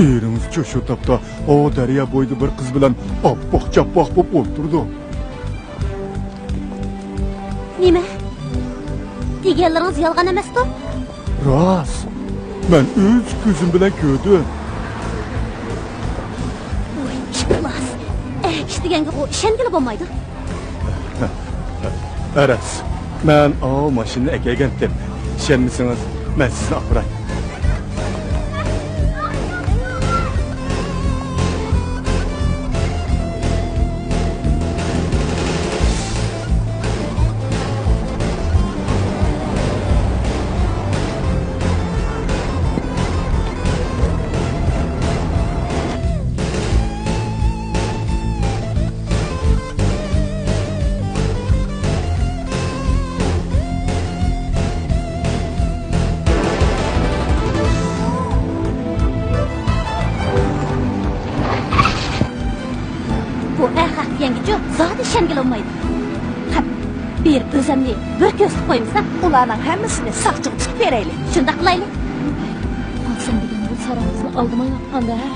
ئېرىڭىزچۇ شۇ تاپتا ئاۋۇ دەريا بويىدا بىر قىز بىلەن ئاپئاق-چاپئاق بولۇپ ئولتۇرىدۇ. نېمە؟ دېگەنلىرىڭىز يالغان ئەمەستۇ؟ راست. مەن ئۆز كۆزۈم بىلەن كۆردۈم. ۋاي، ئىپلاس. ئەكىش دېگەنگە ئۇ ئىشەنگىلى بولمايدۇ. راست. مەن ئاۋۇ ماشىنىنى ئەكەلگەنتىم. ئىشەنمىسىڭىز، مەن سىزنى ئاپىراي. بۇ ئەخمەق دېگەنگىچۇ زادى ئىشەنگىلى بولمايدۇ. قەپ، بېرىپ ئۆزەمنى بىر كۆرسىتىپ قويمىسا. ئۇلارنىڭ ھەممىسىنى ساقچىغا تۇتۇپ بېرەيلى. شۇنداق قىلايلى. ئالسام دېگەن بۇ ساراڭىزنى ئالدىمايۋاتقاندا، ھە؟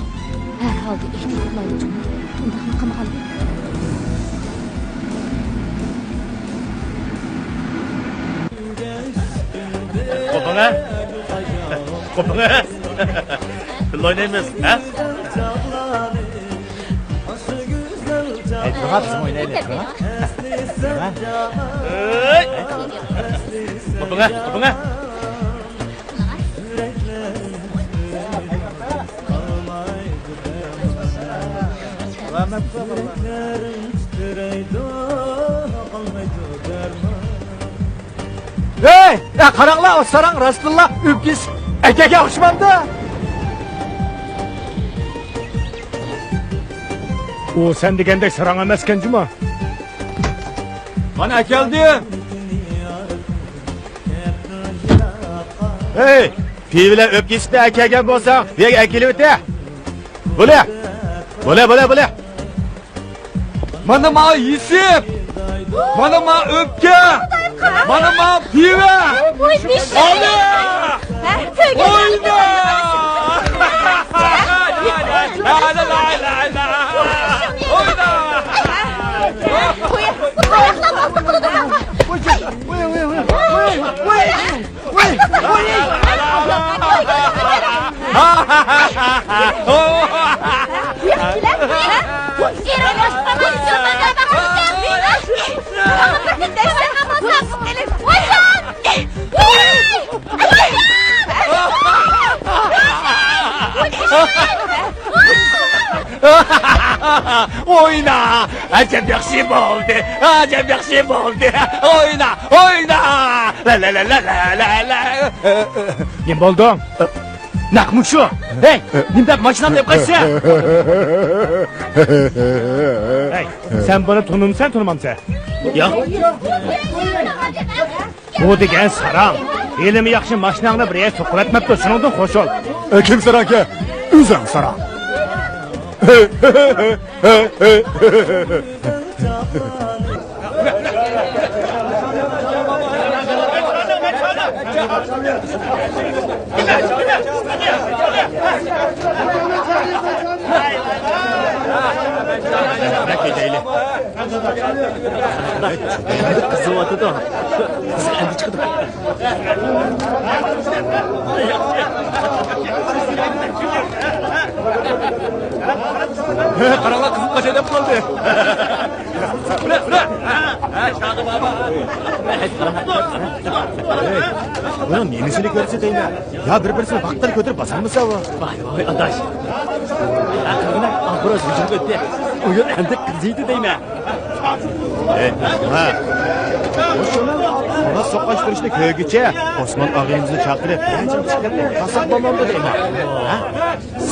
ھەر ھالدا ئېھتىيات قىلايلى جۇمۇ. ئۇنداقمۇ قىلمىغانلى. قوپۇڭە. قوپۇڭە. بىللە ئوينايمىز، ھە؟ ئەي، تۇرۇڭا، بىزمۇ ئوينايلى، تۇرۇڭا. ئەي. قوپۇڭە، قوپۇڭە. ھەي، ئە، قاراڭلار، ئۇ ساراڭ راستتىنلا ئۆپكىسى ئەكەگە ئوخشىمامدۇ؟ ئۇ سەن دېگەندەك ساراڭ ئەمەسكەن جۇمۇ. مانا ئەكەلدىم. ھەي، پىۋا بىلەن ئۆپكە ئېسىپنى ئەكەلگەن بولساڭ، بۇ يەرگە ئەكېلىۋېتە. بولە. بولە، بولە، بولە. مانا ماڭا ئېسىپ. مانا ماڭا ئۆپكە. مانا ماڭا پىۋا. ئالە. ئوينا. ئوينا. ئوينا! ئەجەب ياخشى بولدى، ئەجەب ياخشى بولدى. ئوينا، ئوينا. لا، لا، لا. نېمە بولدۇڭ؟ نەق مۇشۇ. ھەي، نېمە دەپ ماشىنامنى ئېلىپ قاچىسەن؟ ھەي، سەن بۇنى تونۇمسەن، تونۇمامسەن؟ ياق. بۇ دېگەن ساراڭ. ھېلىمۇ ياخشى ماشىناڭنى بىر يەر سوقۇۋەتمەپتۇ، شۇنىڭدىن خۇش بول. ئە، كىم ساراڭكەن؟ ئۆزۈڭ ساراڭ. قىزىۋاتىدۇ. قىزىق ئەمدى چىقىدۇ. قاراڭلار، قىزىپ قاچاي دەپ قالدى. بۇنىڭ نېمىسىنى كۆرسىتەيمەن؟ يا بىر-بىرسىنى ۋاقىتلار كۆتۈرۈپ باسالمىسا بۇ. ۋاي، ۋاي، ئاداش. ھە، قىلغىنە، ئابروز ھۇجۇم ئۆتتى. ئويۇن ئەمدى قىزىيدۇ دەيمەن. ئەي، ھە. مۇشۇنىڭ خورا سوقۇشتۇرۇشنى كۆرگۈچە، ئوسمان ئاغىيىمىزنى چاقىرىپ، بىرەر جىق چىقىرىپ قالساق بولمامدۇ دەيمەن. ھە؟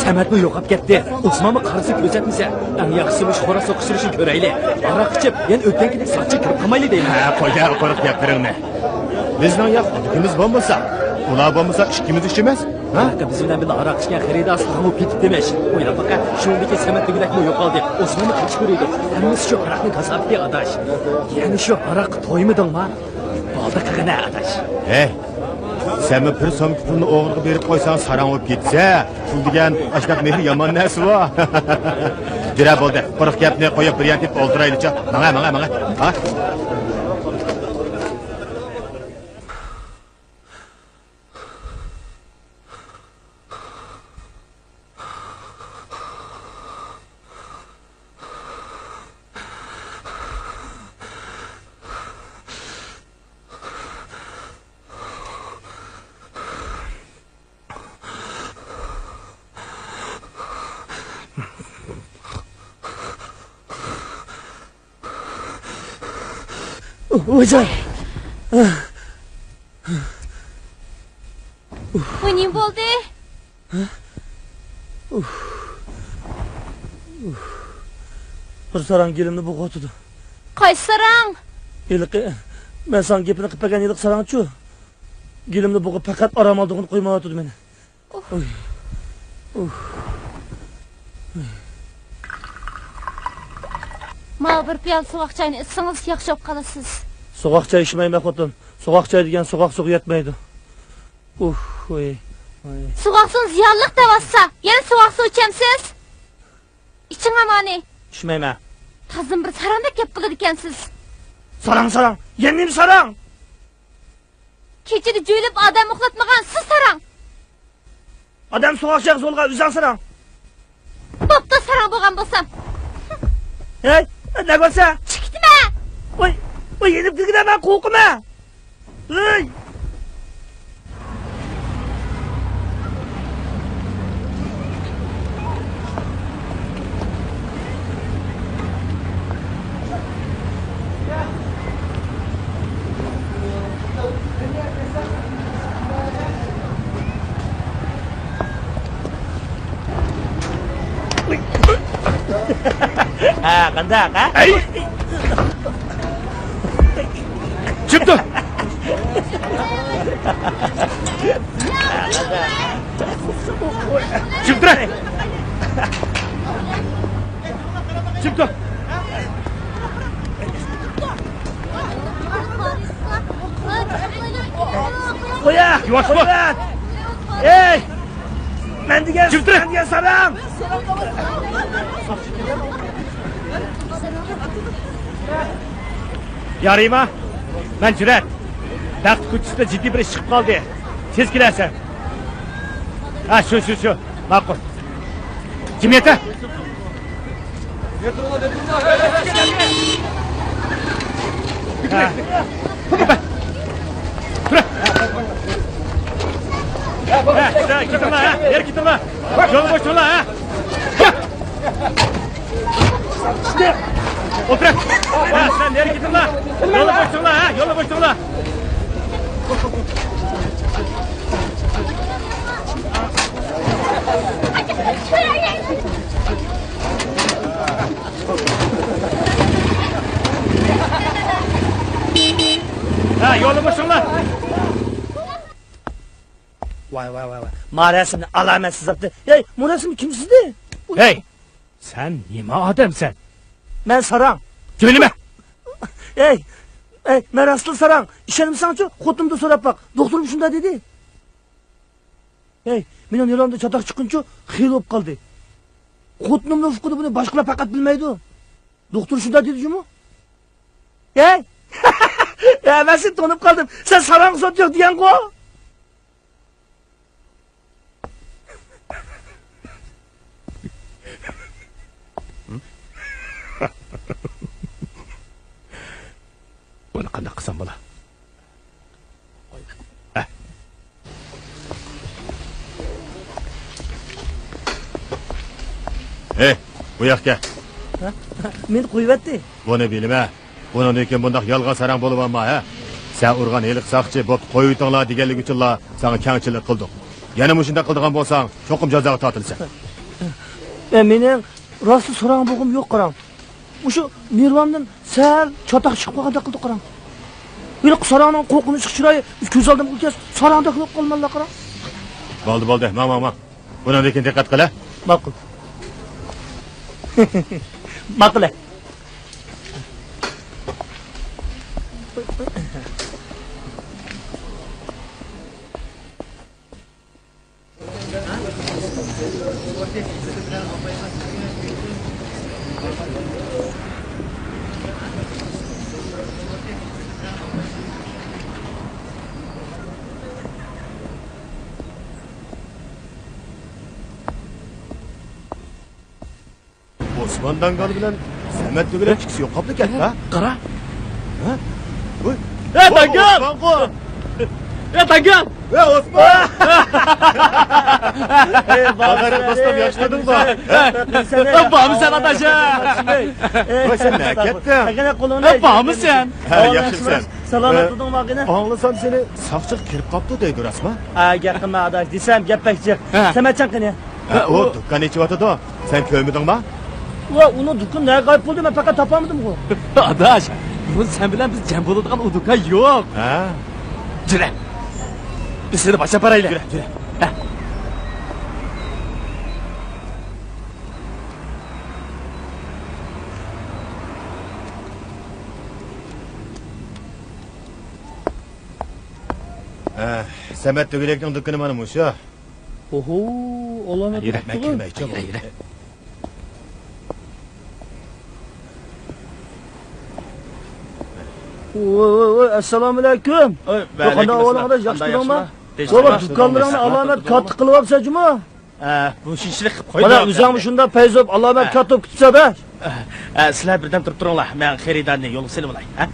سەمەتمۇ يوقاپ كەتتى. ئوسمانمۇ قارىسى كۆرسەتمىسە، ئەڭ ياخشىسى مۇشۇ خورا سوقۇشتۇرۇشنى كۆرەيلى. ھاراق ئىچىپ، يەنە ئۆتكەن كېتىك ساقچى كىرىپ قالمايلى دەيمەن. ھە، قويە قۇرۇق گەپلىرىڭنى. بىزنىڭ يا خوتۇنىمىز بولمىسا، ئۇلار بولمىسا ئىككىمىز ئىچىمىز. ھە؟ بىز بىلەن بىللە ھاراق ئىچكەن خېرىدار ساراڭ بولۇپ كېتىپتىمىش. ئويلاپ باقە، شۇنىڭدىكى سەمەت دېگۈدەكمۇ يوقالدى. ئوسمانمۇ كەچ كۆرۈيدۇ. ھەممىسى شۇ ھاراقنىڭ كاساپىتى، ئاداش. يەنە شۇ ھاراققا تويمىدىڭما؟ بولدى قىلغىنە، ئاداش. ھەي، سەنمۇ بىر سومكا پۇلنى ئوغرىغا بېرىپ قويساڭ، ساراڭ بولۇپ كېتىسە. پۇل دېگەن ئاشۇنداق مېھىر يامان نەرسىۋۇ. بىرە بولدى، قۇرۇق گەپنى قويۇپ، بىر يەردە ئولتۇرايلىچۇ. ماڭە، ماڭە، ماڭە. ھا؟ ۋايجان! بۇ نېمە بولدى؟ بىر ساراڭ گېلىمنى بوغۇۋاتىدۇ. قايسى ساراڭ؟ ھېلىقى، مەن ساڭا گېپىنى قىلىپ بەرگەن ھېلىقى ساراڭچۇ؟ گېلىمنى بوغۇپ پەقەت ئارام ئالىدىغىنى قويمايۋاتىدۇ مېنى. ئۇھ. ئۇھ. ئۇھ. ماۋۇ بىر پىيالە سوغۇق چاينى ئىچسىڭىز ياخشى بولۇپ قالىسىز. سوغۇق چاي ئىچمەيمەن خوتۇن. سوغۇق چاي دېگەن سوغۇق سۇغا يەتمەيدۇ. ئۇھ، ۋاي، ۋاي. سوغۇق سۇ زىيانلىق دەۋاتسا، يەنە سوغۇق سۇ ئىچەمسىز؟ ئىچىڭ ئامانى. ئىچمەيمەن. تازىمۇ بىر ساراڭدەك گەپ قىلىدىكەنسىز. ساراڭ، ساراڭ. يەنە نېمە ساراڭ؟ كېچىدە جۆيلۈپ ئادەم ئۇخلاتمىغان سىز ساراڭ. ئادەم سوغۇق چايغا زورلىغان ئۆزۈڭ ساراڭ. بوپتۇ، ساراڭ بولغان بولسام. ھەي، نەگە بارسا؟ چىقىتمە. ۋاي، ۋاي، يېنىپ كىرگىنە مەن قورقىمەن. ھەي. ھە، قانداق، ھە؟ ئەي! چىپ تۇر! چىپ تۇر! چىپ تۇر! قويە! يۇۋاش بول! قويە! ئەي! مەن دېگەن، جىم تۇرۇڭ! مەن دېگەن ساراڭ! يارىما، مەن جۈرئەت. بەخت كوچىسىدا جىددىي بىر ئىش چىقىپ قالدى. تېز كېلەرسەن. ھە، شۇ، شۇ، شۇ. ماقۇل. جىم يېتە. ھە. تۇرە. ھە، كېتىڭلار، ھە. يەر كېتىڭلار. يول بوش تۇرۇڭلار، ھە. چىقتى. ئولتۇر. ھە، سىلەر نەرىگە كېتىڭلار. يولنى بوشىتىڭلار، ھە، يولنى بوشىتىڭلار. ھە، يولنى بوشىتىڭلار. ۋاي، ۋاي، ۋاي، ۋاي. ما رەسىمنى ئالامەتسىز ئاپتۇ. ھەي، بۇ رەسىمنى كىم سىزدى؟ ھەي، سەن نېمە ئادەمسەن؟ مەن ساراڭ. كىم نېمە؟ ھەي، ھەي، مەن راستلا ساراڭ. ئىشەنمىسەڭچۇ، خوتۇنۇمدىن سوراپ باق. دوختۇرۇم شۇنداق دېدى. ھەي، مېنىڭ نېرۋامدا چاتاق چىققىنىچۇ خېلى بولۇپ قالدى. خوتۇنۇمنىڭ ئۇقىدۇ، بۇنى باشقىلار پەقەت بىلمەيدۇ. دوختۇر شۇنداق دېدى جۇمۇ. ھەي! ھە، مەن سېنى تونۇپ قالدىم. سەن ساراڭ سوت يوق دېگەنغۇ؟ بۇنى قانداق قىلسام بولا؟ ھەي، بۇ ياققا كەل. ھە؟ مېنى قويۇۋەتتى. بۇنى بىلىمە. بۇنىڭدىن كېيىن بۇنداق يالغان ساراڭ بولۇۋالما، ھە؟ سەن ئۇرغان ھېلىقى ساقچى بوپتۇ، قويۇۋېتىڭلار دېگەنلىكى ئۈچۈنلا ساڭا كەڭچىلىك قىلدۇق. يەنە مۇشۇنداق قىلىدىغان بولساڭ، چوقۇم جازاغا تارتىلىسەن. ئە، مېنىڭ راستلا ساراڭ بولغۇم يوق، قاراڭ. مۇشۇ نېرۋامدىن سەل چاتاق چىقىپ قالغاندەك قىلدى، قاراڭ. ھېلىقى ساراڭنىڭ قورقۇنچلۇق چىرايى كۆز ئالدىمغا كەلسە، ساراڭدەك بولۇپ قالىمەنلا، قاراڭ. بولدى، بولدى، ماڭ، ماڭ، ماڭ. بۇنىڭدىن كېيىن دىققەت قىل، ھە؟ ماقۇل. ماقۇل، ھە. ئوسمان داڭگال بىلەن سەمەت تۆگىلەر ئىككىسى يوقاپلا كەتتى، ھە؟ قارا. ھە؟ ۋوي. ئە، داڭگال! ئوسمانغۇ! ئە، داڭگال! ئە، ئوسمان! ئەي، بارمۇسەن، دوستۇم، ياخشىمۇ؟ ئە، بارمۇسەن، ئاداش؟ ۋوي، سەن نەگە كەتتىڭ؟ ئە، بارمۇسەن؟ ھە، ياخشىمۇسەن؟ سالامەتلىدىڭمۇ، ئاغىنە؟ ئاڭلىسام، سېنى ساقچىغا كىرىپ قاپتۇ دەيدۇ، راستمۇ؟ ھە، گەپ قىلما، ئاداش، دېسەم گەپ بەك جىق. ھە. سەمەتجان قېنى؟ ھە، ئۇ دۇكان ئېچىۋاتىدۇ. سەن كۆرمىدىڭما؟ ۋە، ئۇنىڭ دۇكىنى نەگە غايىپ بولدى، مەن پەقەت تاپالمىدىمغۇ. ئاداش، بۇ سەن بىلەن بىز جەم بولىدىغان ئۇ دۇكان يوق. ھە. جۈرە. بىز سېنى باشلاپ بارايلى. جۈرە، جۈرە. ھە. ھە، سەمەت تۆگىلەكنىڭ دۇكىنى مانا مۇشۇ. ئوھو، ئالامەت. يۈرە، مەن كىرمەي، يۈرە، يۈرە. ۋوي، ۋوي، ۋوي، ئەسسالامۇئەلەيكۇم. ۋوي، قانداق ئەھۋالىڭ، ئاداش؟ ياخشى تۇرۇڭما؟ ۋوي، دۇكانلىرىڭنى ئالامەت كاتتا قىلىۋاپسەن جۇمۇ. ئە، بۇ شۇنچىلىك قىلىپ قويدۇق. مانا ئۆزۈڭمۇ شۇنداق پەيزوپ، ئالامەت كاتتا بولۇپ كېتىپسەن-دە. ئە، سىلەر بىردەم تۇرۇپ تۇرۇڭلار، مەن خېرىدارنى يولغا سېلىۋالاي، ھە؟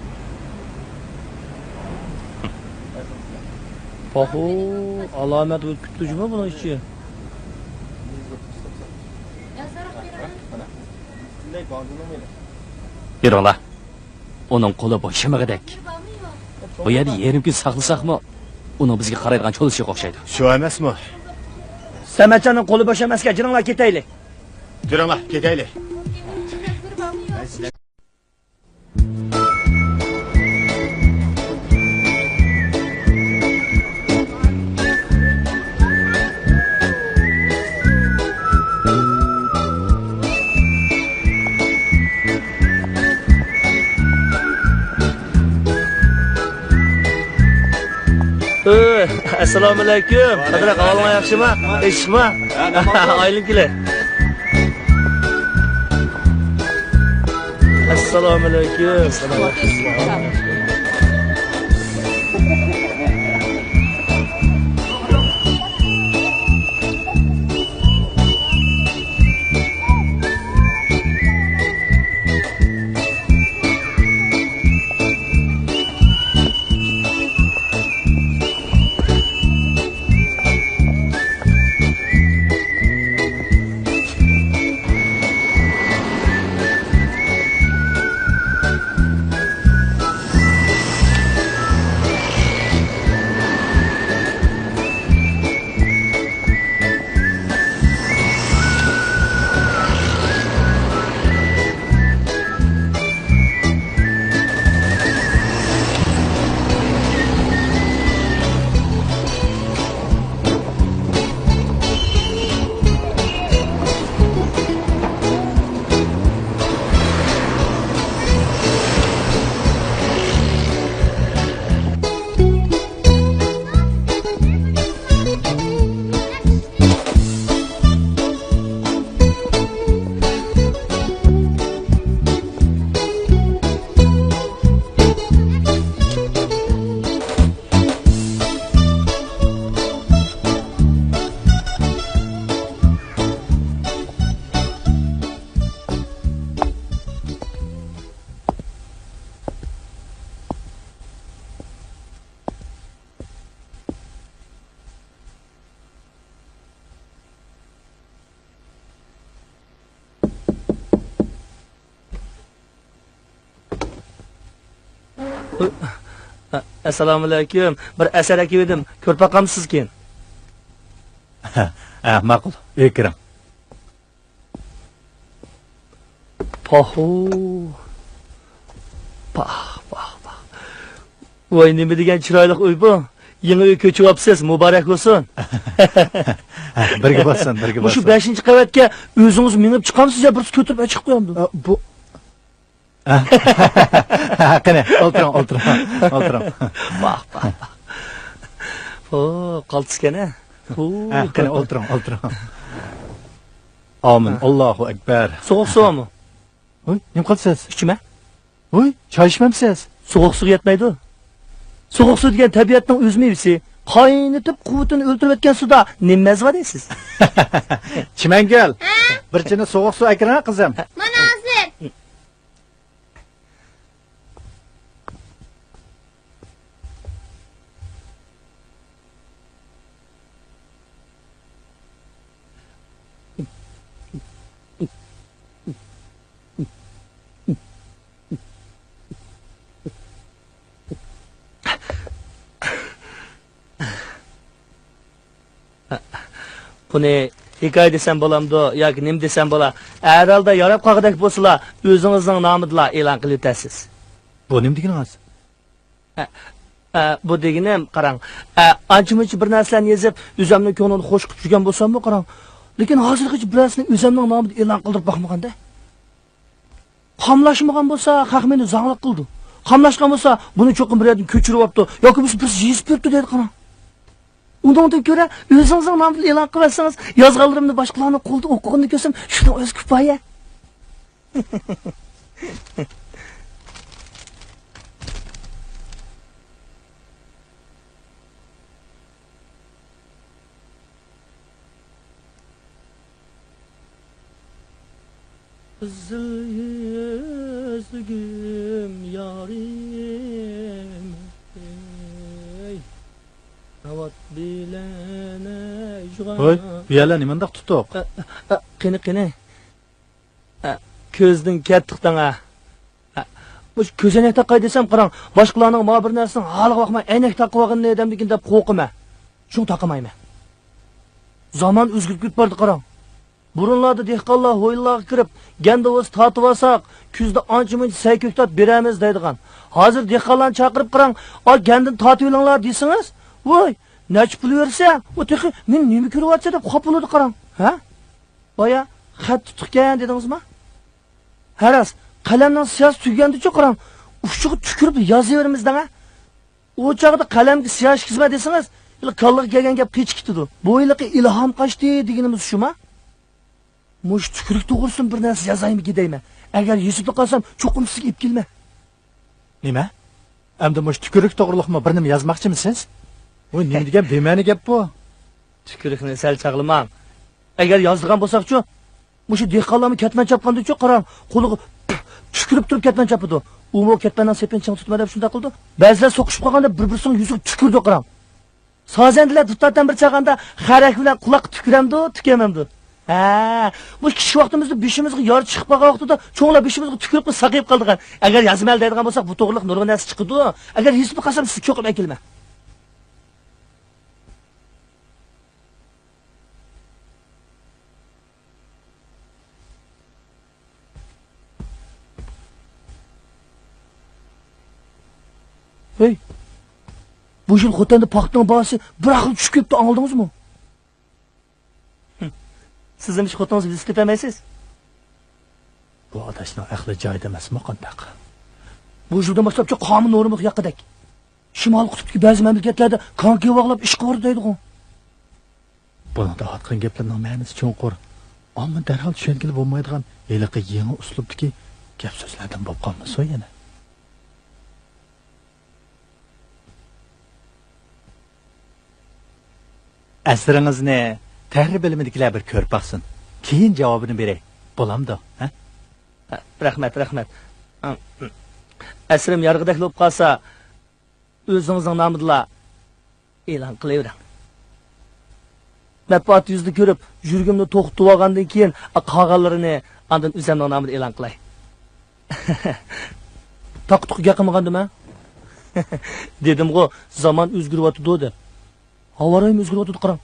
ئوھو، ئالامەت بولۇپ كېتىپتۇ جۇمۇ بۇنىڭ ئىچى. يۈرۈڭلار. ئۇنىڭ قولى بوشىمىغۇدەك. بۇ يەردە يېرىم كۈن ساقلىساقمۇ، ئۇنىڭ بىزگە قارايدىغان چولىسى يوق ئوخشايدۇ. شۇ ئەمەسمۇ؟ سەمەتجاننىڭ قولى بوش ئەمەسكەن، جېنىڭلار كېتەيلى. جېنىڭلار كېتەيلى. ئەسسالامۇئەلەيكۇم. قادىر ئاكا، ئەھۋالىڭلار ياخشىما؟ ئېچىقما؟ ئايلىنىپ كېلە. ئەسسالامۇئەلەيكۇم. ئەسسالامۇئەلەيكۇم. بىر ئەسەر ئەكىۋىدىم. كۆرۈپ باقامسىز كېيىن؟ ھە، ماقۇل. ئۆيگە كىرىڭ. پاھۇ. پاھ، پاھ، پاھ. ۋاي، نېمە دېگەن چىرايلىق ئۆي بۇ. يېڭى ئۆي كۆچۈۋاپسىز، مۇبارەك بولسۇن. بىرگە بولسۇن، بىرگە بولسۇن. مۇشۇ بەشىنچى قەۋەتكە ئۆزىڭىز مېڭىپ چىقامسىز يا بىرسى كۆتۈرۈپ ئەچىقىپ قويامدۇ؟ ئە، بۇ، قېنى، ئولتۇرۇڭ، ئولتۇرۇڭ، ئولتۇرۇڭ. ۋاھ، ۋاھ، ۋاھ. ئو، قالتىسكەن ھە. ھە، قېنى، ئولتۇرۇڭ، ئولتۇرۇڭ. ئامىن، ھە. ئاللاھۇ ئەكبەر. سوغۇق سۇ بارمۇ؟ ھوي، نېمە قىلىسىز؟ ئىچىمە. ھوي، چاي ئىچمەمسىز؟ سوغۇق سۇغا يەتمەيدۇ. سوغۇق سۇ دېگەن تەبىئەتنىڭ ئۆز مېۋىسى. قاينىتىپ، قۇۋۋىتىنى ئۆلتۈرۈۋەتكەن سۇدا نېمە مەززە بار دەيسىز؟ چىمەنگۈل، بىر چىنە سوغۇق سۇ ئەكىرىڭە، قىزىم. مانا ھازىر. بۇنى ھېكايە دېسەم بولامدۇ ياكى نېمە دېسەم بولا؟ ھەر ھالدا ياراپ قالغۇدەك بولسىلا، ئۆزىڭىزنىڭ نامىدىلا ئېلان قىلىۋېتەرسىز. بۇ نېمە دېگىنىڭىز؟ ئە، ئە، بۇ دېگىنىم، قاراڭ، ئە، ئانچە-مۇنچە بىر نەرسىلەرنى يېزىپ، ئۆزۈمنىڭ كۆڭلىنى خۇش قىلىپ يۈرگەن بولساممۇ، قاراڭ، لېكىن ھازىرغىچە بىرەرسىنى ئۆزۈمنىڭ نامىدا ئېلان قىلدۇرۇپ باقمىغان-دە. قاملاشمىغان بولسا، خەق مېنى زاڭلىق قىلىدۇ. قاملاشقان بولسا، بۇنى چوقۇم بىر يەردىن كۆچۈرۈۋاپتۇ ياكى بولمىسا بىرسى يېزىپ بېرىپتۇ دەيدۇ، قاراڭ. ئۇنىڭدىن كۆرە، ئۆزىڭىزنىڭ نامىدىن ئېلان قىلىۋەتسىڭىز، يازغانلىرىمنى باشقىلارنىڭ قولىدا ئوقۇغىنىنى كۆرسەم، شۇنىڭ ئۆزى كۇپايە. قىزىل يۈزلۈكۈم يارىم، ئەي، ناۋات بىلەن ئەجغا. ھوي، بۇ يەرلەر نېمانداق تۇتۇق؟ ئە، ئە، ئە، قېنى، قېنى. ئە، كۆزدىن كەتتۇق دەڭ، ئە. ئە، مۇشۇ كۆزەينەك تاقاي دېسەم، قاراڭ، باشقىلارنىڭ ما بىر نەرسىنىڭ ھالىغا باقماي، ئەينەك تاقىۋالغىنىنى دەمدىكىن دەپ قورقىمەن. شۇڭا تاقىمايمەن. زامان ئۆزگىرىپ كېتىپ بارىدۇ، قاراڭ. بۇرۇنلاردا دېھقانلار ھويلىلارغا كىرىپ، گەندە بولسا تارتىۋالساق، كۈزدە ئانچە-مۇنچە سەي كۆكتات بېرەرمىز دەيدىغان. ھازىر دېھقانلارنى چاقىرىپ قاراڭ، ئا، گەندىنى تارتىۋېلىڭلار دېسىڭىز، ۋوي، نەچچە پۇل بېرىسەن؟ ئۇ تېخى مەن نېمە كۆرۈۋاتىسەن دەپ خاپا بولىدۇ، قاراڭ. ھە؟ بايا خەت تۇتۇقكەن دېدىڭىزما؟ ھە راست، قەلەمنىڭ سىياسى تۈگىگەندىچۇ قاراڭ، ئۇچىغا تۈكۈرۈپ يازىۋېرىمىز دەڭە. ئۇ چاغدا قەلەمگە سىياھ كىرگۈزمە دېسىڭىز، ھېلى كاللىغا كەلگەن گەپ قېچىپ كېتىدۇ. بۇ ھېلىقى ئىلھام قاچتى دېگىنىمىز شۇما؟ مۇشۇ تۈكۈرۈك توغرىسىدىن بىر نەرسە يازايمىكىن دەيمەن. ئەگەر يېزىپلا قالسام، چوقۇم سىزگە ئېلىپ كېلىمەن. نېمە؟ ئەمدى مۇشۇ تۈكۈرۈك توغرىلىقمۇ بىر نېمە يازماقچىمىسىز؟ ۋوي، نېمە دېگەن بىمەنە گەپ بۇ؟ تۈكۈرۈكنى سەل چاغلىماڭ. ئەگەر يازىدىغان بولساقچۇ، مۇشۇ دېھقانلارمۇ كەتمەن چاپقاندىچۇ، قاراڭ، قولىغا تۈكۈرۈپ تۇرۇپ كەتمەن چاپىدۇ. ئۇمۇ كەتمەننىڭ سېپىنى چىڭ تۇتىمەن دەپ شۇنداق قىلىدۇ. بەزىلەر سوقۇشۇپ قالغاندا بىر-بىرسىنىڭ يۈزىگە تۈكۈرىدۇ، قاراڭ. سازەندىلەر دۇتارتەن بىر چالغاندا خەرەك بىلەن قۇلاققا تۈكۈرەمدۇ، تۈكۈرمەمدۇ؟ ھە، مۇشۇ كىچىك ۋاقتىمىزدا بېشىمىزغا يارا چىقىپ قالغان ۋاقتىدا چوڭلار بېشىمىزغا تۈكۈرۈپلا ساقىيىپ قالىدىغان. ئەگەر يازىمەن دەيدىغان بولساق، بۇ توغرىلىق نۇرغۇن نەرسە چىقىدۇ. ئەگەر يېزىپلا قالسام، سىزگە چوقۇم ئەكېلىمەن. ھەي، بۇ يىل خوتەندە پاختىنىڭ باھاسى بىر ئاقىل چۈشۈپ كېتىپتۇ، ئاڭلىدىڭىزمۇ؟ سىزمۇ شۇ خوتۇنىڭىزنى بىلسە تېپەلمەيسىز. بۇ ئاداشنىڭ ئەقلى جايىدا ئەمەسمۇ قانداق؟ بۇ يىلدىن باشلاپچۇ قانۇن نورمىلىق ياققىدەك. شىمالىي قۇتۇپتىكى بەزى مەملىكەتلەردە كانكى باغلاپ ئىشقا ئۇرىدۇ دەيدىغۇ. بۇنىڭدا ئاتقان گەپلىرىنىڭ مەنىسى چوڭقۇر، ئەمما دەرھال چۈشەنگىلى بولمايدىغان ھېلىقى يېڭى ئۇسلۇبتىكى گەپ-سۆزلەردىن بولۇپ قالمىسۇن يەنە. ئەسىرىڭىزنى تەھرىر بۆلۈمىدىكىلەر بىر كۆرۈپ باقسۇن. كېيىن جاۋابىنى بېرەي. بولامدۇ؟ ھە؟ رەھمەت، رەھمەت. ئەسىرىم يارىغۇدەكلا بولۇپ قالسا، ئۆزىڭىزنىڭ نامىدىلا ئېلان قىلىۋېرىڭ. مەنپەئەت يۈزىنى كۆرۈپ، يۈرىكىمنى توختىتىۋالغاندىن كېيىن، قالغانلىرىنى ئاندىن ئۆزۈمنىڭ نامىدا ئېلان قىلاي. تاقا-تۇقا گەپ قىلمىغاندىمەن؟ دېدىمغۇ، زامان ئۆزگىرىۋاتىدۇ دەپ. ھاۋا رايىمۇ ئۆزگىرىۋاتىدۇ، قاراڭ.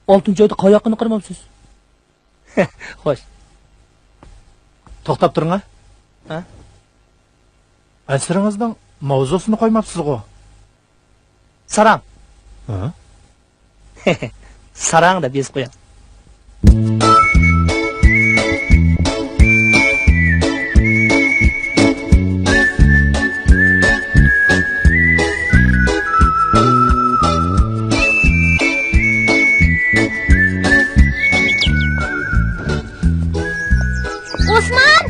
ئالتىنچى ئايدا قاياققىنى قارىمامسىز؟ خوش. توختاپ تۇرۇڭ ھە. ھە؟ ئەسىرىڭىزنىڭ ماۋزۇسىنى قويماپسىزغۇ؟ ساراڭ. ھە؟ ساراڭ دەپ يېزىپ قوياڭ. ئوسمان!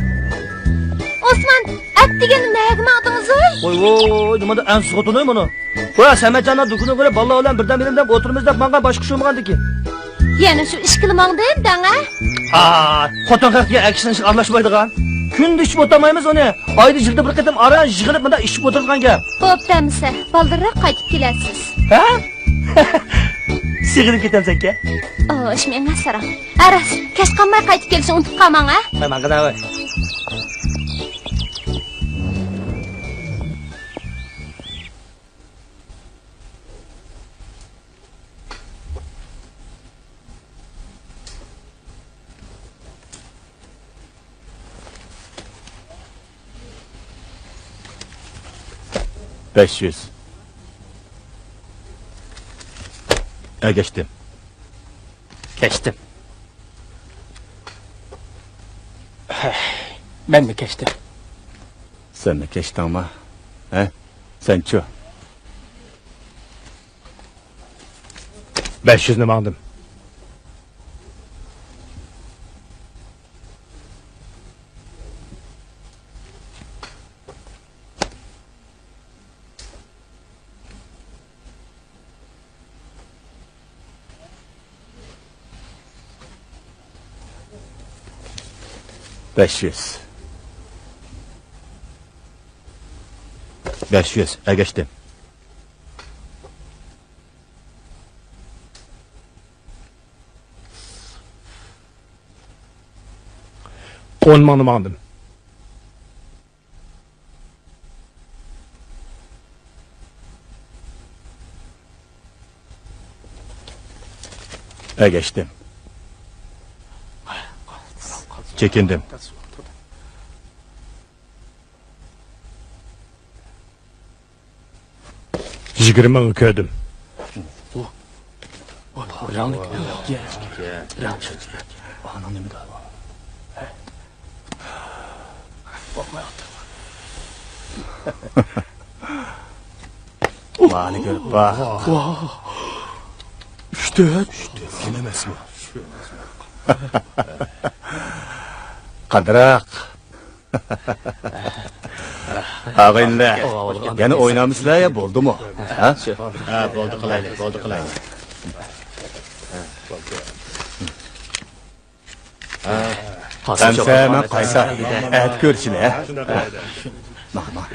ئوسمان! ئەتىگەن نەگە ماڭدىڭىز ۋوي؟ ۋوي ۋوي، نېمانداق ئەنسىز خوتۇن ۋوي مانا. ۋوي، سەمەتجاننىڭ دۇكىنىغا كىرىپ بالىلار بىلەن بىردەم بىردەم ئولتۇرىمىز دەپ ماڭغان، باشقا ئىش بولمىغاندىكىن. يەنە شۇ ئىشكىلا ماڭدىم دەڭە. ئا، خوتۇن خەق دېگەن ئەر كىشىنىڭ ئىشىغا ئارىلاشمايدىغان. كۈندە ئىچىپ ئولتۇرمايمىز ئۇنى. ئايدا يىلدا بىر قېتىم ئاران يىغىلىپ مۇنداق ئىچىپ ئولتۇرىدىغان گەپ. بوپتۇ ئەمىسە، بالدۇرراق قايتىپ كېلەرسىز. ھە؟ سېغىنىپ كېتەمسەنكەن؟ ئوش، مېڭە ساراڭ. ھە راست، كەچ قالماي قايتىپ كېلىشنى ئۇنتۇپ قالماڭ ھە. ۋاي ماڭغىنا ۋاي. بەش يۈز. ئەگەشتىم. كەچتىم. مەنمۇ كەچتىم. سەنمۇ كەچتىڭما؟ ھە؟ سەنچۇ؟ بەش يۈزنى ماڭدىم. بەش يۈز. بەش يۈز، ئەگەشتىم. ئون مىڭنى ماڭدىم. ئەگەشتىم. چېكىندىم. يىگىرمە مىڭ كۆردۈم. مانى كۆرۈپ باق. ئۈچ تۆت. ئۈچ تۆت. كىم ئەمەسمۇ؟ قادىراق. ئاغىنىلەر، يەنە ئوينامسىلەر يا بولدىمۇ؟ ھە؟ ھە، بولدى قىلايلى، بولدى قىلايلى. ئەمسە مەن قايتا، ئەتە كۆرۈشىلى، ھە؟ ماڭ، ماڭ.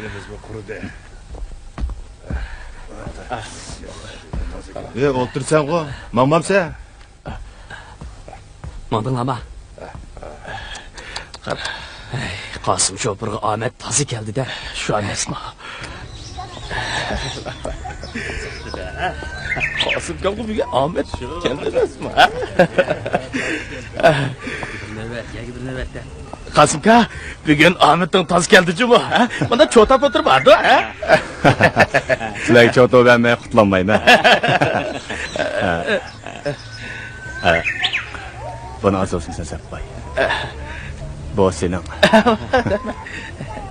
ئى، ئولتۇرسەنغۇ، ماڭمامسەن؟ ماڭدىڭلارما؟ قارا. ھەي، قاسىم شوپۇرغا ئامەت تازا كەلدى-دە. شۇ ئەمەسما؟ قاسىم كامغا بۈگۈن ئامەت كەلدى ئەمەسما؟ بىر نۆۋەت، يەنە بىر نۆۋەتتە. قاسىمكا، بۈگۈن ئامىتىڭ تاز كەلدى جۇمۇ، ھە؟ مانا چوتاپ ئولتۇرۇپ بارىدۇ، ھە؟ سىلەرگە چوتا بەرمەي قۇتۇلالمايمەن. ھە. ھە. بۇنى ئاز بولسۇن سەن سەپ قوي. بۇ سېنىڭ.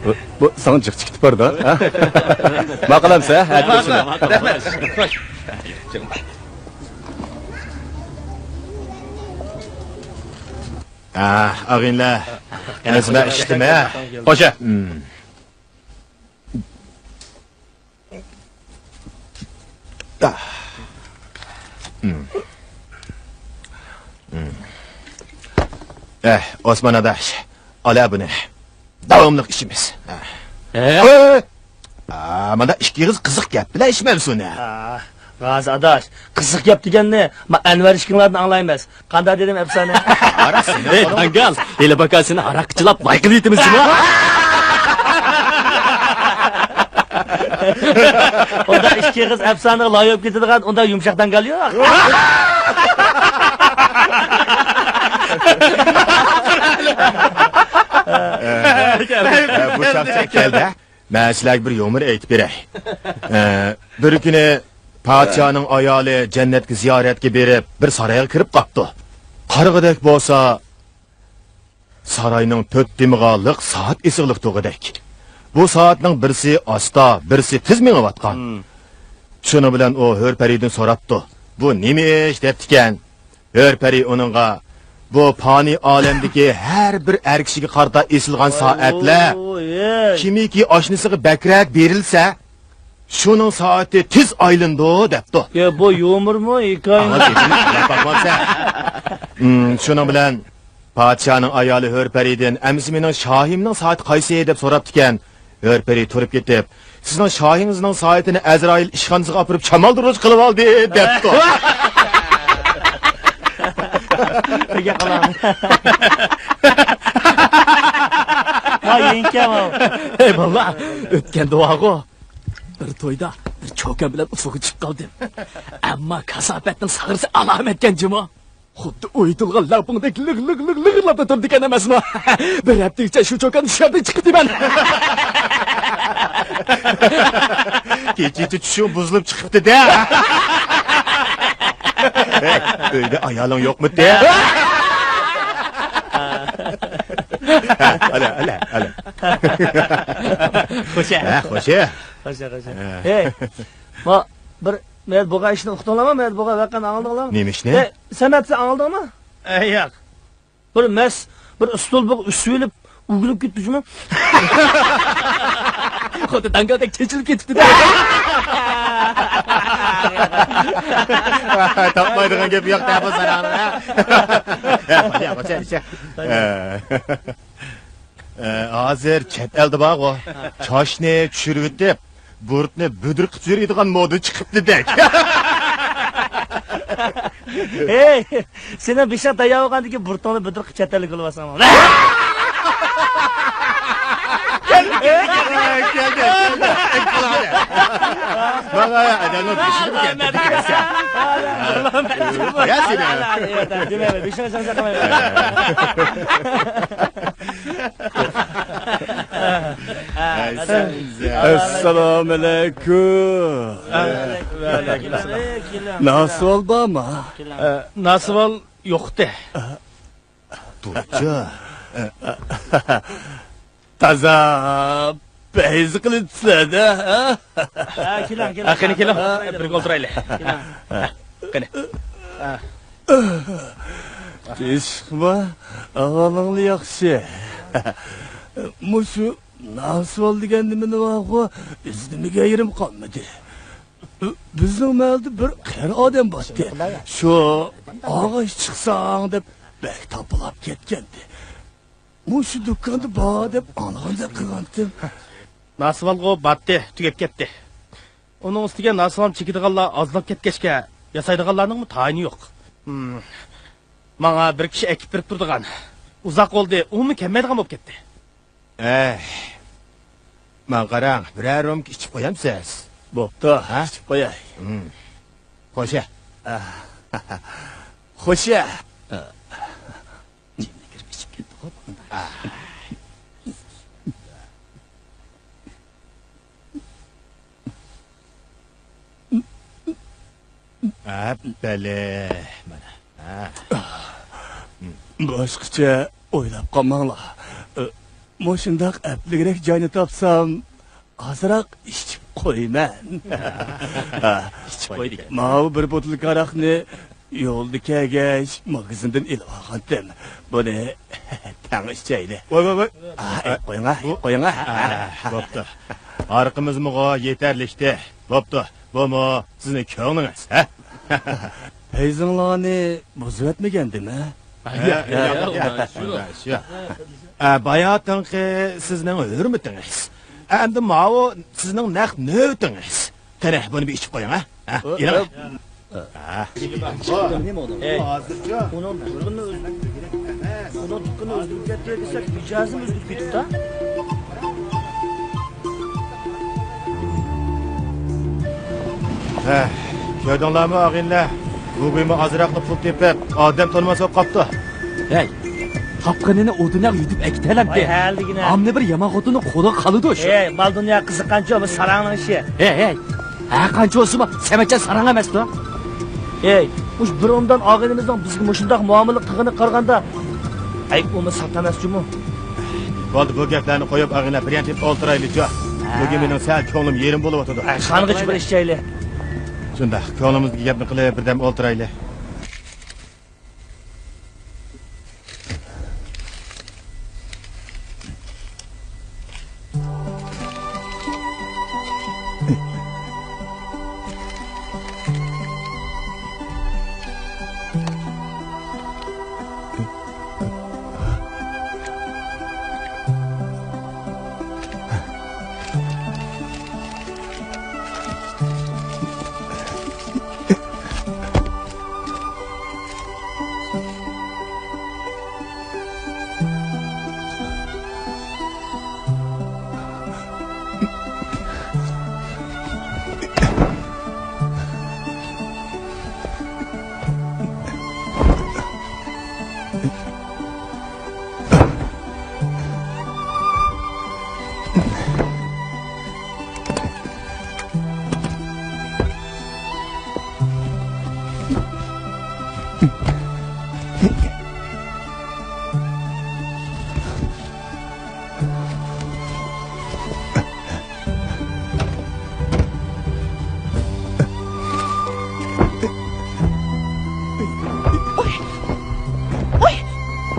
بۇ، بۇ ساڭا جىق چىقىپ بارىدۇ، ھە؟ ماقۇل ئەمسە، ھە؟ ھە، ئاغىنىلەر، ئەمىسە مەن ئىشتىم، ھە. خوشە. ئە، ئوسمان ئاداش، ئالا بۇنى. داۋاملىق ئىچىمىز. ھە؟ ئە، مانا ئىككى ئېغىز قىزىق گەپ بىلەن ئىچمەمسۇن، ھە؟ ئا، غازى ئاداش، قىزىق گەپ دېگەننى ما ئەنۋەر ئىككىڭلاردىن ئاڭلايمىز. قانداق دېدىم ئەپسانە؟ ھەي، داڭگال، ھېلى باكا سېنى ھاراققا چىلاپ لايقىدىۋېتىمىز جۇمۇ. ئۇنداق ئىككى ئېغىز ئەپسانىغا لايىق بولۇپ كېتىدىغان ئۇنداق يۇمشاق داڭگال يوق. ئە، بۇ چاقچاق كەلدى. مەن سىلەرگە بىر يۇمۇر ئېيتىپ بېرەي. ئە، بىر كۈنى پادىشاھنىڭ ئايالى جەننەتكە زىيارەتكە بېرىپ، بىر سارايغا كىرىپ قاپتۇ. قارىغۇدەك بولسا، ساراينىڭ تۆت تېمىغا لىق سائەت ئېسىقلىق تۇرغۇدەك. بۇ سائەتنىڭ بىرسى ئاستا، بىرسى تېز مېڭىۋاتقان. شۇنىڭ بىلەن ئۇ ھۆر پەرىدىن سوراپتۇ، «بۇ نېمە ئىش؟» دەپتىكەن. ھۆر پەرى ئۇنىڭغا، «بۇ پانىي ئالەمدىكى ھەر بىر ئەر كىشىگە قارىتا ئېسىلغان سائەتلەر كىمىكى ئاشنىسىغا بەكرەك بېرىلسە، شۇنىڭ سائىتى تېز ئايلىنىدۇ» دەپتۇ. يا، بۇ يۇمۇرمۇ، ھېكايىمۇ؟ ئاڭا گېپىنى ئاڭلاپ باقمامسەن؟ ھىم، شۇنىڭ بىلەن پادىشاھنىڭ ئايالى ھۆر پەرىدىن، «ئەمىسە مېنىڭ شاھىمنىڭ سائىتى قايسى؟» دەپ سوراپتىكەن. ھۆر پەرى تۇرۇپ كېتىپ، «سىزنىڭ شاھىڭىزنىڭ سائىتىنى ئەزرائىل ئىشخانىسىغا ئاپىرىپ شامالدۇرغۇچ قىلىۋالدى» دەپتۇ. ئۆيگە قالاڭ. ۋاي، يېڭىكەن ئۇ. ھەي بالىلار، ئۆتكەندە بارغۇ، بىر تويدا بىر چوكان بىلەن ئۇسسۇلغا چىقىپ قالدىم. ئەمما كاساپەتنىڭ ساغرىسى ئالامەتكەن جۇمۇ. خۇددى ئويۇتۇلغان لەڭپۇڭدەك لىغ، لىغ، لىغ، لىغىرلاپلا تۇرىدىكەن ئەمەسمۇ؟ بىر ھەپتىگىچە شۇ چوكاندا، شۇ يەردىن چىقىپ كېتىمەن. كېچىچە چۈشۈڭ بۇزۇلۇپ چىقىپتۇ-دە. ھەي، ئۆيدە ئايالىڭ يوقمىتى؟ ھە، ئەلە، ئەلە، ئەلە. خوشە. ھە، خوشە. خوشە، خوشە. ھە. ھەي، ما بىر مەيەردە بولغان ئىشنى ئۇقتۇڭلارمۇ؟ مەيەردە بولغان ۋەقەنى ئاڭلىدىڭلارمۇ؟ نېمە ئىشنى؟ ھەي، سەمەت، سەن ئاڭلىدىڭمۇ؟ ئەي، ياق. بىر مەس، بىر ئۇستۇل بىر ئۈسۈۋېلىپ ئۆگۈلۈپ كېتىپتۇ جۇمۇ. خۇددى داڭگالدەك چېچىلىپ كېتىپتۇ-دە. تاپمايدىغان گەپ يوق-دە بۇ ساراڭنىڭ، ھە؟ يا، يا، يا. ئە، ھازىر چەت ئەلدە بارغۇ، چاچنى چۈشۈرۈۋېتىپ، بۇرۇتنى بۈدرە قىلىپ يۈرىدىغان مودا چىقىپتۇ-دەك. ھەي، سېنىڭ بېشىڭ تەييار بولغاندىن كېيىن بۇرۇتۇڭنى بۈدرە قىلىپ چەت ئەلگە يوللىۋالساڭ. كەلدى، كەلدى، كەلدى. مانا ئادەمنىڭ بېشىنى كەلتۈردى. يا سېنى. دېمەيمەن، بېشىڭ چاڭ چاقىمايمەن. ئەسسالامۇ ئەلەيكۇم. ناسىۋال بارمۇ؟ ناسىۋال يوقتى. تۇرچى. تازا پەيز قىلىپسىلەر-دە، ھە؟ ھە، كېلىڭ، كېلىڭ. ھە، قېنى، كېلىڭ. بىرگە ئولتۇرايلى. كېلىڭ. ھە، قېنى. ھە. تىنچلىقمۇ؟ ئەھۋالىڭلار ياخشى. مۇشۇ ناسىۋال دېگەن نېمىنى بارغۇ، ئىزدىمىگەن يېرىم قالمىدى. بىزنىڭ مەھەللىدە بىر قېرى ئادەم بارتتى. شۇ ئاغاچ چىقساڭ دەپ بەك تاپىلاپ كەتكەنتى. مۇشۇ دۇكاندا بار دەپ ئاڭلىغاندەك قىلغانتىم. ناسىۋالغۇ بارتتى، تۈگەپ كەتتى. ئۇنىڭ ئۈستىگە ناسىۋالنى چېكىدىغانلار ئازلاپ كەتكەچكە، ياسايدىغانلارنىڭمۇ تايىنى يوق. ھىم. ماڭا بىر كىشى ئەكىپ بېرىپ تۇرىدىغان. ئۇزاق بولدى، ئۇمۇ كەلمەيدىغان بولۇپ كەتتى. ئەي، ماڭا قاراڭ، بىرەر رومكا ئىچىپ قويامسىز؟ بوپتۇ، ھە؟ ئىچىپ قوياي. ھىم. خوشە. خوشە. ئەپپەلە، مانا. باشقىچە ئويلاپ قالماڭلار. مۇشۇنداق ئەپلىكرەك جاينى تاپسام، ئازراق ئىچىپ قويىمەن. ئىچىپ قويدى. ماۋۇ بىر بوتۇلكا ھاراقنى يولدا كەلگەچ ماگىزىندىن ئېلىپ ئالغانتىم. بۇنى تەڭ ئىچەيلى. ۋاي، ۋاي، ۋاي. ئا، ئېلىپ قويۇڭا، ئېلىپ قويۇڭا. ئا، بوپتۇ. ھاراقىمىزمۇغۇ يېتەرلىكتى. بوپتۇ. بۇمۇ سىزنىڭ كۆڭلىڭىز، ھە؟ پەيزىڭلارنى بۇزۇۋەتمىگەندىم، ھە؟ ياق، ياق، ياق، ياق، ياق. ئە، باياتىنقى سىزنىڭ ھۆرمىتىڭىز. ئەمدى ماۋۇ سىزنىڭ نەق نۆۋىتىڭىز. قېنى، بۇنى بىر ئىچىپ قويۇڭ، ھە؟ ھە، ئېلىڭ. ھە. ئۇنىڭ دۇكىنى ئۆزگەرتتى دېسەك، مىجەزىمۇ ئۆزگىرىپ كېتىپتۇ. ھە، كۆردۈڭلارمۇ ئاغىنىلەر؟ گۇگۇيمۇ ئازراقلا پۇل تېپىپ، ئادەم تونۇماس بولۇپ قاپتۇ. ھەي، تاپقىنىنى ئۇ دۇنياغا يۈدۈپ ئەكېتەلەمتى؟ ۋاي ھەلىگىنە. ئامنى بىر يامان خوتۇننىڭ قولىغا قالىدۇ شۇ. ھەي، مال دۇنيا قىزىققانچۇ، بۇ ساراڭنىڭ ئىشى. ھەي، ھەي. ھە، قانچە بولسىمۇ، سەمەچان ساراڭ ئەمەستۇ؟ ھەي، مۇشۇ بىر ئومدان ئاغىنىمىزنىڭ بىزگە مۇشۇنداق مۇئامىلە قىلغىنىغا قارىغاندا، ئەي، ئۇمۇ ساپ ئەمەس جۇمۇ. بولدى، بۇ گەپلەرنى قويۇپ، ئاغىنە، بىرەر تېپىپ ئولتۇرايلىچۇ. ھە. بۈگۈن مېنىڭ سەل كۆڭلۈم يېرىم بولۇۋاتىدۇ. ھە، خانغىچە بىر ئىچەيلى. شۇنداق، كۆڭلىمىزدىكى گەپنى قىلىپ، بىردەم ئولتۇرايلى. ۋاي! ۋاي!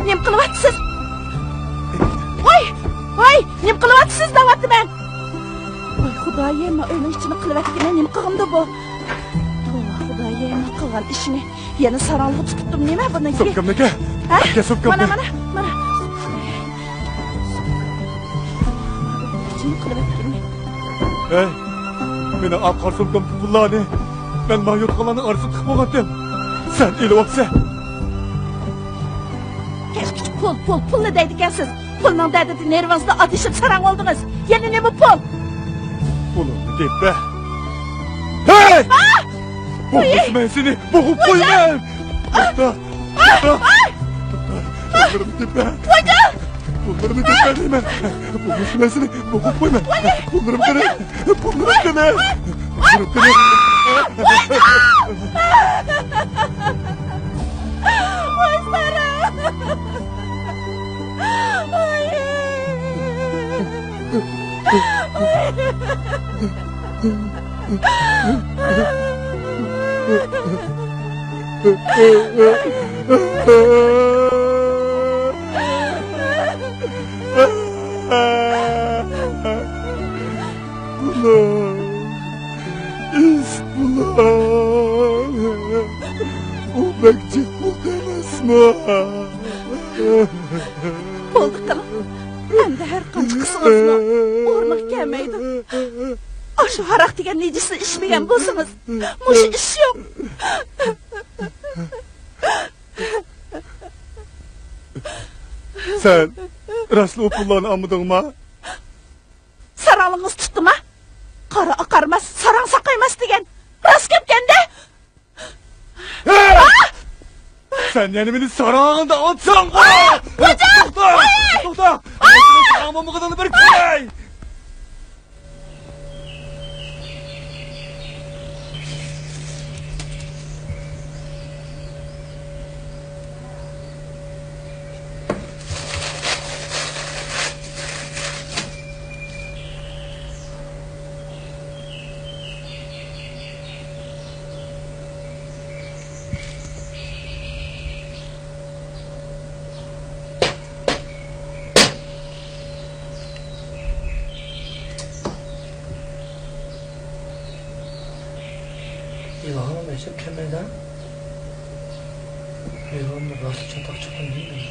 نېمە قىلىۋاتىسىز؟ ۋاي! ۋاي! نېمە قىلىۋاتىسىز دەۋاتىمەن! ۋاي خۇدايىم، مەن ئۆينىڭ ئىچىنى قىلىۋەتكىنى نېمە قىلغىنىدۇ بۇ؟ توۋا خۇدايىم، قىلغان ئىشىنى. يەنە ساراڭلىققا تۇتۇپتۇم، نېمە بۇنىڭكى؟ سومكامنىكى؟ ھە؟ ئەكە سومكامنى. مانا، مانا، مانا. ئىچىنى قىلىۋەتكىنى. ھەي، مېنىڭ ئا قارا سومكامدىكى پۇللارنى مەن ماڭا يوتقانلارنىڭ ئارىسىدا تىقىپ بولغانتىم. سەن ئېلىۋاپسەن. كەچكىچە پۇل، پۇل، پۇلنى دەيدىكەنسىز. پۇلنىڭ دەردىدە نېرۋىڭىزنى ئاتىشىپ ساراڭ بولدىڭىز. يەنە نېمە پۇل؟ پۇلۇمنى دەپ بەر. ھەي! بوغۇسىمەن سېنى، بوغۇپ قويىمەن! توختا! توختا! پۇللىرىمنى دەپ بەر! پۇللىرىمنى دەپ بەر دەيمەن! بوغۇسىمەن سېنى، بوغۇپ قويىمەن! پۇللىرىم قېنى؟ پۇللىرىم قېنى؟ پۇللىرىم قېنى؟ ۋاي ساراڭ! ئىسپۇلان، ئۇ بەك جىق بولدى ئەمەسمۇ؟ بولدى قىلىڭ. ئەمدى ھەر قانچە قىلسىڭىزمۇ ئورنىغا كەلمەيدۇ. ئاشۇ ھاراق دېگەن نىجىسنى ئىچمىگەن بولسىڭىز، مۇشۇ ئىش يوق. سەن راستلا ئۇ پۇللارنى ئالمىدىڭما؟ ساراڭلىقىڭىز تۇتتىما؟ قارا ئاقارماس، ساراڭ ساقايماس دېگەن راست گەپكەندە. ھەي! سەن يەنە مېنى ساراڭ دەۋاتساڭغۇ! خوجا! توختا! توختا! مەن سېنىڭ ساراڭ بولمىغىنىڭنى بىر كۆرەي! ئىلھام ئەجەب كەمەيدە. ئىلھام راستلا چاتاق چىققان دېمەي.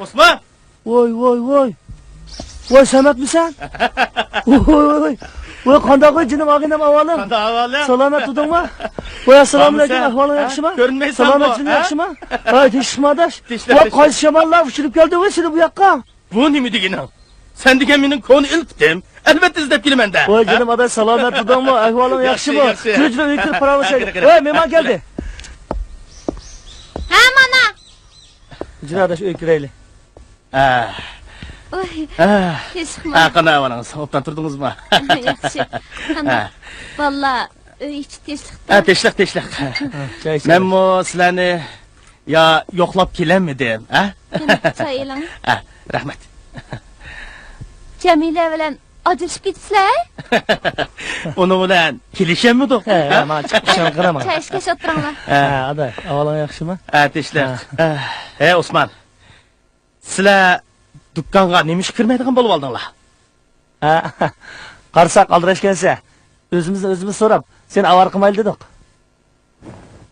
ئوسمان! ۋاي، ۋاي، ۋاي! ۋاي، سەمەتمىسەن؟ ۋاي، ۋاي، ۋاي! ۋاي، قانداق ۋاي، جېنىم ئاغىنەم، ئەھۋالىڭ؟ قانداق ئەھۋالىڭ؟ سالامەت تۇردۇڭما؟ ۋاي، ئەسسالامۇئەلەيكۇم، ئەھۋالىڭ ياخشىما؟ كۆرۈنمەيسەنغۇ، سالامەت، جېنىم، ھە؟ ياخشىما؟ ۋاي، تىنچلىقما ئاداش؟ تىنچلىق، ۋاي، تىنچلىق. قايسى شاماللار ئۇچۇرۇپ كەلدى ۋاي سېنى بۇ ياققا؟ بۇ نېمە دېگىنىڭ؟ سەن دېگەن مېنىڭ كونا ئېلپىتىم. ئەلۋەتتە ئىزدەپ كېلىمەن-دە. ۋاي، جېنىم ئاداش، سالامەت تۇردۇڭمۇ؟ ئەھۋالىڭ ياخشى، ياخشىمۇ؟ ياخشى. كىر، كىر، ئۆيگە كىرىپ پاراۋايسايلى. قېنى، قېنى. ۋاي، مېھمان كەلدى. ھە، مانا. جېنىم ئاداش، ئۆيگە كىرەيلى. ئە. ۋاي، ئە. تىنچلىقما؟ ئە، قانداق ئەھۋالىڭىز؟ ئوبدان تۇردىڭىزمۇ؟ ياخشى. قانداق؟ ئە. بالىلار، ئۆي ئىچى تىنچلىقتا؟ ئە، تىنچلىق، تىنچلىق. ھە، چاي ئىچىڭ. مەنمۇ سىلەرنى يا يوقلاپ كېلەلمىدىم، ھە؟ قېنى، چاي ئېلىڭ. ھە، رەھمەت. جەمىلە بىلەن ئاجرىشىپ كېتىپسىلەر؟ ئۇنىڭ بىلەن كېلىشەلمىدۇق. ھە، ھە؟ مانا چىقىپ ئىشىڭىزنى قىلىڭلار. چاي ئىچكەچ ئولتۇرۇڭلار. ھە. ھە، ئاداي، ئەھۋالىڭ ياخشىمۇ؟ ھە، تىنچلىق. ھە. ھە، ھە، ئوسمان. سىلەر دۇكانغا نېمە ئىشقا كىرمەيدىغان بولۇۋالدىڭلار؟ ھە، قارىساق ئالدىراشكەنسەن. ئۆزىمىزنى ئۆزىمىز سوراپ، سېنى ئاۋارە قىلمايلى دېدۇق.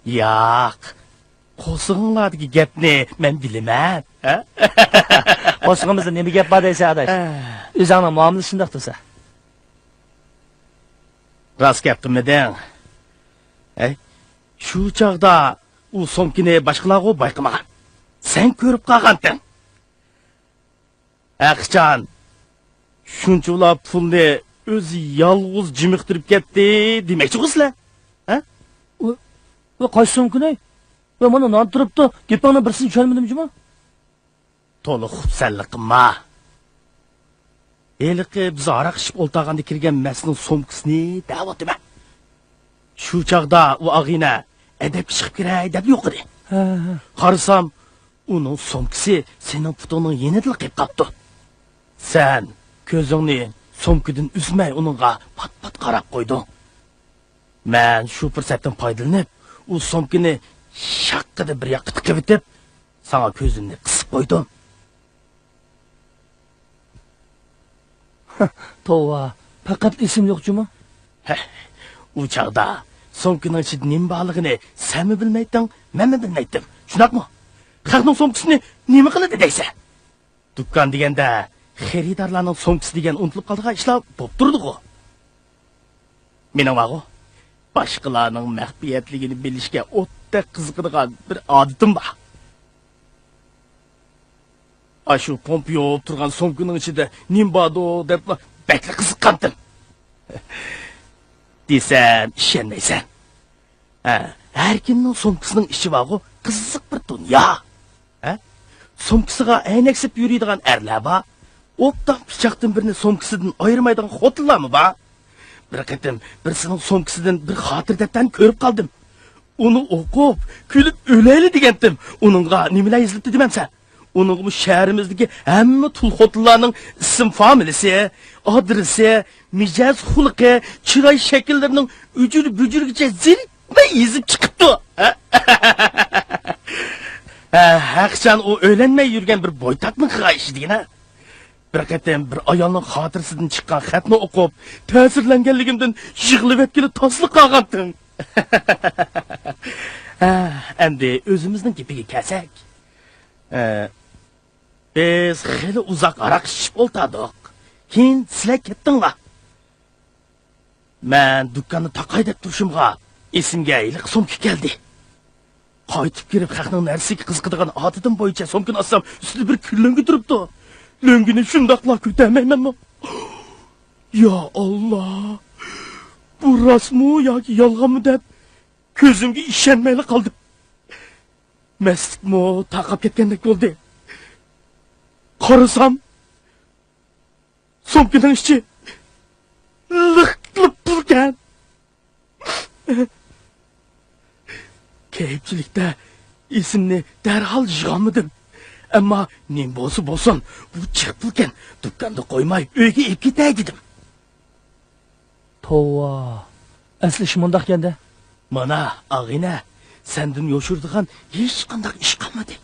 ياق. قورسىقىڭلاردىكى گەپنى مەن بىلىمەن. ھە؟ قورسىقىمىزدا نېمە گەپ بار دەيسەن، ئاداش؟ ھە. ئۆزۈڭنىڭ مۇئامىلىسى شۇنداق تۇرسا. راست گەپ قىلمىدىڭ. ھەي، شۇ چاغدا ئۇ سومكىنى باشقىلارغۇ بايقىمىغان. سەن كۆرۈپ قالغانتىڭ. ھەقىچان، شۇنچىۋالا پۇلنى ئۆزى يالغۇز جىمىقتۇرۇپ كەتتى دېمەكچىغۇ سىلەر؟ ھە؟ ۋە، ۋە قايسى سومكىنى؟ ۋە مانا نان تۇرۇپتۇ، گېپىڭنىڭ بىرسىنى چۈشەنمىدىم جۇمۇ. تولا خۇپسەنلىك قىلما. ھېلىقى بىز ھاراق ئىچىپ ئولتۇرغاندا كىرگەن مەستنىڭ سومكىسىنى دەۋاتىمەن. شۇ چاغدا ئۇ ئاغىنە ئەدەپكە چىقىپ كىرەي دەپ يوقىدى. ھە، ھە. قارىسام، ئۇنىڭ سومكىسى سېنىڭ پۇتۇڭنىڭ يېنىدىلا قېلىپ قاپتۇ. سەن كۆزۈڭنى سومكىدىن ئۈزمەي ئۇنىڭغا پات-پات قاراپ قويدۇڭ. مەن شۇ پۇرسەتتىن پايدىلىنىپ، ئۇ سومكىنى شاققىدە بىر ياققا تىقىۋېتىپ، ساڭا كۆزۈمنى قىسىپ قويدۇم. توۋا، پەقەت ئېسىم يوق جۇمۇ. ھە، ئۇ چاغدا سومكىنىڭ ئىچىدە نېمە بارلىقىنى سەنمۇ بىلمەيتتىڭ، مەنمۇ بىلمەيتتىم. شۇنداقمۇ؟ خەقنىڭ سومكىسىنى نېمە قىلىدۇ دەيسەن؟ دۇكان دېگەندە خېرىدارلارنىڭ سومكىسى دېگەن ئۇنتۇلۇپ قالىدىغان ئىشلار بولۇپ تۇرىدىغۇ. مېنىڭ بارغۇ، باشقىلارنىڭ مەخپىيەتلىكىنى بىلىشكە ئوتتەك قىزىقىدىغان بىر ئادىتىم بار. ئاشۇ پومپا يوۋۇپ تۇرغان سومكىنىڭ ئىچىدە نېمە باردۇ دەپلا بەكلا قىزىققانتىم. دېسەم ئىشەنمەيسەن. ھە، ھەر كىمنىڭ سومكىسىنىڭ ئىچى بارغۇ، قىزىق بىر دۇنيا. ھە؟ سومكىسىغا ئەينەك سېلىپ يۈرىدىغان ئەرلەر بار. ئوبدان پىچاقتىن بىرنى سومكىسىدىن ئايرىمايدىغان خوتۇنلارمۇ بار. بىر قېتىم بىرسىنىڭ سومكىسىدىن بىر خاتىرە دەپتەرنى كۆرۈپ قالدىم. ئۇنى ئوقۇپ، كۈلۈپ ئۆلەيلى دېگەنتىم. ئۇنىڭغا نېمىلەر يېزىلىپتۇ دېمەمسەن؟ ئۇنىڭغىمۇ شەھىرىمىزدىكى ھەممە تۇل خوتۇنلارنىڭ ئىسىم فامىلىسى، ئادرېسى، مىجەز خۇلقى، چىراي شەكىللىرىنىڭ ئۈجۈر-بۈجۈرىگىچە زېرىكمەي يېزىپ چىقىپتۇ. ھە، ھەقىچان ئۇ ئۆيلەنمەي يۈرگەن بىر بويتاقنىڭ قىلغان ئىشى دېگىنە. بىر قېتىم بىر ئايالنىڭ خاتىرىسىدىن چىققان خەتنى ئوقۇپ، تەسىرلەنگەنلىكىمدىن يىغلىۋەتكىلى تاسلا قالغانتىم. ھە، ئەمدى ئۆزىمىزنىڭ گېپىگە كەلسەك. ھە، بىز خېلى ئۇزاق ھاراق ئىچىشىپ ئولتۇردۇق. كېيىن سىلەر كەتتىڭلار. مەن دۇكاننى تاقاي دەپ تۇرۇشۇمغا، ئېسىمگە ھېلىقى سومكا كەلدى. قايتىپ كىرىپ، خەقنىڭ نەرسىگە قىزىقىدىغان ئادىتىم بويىچە سومكىنى ئاچسام، ئۈستىدە بىر كۈل لۆڭگە تۇرۇپتۇ. لۆڭگىنى شۇنداقلا كۆتەرمەيمەنمۇ؟ يا ئاللا! بۇ راستمۇ ياكى يالغانمۇ دەپ، كۆزۈمگە ئىشەنمەيلا قالدىم. مەستلىكمۇ تارقاپ كەتكەندەك بولدى. قارىسام، سومكىنىڭ ئىچى لىق-لىق پۇلكەن. كەيپچىلىكتە ئېسىمنى دەرھال يىغالمىدىم. ئەمما نېمە بولسا بولسۇن، بۇ جىق پۇلكەن، دۇكاندا قويماي ئۆيگە ئېلىپ كېتەي دېدىم. توۋا، ئەسلى ئىش مۇنداقكەن-دە. مانا، ئاغىنە، سەندىن يوشۇرىدىغان ھېچقانداق ئىش قالمىدى.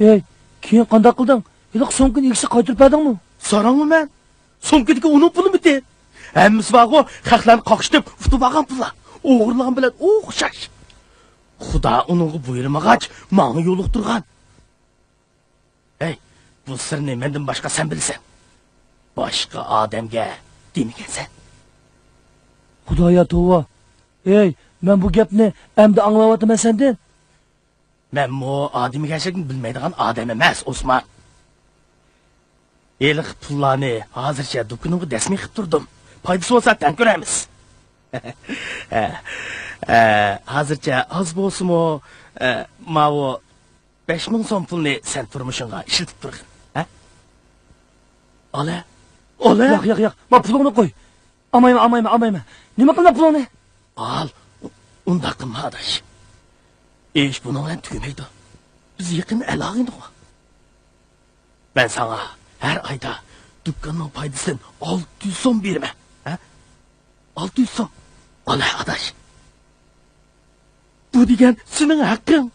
ھەي، كېيىن قانداق قىلدىڭ؟ ھېلىقى سومكىنى ئىگىسىگە قايتۇرۇپ بەردىڭمۇ؟ ساراڭمۇ مەن؟ سومكىدىكى ئۇنىڭ پۇلىمۇ تېن. ھەممىسى بارغۇ، خەقلەرنى قاقشىتىپ ئۇتۇپ ئالغان پۇللار. ئوغرىلىغان بىلەن ئوخشاش. خۇدا ئۇنىڭغا بۇيرۇمىغاچ، ماڭا يولۇقتۇرغان. ھەي، بۇ سىرنى مەندىن باشقا سەن بىلىسەن. باشقا ئادەمگە دېمىگەنسەن. خۇدايا توۋا. ھەي، مەن بۇ گەپنى ئەمدى ئاڭلاۋاتىمەن سەندىن. مەنمۇ ئادىمىگەرچىلىكنى بىلمەيدىغان ئادەم ئەمەس، ئوسمان. ھېلىقى پۇللارنى ھازىرچە دۇكىنىمغا دەسمىي قىلىپ تۇردۇم. پايدىسى بولسا تەڭ كۆرەرمىز. ھە، ھە، ھازىرچە ئاز بولسىمۇ، ھە، ماۋۇ بەش مىڭ سوم پۇلنى سەن تۇرمۇشۇڭغا ئىشلىتىپ تۇرغىن. ھە؟ ئالە، ئالە. ياق، ياق، ياق. ما پۇلۇڭنى قوي. ئالمايمەن، ئالمايمەن، ئالمايمەن. نېمە قىلىمەن پۇلۇڭنى؟ ئال، ئۇنداق قىلما، ئاداش. ئىش بۇنىڭ بىلەن تۈگىمەيدۇ. بىز يېقىن ئەل-ئاغىنىغۇ. مەن ساڭا ھەر ئايدا دۇكاننىڭ پايدىسىدىن ئالتە يۈز سوم بېرىمەن. ھە؟ ئالتە يۈز سوم. ئالە، ئاداش. بۇ دېگەن سېنىڭ ھەققىڭ.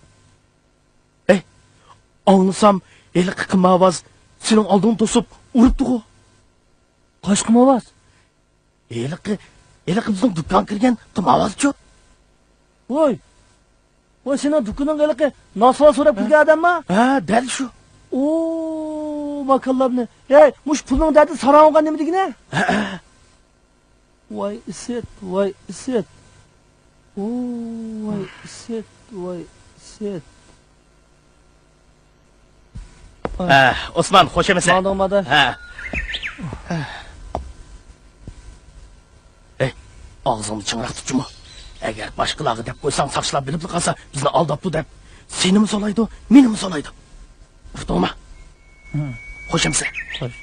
ئەي، ئاڭلىسام، ھېلىقى قىمارۋاز سېنىڭ ئالدىڭنى توسۇپ ئۇرۇپتىغۇ. قايسى قىمارۋاز؟ ھېلىقى، ھېلىقى بىزنىڭ دۇكانغا كىرگەن قىمارۋازچۇ. ۋاي، ۋاي، سېنىڭ دۇكىنىڭغا ھېلىقى ناسۋار سوراپ كىرگەن ئادەمما؟ ھە، دەل شۇ. ئو، ماكانلارنى. ھەي، مۇشۇ پۇلنىڭ دەردى ساراڭ بولغان نېمە دېگىنە؟ ھەئە. ۋاي ئىسىت، ۋاي ئىسىت. ئۇ، ۋاي ئىسىت، ۋاي ئىسىت. ھە، ئوسمان، خوش ئەمەسسەن. ماڭدىڭمۇ ئاداش؟ ھە. ھەي، ئاغزىڭنى چىڭراق تۇت جۇمۇ. ئەگەر باشقىلارغا دەپ قويساڭ، ساقچىلار بىلىپلا قالسا، بىزنى ئالداپتۇ دەپ، سېنىمۇ سولايدۇ، مېنىمۇ سولايدۇ. ئۇقتۇڭما؟ ھە. خوش ئەمىسە. خوش.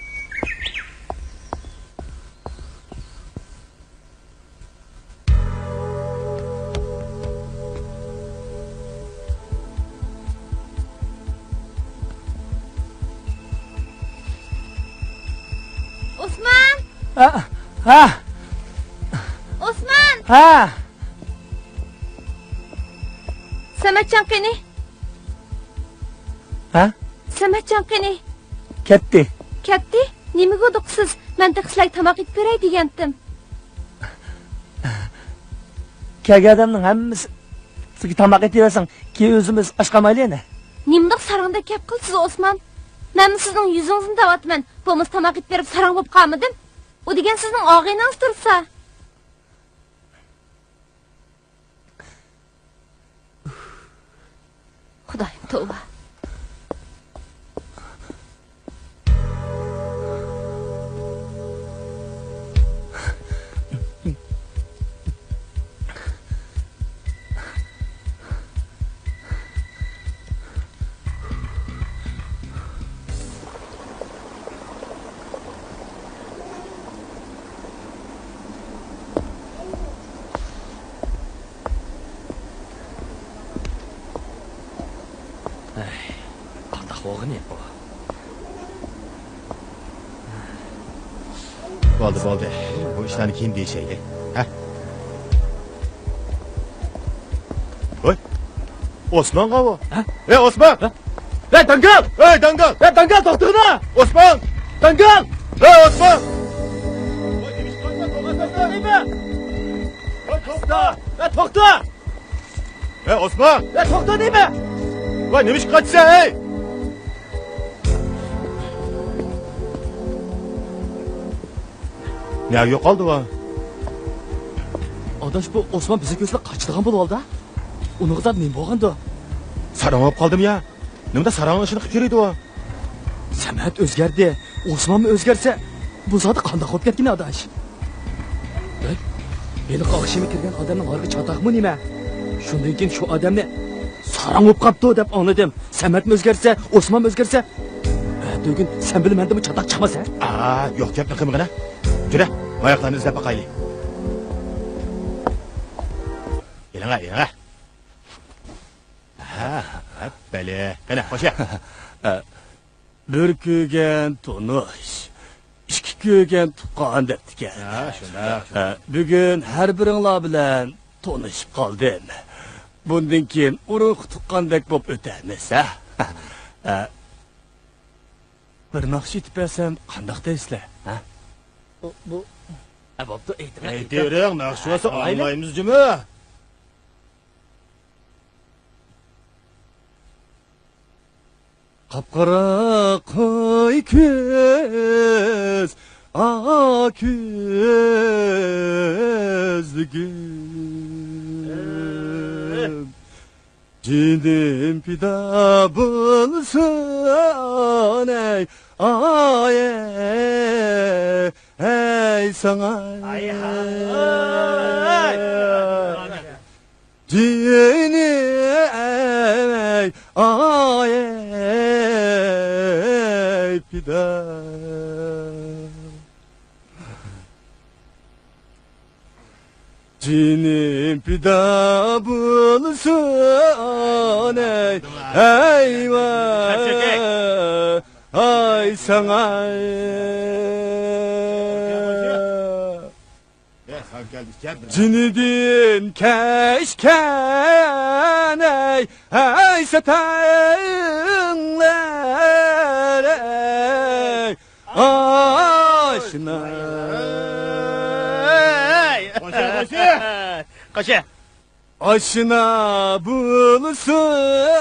ئوسمان! ھە، ھە. ئوسمان! ھە. سەمەتجان قېنى؟ ھە؟ سەمەتجان قېنى؟ كەتتى. كەتتى؟ نېمىگە ئۇدۇقسىز؟ مەن تېخى سىلەرگە تاماق ئېتىپ بېرەي دېگەنتىم. كەلگەن ئادەمنىڭ ھەممىسىگە تاماق ئېتىۋەرسەڭ، كېيىن ئۆزىمىز ئاچ قالمايلى يەنە. نېمىنداق ساراڭدەك گەپ قىلىسىز، ئوسمان؟ مەنمۇ سىزنىڭ يۈزىڭىزنى دەۋاتىمەن. بولمىسا تاماق ئېتىپ بېرىپ ساراڭ بولۇپ قالمىدىم. ئۇ دېگەن سىزنىڭ ئاغىنىڭىز تۇرسا. خۇدايىم، توۋا. ئەي، قانداق بولغىنى بۇ؟ بولدى، بولدى. بۇ ئىشلارنى كېيىن دېيىشەيلى. ھە؟ ھوي! ئوسمانغا بۇ. ھە؟ ھەي، ئوسمان! ھە؟ ھەي، داڭگال! ھەي، داڭگال! ھەي، داڭگال، توختىغىنا! ئوسمان! داڭگال! ھەي، ئوسمان! ھەي، توختا! ھەي، توختا! ھەي، ئوسمان! ھەي، توختا دەيمەن! ۋاي، نېمە ئىشقا قاچىسەن، ھەي؟ نەگە يوقالدى ئۇ؟ ئاداش، بۇ ئوسمان بىزنى كۆرسىلا قاچىدىغان بولۇۋالدى. ئۇنىڭغا زادى نېمە بولغاندۇ؟ ساراڭ بولۇپ قالدىمۇ يا؟ نېمىدا ساراڭنىڭ ئىشىنى قىلىپ يۈرىدۇ ئۇ؟ سەمەت ئۆزگەردى، ئوسمانمۇ ئۆزگەرسە، بۇ زادى قانداق بولۇپ كەتكىنى، ئاداش؟ ھەي، ھېلىقى ئاخشىمى كىرگەن ئادەمنىڭ ھارىقى چاتاقمۇ نېمە؟ شۇندىن كېيىن شۇ ئادەمنى ساراڭ بولۇپ قاپتۇ دەپ ئاڭلىدىم. سەمەتمۇ ئۆزگەرسە، ئوسمانمۇ ئۆزگەرسە، ئەتىگۈن سەن بىلەن مەندىنمۇ چاتاق چىقماس ھە؟ ئا، يوق گەپنى قىلمىغىن ھە. جۈرە، ماياقلارنى ئىزدەپ باقايلى. ئېلىڭە، ئېلىڭە. ھە، ھە، بەلى. قېنى، خوشە. بىر كۆرگەن تونۇش، ئىككى كۆرگەن تۇغقان دەپتىكەن. ھە، شۇنداق. ھە، بۈگۈن ھەر بىرىڭلار بىلەن تونۇشۇپ قالدىم. بۇندىن كېيىن ئۇرۇق تۇغقاندەك بولۇپ ئۆتەرمىز، ھە؟ ھە. بىر ناخشا ئېيتىپ بەرسەم قانداق دەيسىلەر، ھە؟ بۇ، بۇ. ھە، بوپتۇ، ئېيتىڭ، ئېيتىڭ. ئېيتىۋېرىڭ، ناخشا بولسا ئاڭلايمىز جۇمۇ. قاپقارا قوي كۆز، ئاق كۆزلۈكۈم. جېنىم پىدا بولسۇن، ئەي، ئاي، ئەي، ساڭا. ئاي، ھاي. جېنىم، ئەي، ئاي، پىدا. جېنىم پىدا بولسۇن، ئەي، ئەي، ۋاي، ئاي، ساڭا. جېنىدىن كەچكەن، ئەي، ئەي، ساتايلار، ئەي، ئاشنا. قوشە، قوشە. قوشە. ئاشنا بولسۇن،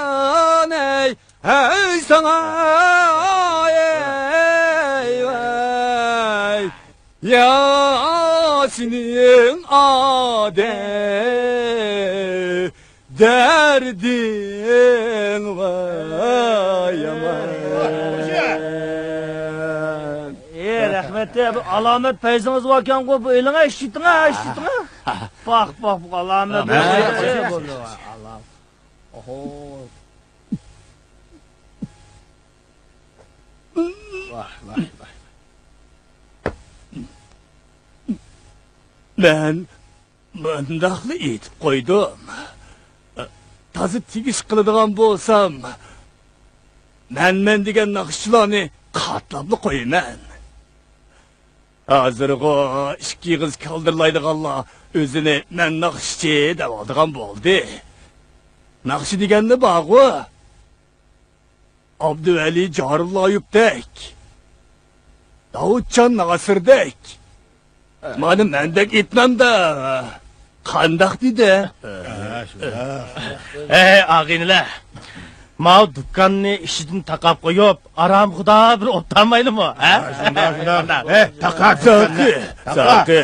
ئەي، ئەي، ساڭا، ئەي، ۋاي. يا سېنىڭ ئادەم دەردىڭ ۋاي ئامان. ئى، رەھمەت، بۇ ئالامەت پەيزىڭىز باركەنغۇ، بۇ ئېلىڭە ئىشلىتىڭە، ئىشلىتىڭە. پاخ، پاخ، بۇ ئالامەت. ئوھو. ۋاھ، ۋاھ، ۋاھ. مەن مۇنداقلا ئېيتىپ قويدۇم. تازا تېگىش قىلىدىغان بولسام، مەنمەن دېگەن ناخشىچىلارنى قاتلاپلا قويىمەن. ھازىرغۇ ئىككى ئېغىز كالدىرلايدىغانلار ئۆزىنى مەن ناخشىچى دەۋالىدىغان بولدى. ناخشا دېگەنلا بارغۇ. ئابدۇۋەلى جارۇللايېۋتەك، داۋۇتجان ناسىردەك، مانا مەندەك ئېيتمامدا قانداق دېدى؟ ھە، شۇنداق. ئەي، ئاغىنىلەر، ماۋۇ دۇكاننى ئىشىدىن تاقاپ قويۇپ، ئارامخۇدا بىر ئولتۇرمايلىمۇ، ھە؟ ھە، شۇنداق، شۇنداق. ئەي، تاقا، ساقى، ساقى،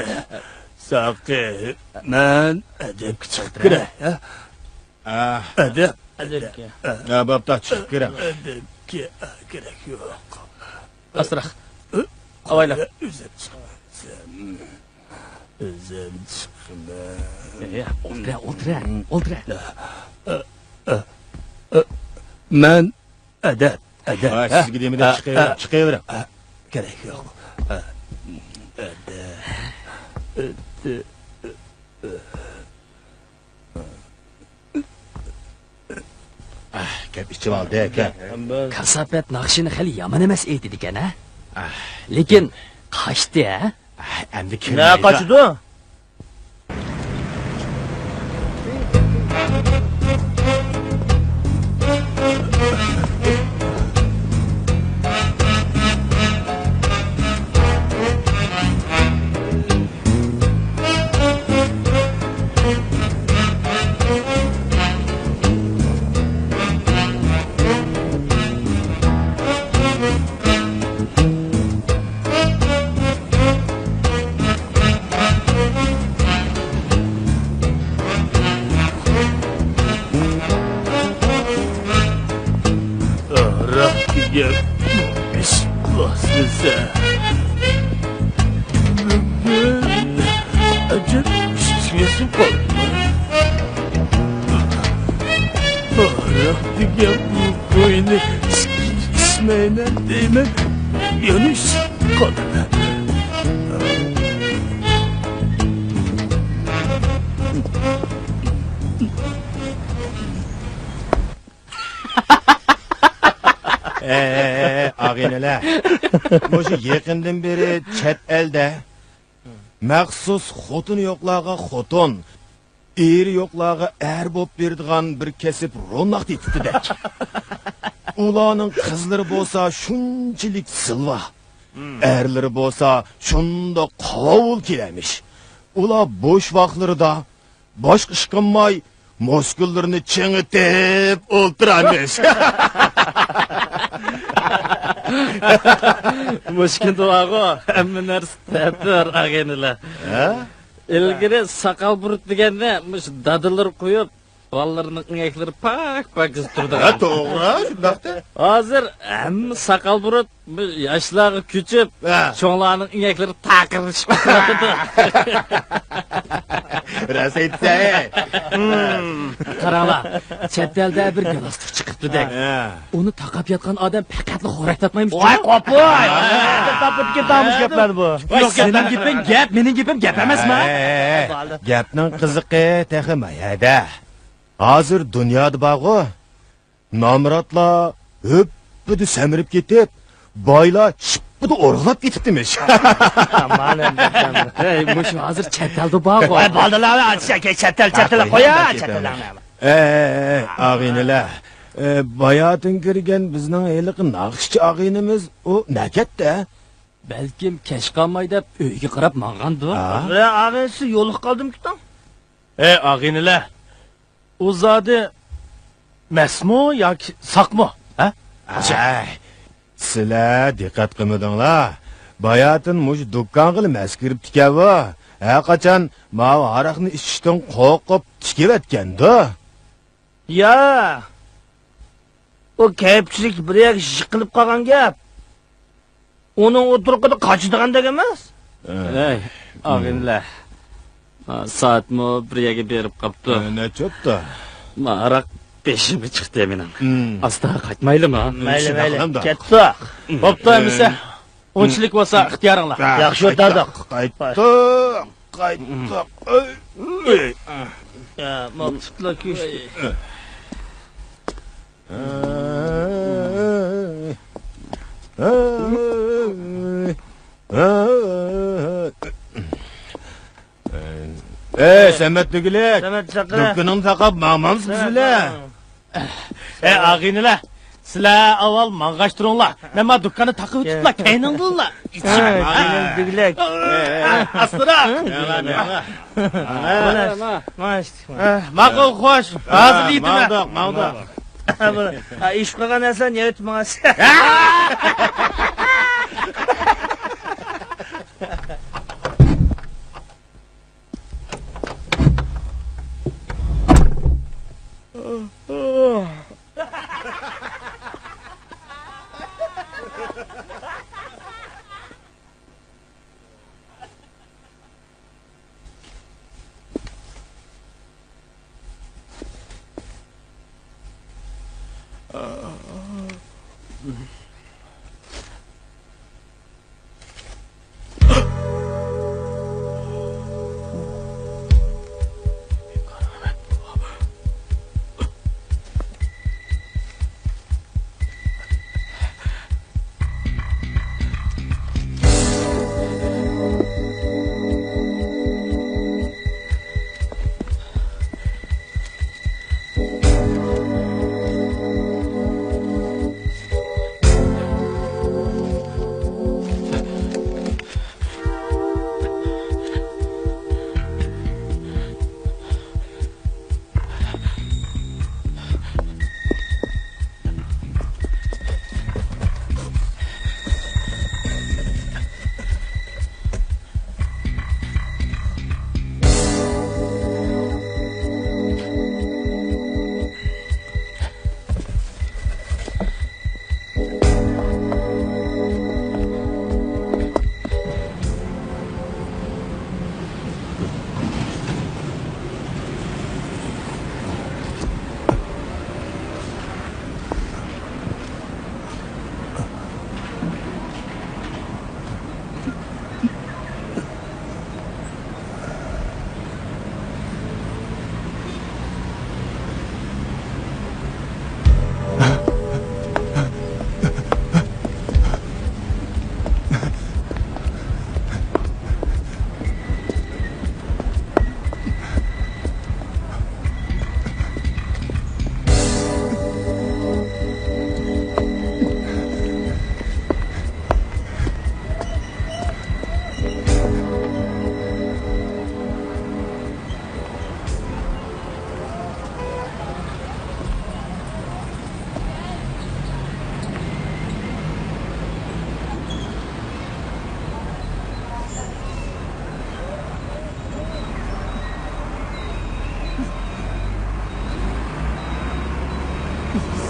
ساقى، مەن ئەدەپكە چىقىپ كىرەي، ھە؟ ئەدەپ. ئەدەپكە. ھە، بوپتۇ، چىقىپ كىرەڭ. ئەدەپكە كېرەك يوق. ئاستىراق. ئاۋايلا. ئۆزۈم چىقىمەن. ئۆزۈم چىقىمەن. ئولتۇرە، ئولتۇرە، ئولتۇرە. مەن ئەدەپ، ئەدەپ. ھە، سىزگە دېمىدىم، چىقىۋېرىڭ، چىقىۋېرىڭ. كېرەك يوق. ئەدەپ. ئەھ، گەپ ئىچىۋالدى ئەكە. كاساپەت ناخشىنى خېلى يامان ئەمەس ئېيتىدىكەن ھە؟ ئەھ. لېكىن قاچتى ھە؟ ئەھ، ئەمدى كىرمەيدۇ. نە قاچىدۇ؟ ئاراق دېگەن ئىش باشلىسا، بۈگۈن ئەجەب ئىشتىسىم قالدى. ئاراق دېگەن بۇ توينى ئىچمەيمەن دەيمەن، يەنە ئىچىپ قالىمەن. ئەي، ئاغىنىلەر، مۇشۇ يېقىندىن بېرى چەت ئەلدە مەخسۇس خوتۇنى يوقلارغا خوتۇن، ئېرى يوقلارغا ئەر بولۇپ بېرىدىغان بىر كەسىپ روناق تېپىپتىدەك. ئۇلارنىڭ قىزلىرى بولسا شۇنچىلىك زىلۋا، ئەرلىرى بولسا شۇنداق قاۋاۋۇل كېلەرمىش. ئۇلار بوش ۋاقىتلىرىدا باشقا ئىش قىلماي، مۇسكۇللىرىنى چىڭىتىپ ئولتۇرارمىش. مۇشۇ كۈندە بارغۇ، ھەممە نەرسە تەتۈر، ئاغىنىلەر. ھە؟ ئىلگىرى ساقال بۇرۇت دېگەننى مۇشۇ دادىلىرى قويۇپ، بالىلىرىنىڭ ئىڭەكلىرى پاك-پاكىز تۇرىدىغان. ھە، توغرا، شۇنداقتى. ھازىر ھەممە ساقال بۇرۇت بۇ ياشلارغا كۆچۈپ، ھە، چوڭلارنىڭ ئىڭەكلىرى تاقىرلىشىپ قالىدۇ. راست ئېيتسەن. قاراڭلار، چەت ئەلدە بىر گالاستۇك چىقىپتۇ دەك. ھە. ئۇنى تاقاپ ياتقان ئادەم پەقەتلا خورەك تارتمايمىش. ۋاي، قوپۇي! تاپىدىكى تامۇش گەپلەر بۇ. ۋاي، سېنىڭ گېپىڭ گەپ، مېنىڭ گېپىم گەپ ئەمەسما؟ ھەي، ھەي، ھەي. گەپنىڭ قىزىقى تېخى ما يەردە. ھازىر دۇنيادا بارغۇ، نامراتلار ھۆپپىدە سەمرىپ كېتىپ، بايلار شىپپىدە ئورغىلاپ كېتىپتىمىش. ھەي، مۇشۇ ھازىر چەت ئەلدە بارغۇ. ۋاي، بالىلار، چەت ئەل، چەت ئەل، قويا، چەت ئەلنى. ئەي، ئەي، ئەي، ئاغىنىلەر. ئە، باياتىن كىرگەن بىزنىڭ ھېلىقى ناخشىچى ئاغىنىمىز، ئۇ نەكەتتە؟ بەلكىم كەچ قالماي دەپ ئۆيگە قاراپ ماڭغاندۇ؟ ھە؟ ئاغىنىسى يولۇقۇپ قالدىمىكىن؟ ئەي، ئاغىنىلەر، ئۇ زادى مەستمۇ ياكى ساقمۇ؟ ھە؟ ئەي، سىلەر دىققەت قىلمىدىڭلار. باياتىن مۇشۇ دۇكانغىلا مەس كىرىپتىكەن بۇ. ھەرقاچان ماۋۇ ھاراقنى ئىچىشتىن قورقۇپ تىكىۋەتكەندۇ. يا، ئۇ كەيپچىلىك بىر يەرگە يىقىلىپ قالغان گەپ. ئۇنىڭ ئۇ تۇرقىدا قاچىدىغاندەك ئەمەس. ئەي، ئاغىنىلەر. ھا، سائەتمۇ بىر يەرگە بېرىپ قاپتۇ. ئە، نەچچە بوپتۇ؟ ما، ھاراق بېشىمغا چىقتى مېنىڭ. ئاستا قايتمايلىما؟ مەيلى، مەيلى. كەتتۇق. بوپتۇ ئەمىسە. ئۇنچىلىك بولسا ئىختىيارىڭلار. ياخشى ئولتۇردۇق. قايتتۇق، قايتتۇق. يا، ماقسۇتلا كۈچ. ئەي، سەمەت دېگۈلۈك. سەمەت چاقىرە. دۇكىنىڭنى تاقاپ ماڭمامسىز بىلە؟ ئەي، ئاغىنىلەر، سىلەر ئاۋۋال ماڭغاچ تۇرۇڭلار. مەن ما دۇكاننى تاقىۋېتىپلا، كەينىڭدىنلا ئىچىمەن. ئاغىنىم دېگۈلۈك. ئاستىراق. مانا، مانا. ماقۇل، خوش. ھازىر دېيتىمەن. ماڭدۇق، ماڭدۇق. ئىش قىلغان ئەسەن يەۋېتىپ ماڭاسەن.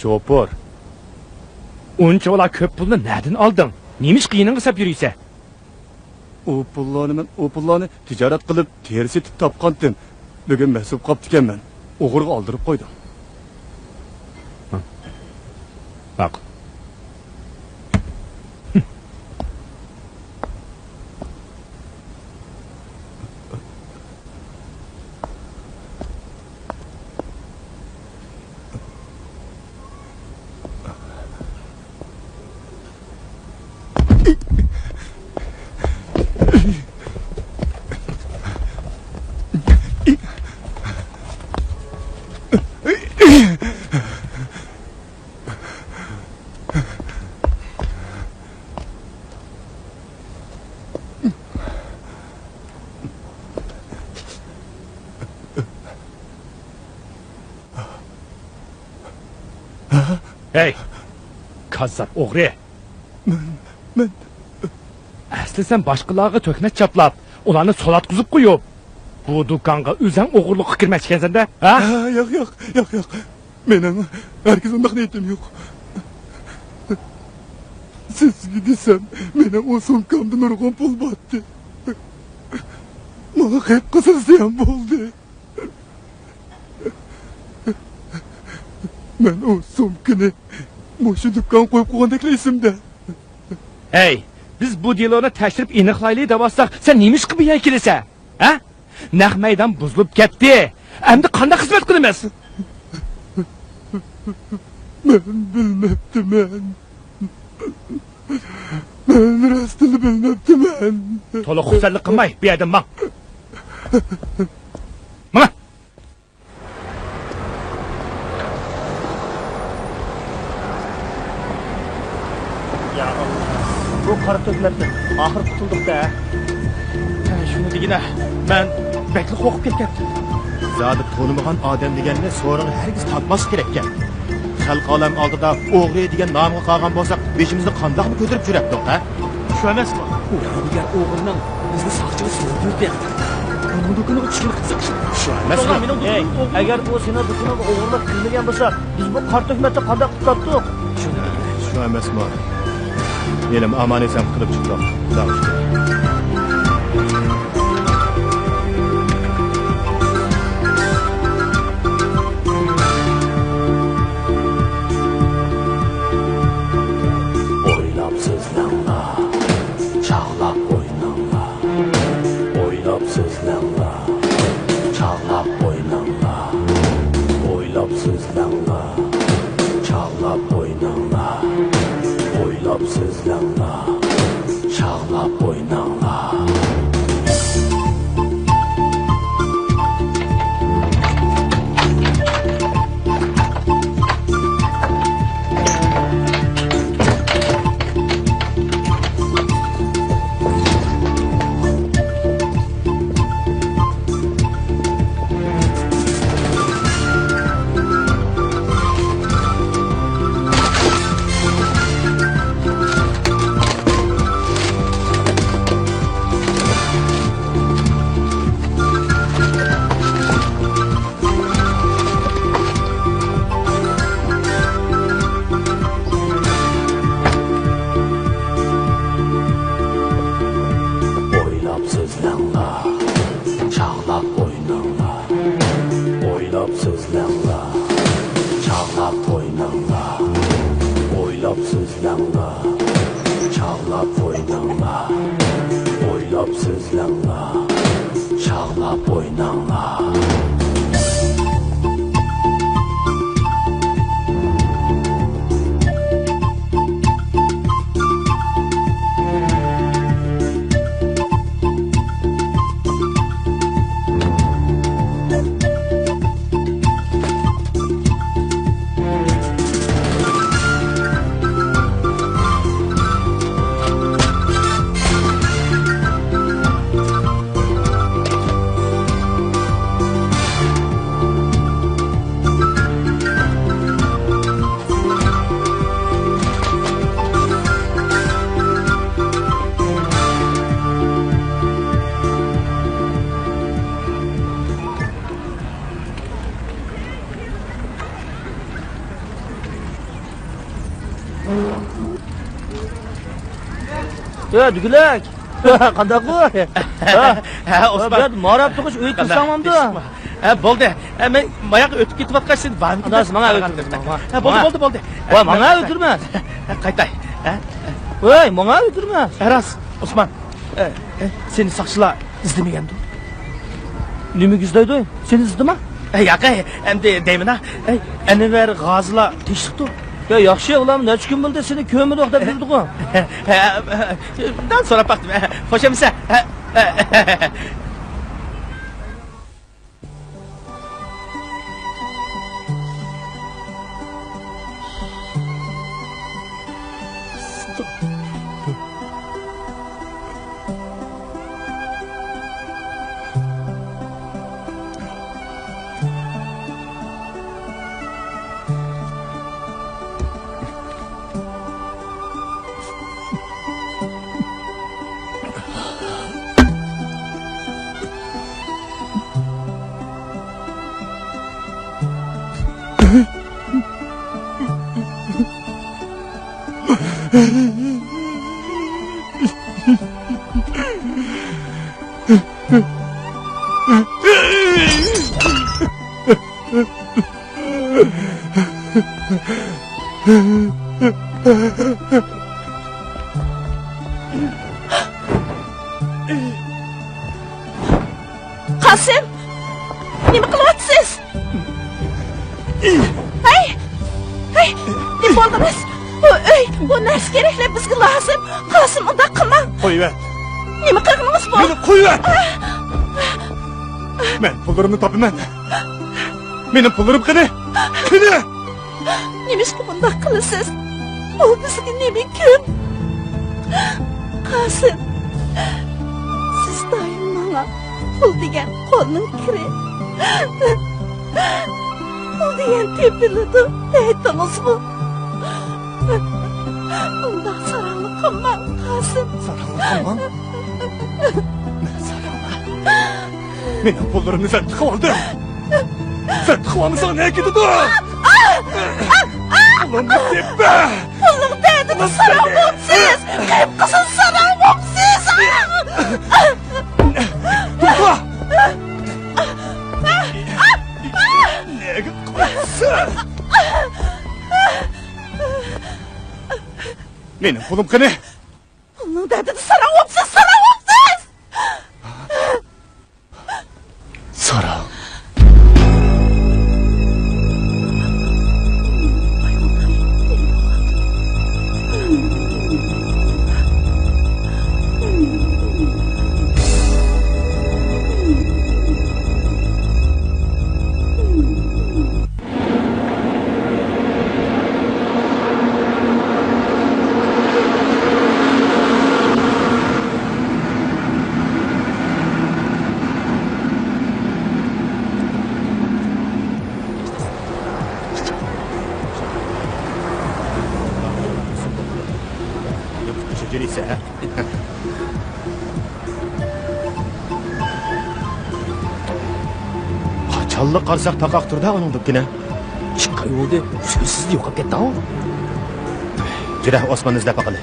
شوپۇر، ئۇنچىۋالا كۆپ پۇلنى نەدىن ئالدىڭ؟ نېمىشقا يېنىڭغا ساپ يۈرىسەن؟ ئۇ پۇللارنى مەن، ئۇ پۇللارنى تىجارەت قىلىپ، تېرە سېتىپ تاپقانتىم. بۈگۈن مەس بولۇپ قاپتىكەنمەن. ئوغرىغا ئالدۇرۇپ قويدۇم. ماقۇل. ھەي! كاززاپ ئوغرى! مەن، مەن. ئەسلى سەن باشقىلارغا تۆھمەت چاپلاپ، ئۇلارنى سولاققا قويۇپ، بۇ دۇكانغا ئۆزۈڭ ئوغرىلىققا كىرمەكچىكەنسەن-دە، ھە؟ ھە، ياق، ياق، ياق، ياق. مېنىڭ ھەرگىز ئۇنداق نىيىتىم يوق. سىزگە دېسەم، مېنىڭ ئۇ سومكامدا نۇرغۇن پۇل بارتى. ماڭا قېپقىزىل زىيان بولدى. مەن ئۇ سومكىنى مۇشۇ دۇكانغا قويۇپ قويغاندەكلا ئېسىمدە. ھەي، بىز بۇ دېلونى تەكشۈرۈپ ئېنىقلايلى دەۋاتساق، سەن نېمىشقا بۇ يەرگە كېلىسەن؟ ھە؟ نەق مەيدان بۇزۇلۇپ كەتتى. ئەمدى قانداق خىزمەت قىلىمىز؟ مەن بىلمەپتىمەن. مەن راستىنلا بىلمەپتىمەن. تولا خۇپسەنلىك قىلماي، بۇ يەردىن ماڭ. ماڭا! يا ئاللا، بۇ قارا تۆھمەتتىن ئاخىر قۇتۇلدۇق-دە. ھە، شۇنى دېگىنە، مەن بەكلا قورقۇپ كەتكەن. زادى تونۇمىغان ئادەم دېگەننى سورۇنغا ھەرگىز تارتماسلىق كېرەككەن. خەلق ئالەم ئالدىدا ئوغرى دېگەن نامغا قالغان بولساق، بېشىمىزنى قانداقمۇ كۆتۈرۈپ يۈرەتتۇق، ھە؟ شۇ ئەمەسمۇ؟ ئۇ يادىگەر ئوغرىنىڭ بىزنى ساقچىغا سوتۇپ يۈردى. ئۇنىڭ دۇكىنىغا چۈشكىلى قىزىقىش. شۇ ئەمەسمۇ؟ ئەي، ئەگەر ئۇ سېنىڭ دۇكىنىڭغا ئوغرىلىق قىلمىغان بولسا، بىز بۇ قارا تۆھمەتنى قانداق قۇتقۇزاتتۇق؟ شۇ ئەمەسمۇ؟ ھېلىمۇ ئامان-ئېسەن قۇتۇلۇپ چىقتۇق. خۇداغا شۈكۈر. ئويلاپ سۆزلەڭلار، چاغلاپ ئويناڭلار. ئويلاپ سۆزلەڭلار، چاغلاپ ئويناڭلار. ئويلاپ سۆزلەڭلار، چاغلاپ ئويناڭلار. ئويلاپ سۆزلەڭلار، چاغلاپ ئويناڭلار. ئويلاپ سۆزلەڭلار، چاغلاپ ئويناڭلار. ئويلاپ سۆزلەڭلار، چاغلاپ ئويناڭلار. ئويلاپ سۆزلەڭلار، چاغلاپ ئويناڭلار. ئويلاپ سۆزلەڭلار، چاغلاپ ئويناڭلار. يا دۈگىلەك! قانداققۇ؟ ھە، ھە، ئوسمان. بۇ يەردە ماراپ تۇرغۇچ ئۆيگە قانداق كىرسەڭ بولامدۇ؟ ئىش؟ ھە، بولدى. ھە، مەن ماياققا ئۆتۈپ كېتىۋاتقاچ سېنى ۋاننىگە ئاداش، ماڭا ئۆتكۈرمە، ماڭا. ھە، بولدى، ماڭا. بولدى، بولدى. ۋاي، ماڭا ئۆتكۈرمە. قايتاي. ھە؟ ۋاي، ماڭا ئۆتكۈرمە. ھە، راست، ئوسمان. ئە، ئە، سېنى ساقچىلار ئىزدىمىگەندۇ؟ نېمىگە ئىزدەيدۇ؟ سېنى ئىزدىما؟ ئە، ياق، ئە، ئەمدى دەيمىنا. ئەي، ئەنۋەر غازىلار تېشىپتۇ. يا، ياخشى، ئۇلار نەچچە كۈن بولدى سېنى كۆرمىدۇق دەپ يۈردىغۇ. ھە، ھە، ھە، سوراپ باقتىم. ھە، خوش ئەمىسە. ھە، ھە، ھە. قاسىم! نېمە قىلىۋاتىسىز؟ ھەي! ھەي! نېمە بولدىڭىز؟ بۇ ئۆي، بۇ نەرسە-كېرەكلەر بىزگە لازىم. قاسىم، ئۇنداق قىلماڭ. قويۇۋەت. نېمە قىلغىنىڭىز بۇ؟ مېنى قويۇۋەت! مەن پۇللىرىمنى تاپىمەن. مېنىڭ پۇللىرىم قېنى؟ قېنى؟ نېمىشقا بۇنداق قىلىسىز؟ ئۇ بىزگە نېمە كۈن؟ قاسىم، سىز دائىم ماڭا پۇل دېگەن قولنىڭ كىرى، پۇل دېگەن تېپىلىدۇ دەيتتىڭىزمۇ؟ ئۇنداق ساراڭلىق قىلماڭ، قاسىم. ساراڭلىق قىلماڭ؟ مەن ساراڭلىق. مېنىڭ پۇللىرىمنى سەن تىقىۋالدىڭ. سەن تىقىۋالمىساڭ نەگە كېتىدۇ؟ پۇلۇمنى تېپە! پۇلنىڭ دەردىدە ساراڭ بوپسىز! قېرىپ قىزىل ساراڭ بوپسىز! توختا! نەگە قاچىسەن؟ مېنىڭ پۇلۇم قېنى؟ پۇلنىڭ دەردىدە ساراڭ بوپسىز، ساراڭ بوپسىز! ساراڭ. قاچانلا قارىساق تاقاق تۇردا ئۇنىڭ دۇكىنى. ئىككى ئاي بولدى، سۆزسىز يوقاپ كەتتى-ھاۋ. جۈرە، ئوسماننى ئىزدەپ باقىلى.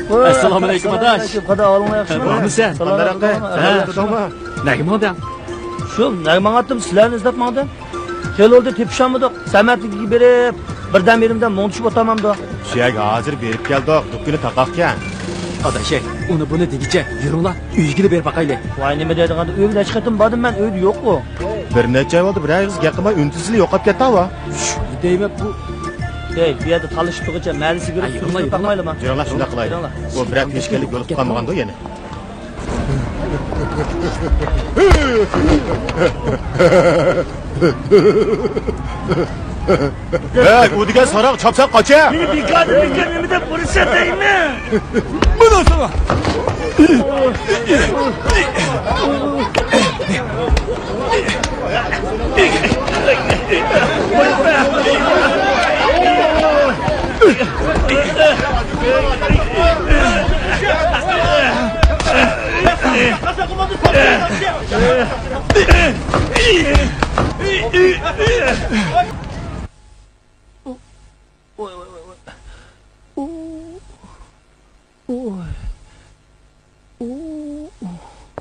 ئەسسالامۇئەلەيكۇم، ئاداش. قادا، ئەھۋالىڭلار ياخشىمۇ؟ بارمۇسەن؟ سالام ئەلەيكۇم. ھە. نەگە ماڭدىڭ؟ شۇ، نەگە ماڭاتتىم، سىلەرنى ئىزدەپ ماڭدىم. خېلى بولدى، تېپىشالمىدۇق. سەمەتلىككە بېرىپ، بىردەم-يېرىمدەم مۇڭدىشىپ ئولتۇرمامدۇ؟ شۇ يەرگە ھازىر بېرىپ كەلدۇق، دۇكىنى تاقاقكەن. ئاداش، ئۇنى-بۇنى دېگۈچە، يۈرۈڭلار، ئۆيگىلا بېرىپ باقايلى. ۋاي، نېمە دەيدىغاندۇ، ئۆيگە نەچچە قېتىم باردىم مەن، ئۆيدە يوققۇ. بىر نەچچە ئاي بولدى، بىرەر ئېغىز گەپ قىلماي، ئۈن-تىنسىزلا يوقاپ كەتتى-ھاۋا. شۇنى دەيمەن، بۇ. ھەي، بۇ يەردە تالىشىپ تۇرغۇچە مەلىسىگە كىرىپ، ئاي، يۈرۈڭلار، سۈرۈشتۈرۈپ يۈرۈڭلار. باقمايلىما؟ يۈرۈڭلار، شۇنداق قىلايلى. يۈرۈڭلار. ئۇ بىرەر تېشكەللىك بولۇپ قالمىغاندۇ يەنە؟ ھەي، ئۇ دېگەن ساراڭ چاپسان قاچە! مېنى بىكاردىن بىكار نېمە دەپ ئۇرۇشسەن دەيمەن! مانا ساڭا! ۋوي، ۋوي، ۋوي، ۋوي. ئۇ، ئۇ.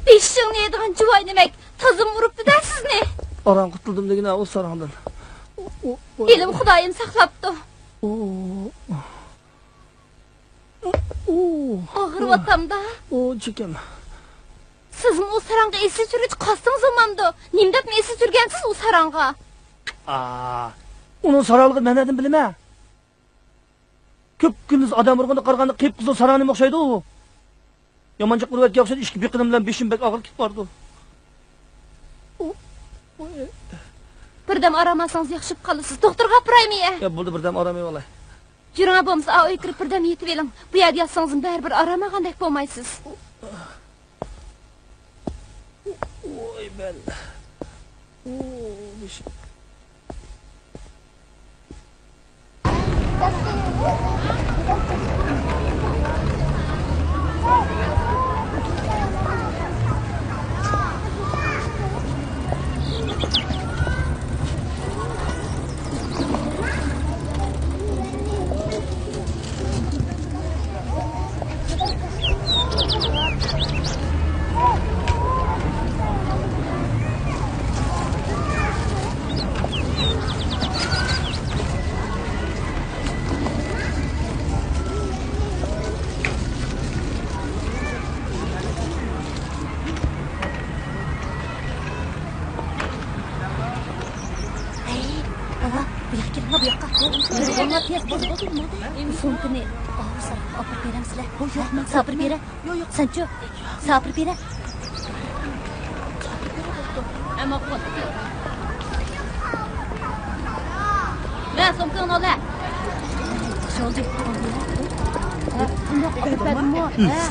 بېشىڭنى يەيدىغان جۇۋاي نېمەك، تازىمۇ ئۇرۇپتۇ-دە سىزنى. ئاران قۇتۇلدۇم دېگىنە ئۇ ساراڭدىن. ئۇ، ئۇ، ئۇ. ئىلىم خۇدايىم ساقلاپتۇ. ئۇ، ئۇ. ئاغرىۋاتامدا. ئۇ، چېكەم. سىزمۇ ئۇ ساراڭغا ئېسىل چۈشۈرگۈچ قاستىڭىز بولمامدۇ؟ نېمە دەپمۇ ئېسىل چۈشۈرگەنسىز ئۇ ساراڭغا؟ ئا، ئۇنىڭ ساراڭلىقىنى مەن نەدىن بىلىمەن؟ كۈپكۈندۈز ئادەم ئۇرغاندا قارىغاندا قىپقىزىل ساراڭ نېمە ئوخشايدۇ ئۇ؟ يامان جىق ئۇرۇۋەتكەن ئوخشايدۇ، ئىككى بېقىنىم بىلەن بېشىم بەك ئاغرىپ كېتىپ بارىدۇ. بىردەم ئارام ئالسىڭىز ياخشى بولۇپ قالىسىز. دوختۇرغا ئاپىرايمۇ يە؟ يا، بولدى، بىردەم ئارام ئېلىۋالاي. يۈرۈڭە، بولمىسا ئاۋۇ ئۆيگە كىرىپ بىردەم يېتىۋېلىڭ. بۇ يەردە ياتسىڭىزمۇ بەرىبىر ئارام ئالغاندەك بولمايسىز. ۋوي بەل. ۋوي بېشىم. سومكىنى ئاپىرىپ بېرەمسىلەر؟ ساپىرىپ بېرە. سەنچۇ؟ ساپىرىپ بېرە. مە، سومكىڭنى ئال. بىسمىللا، بىسمىللا.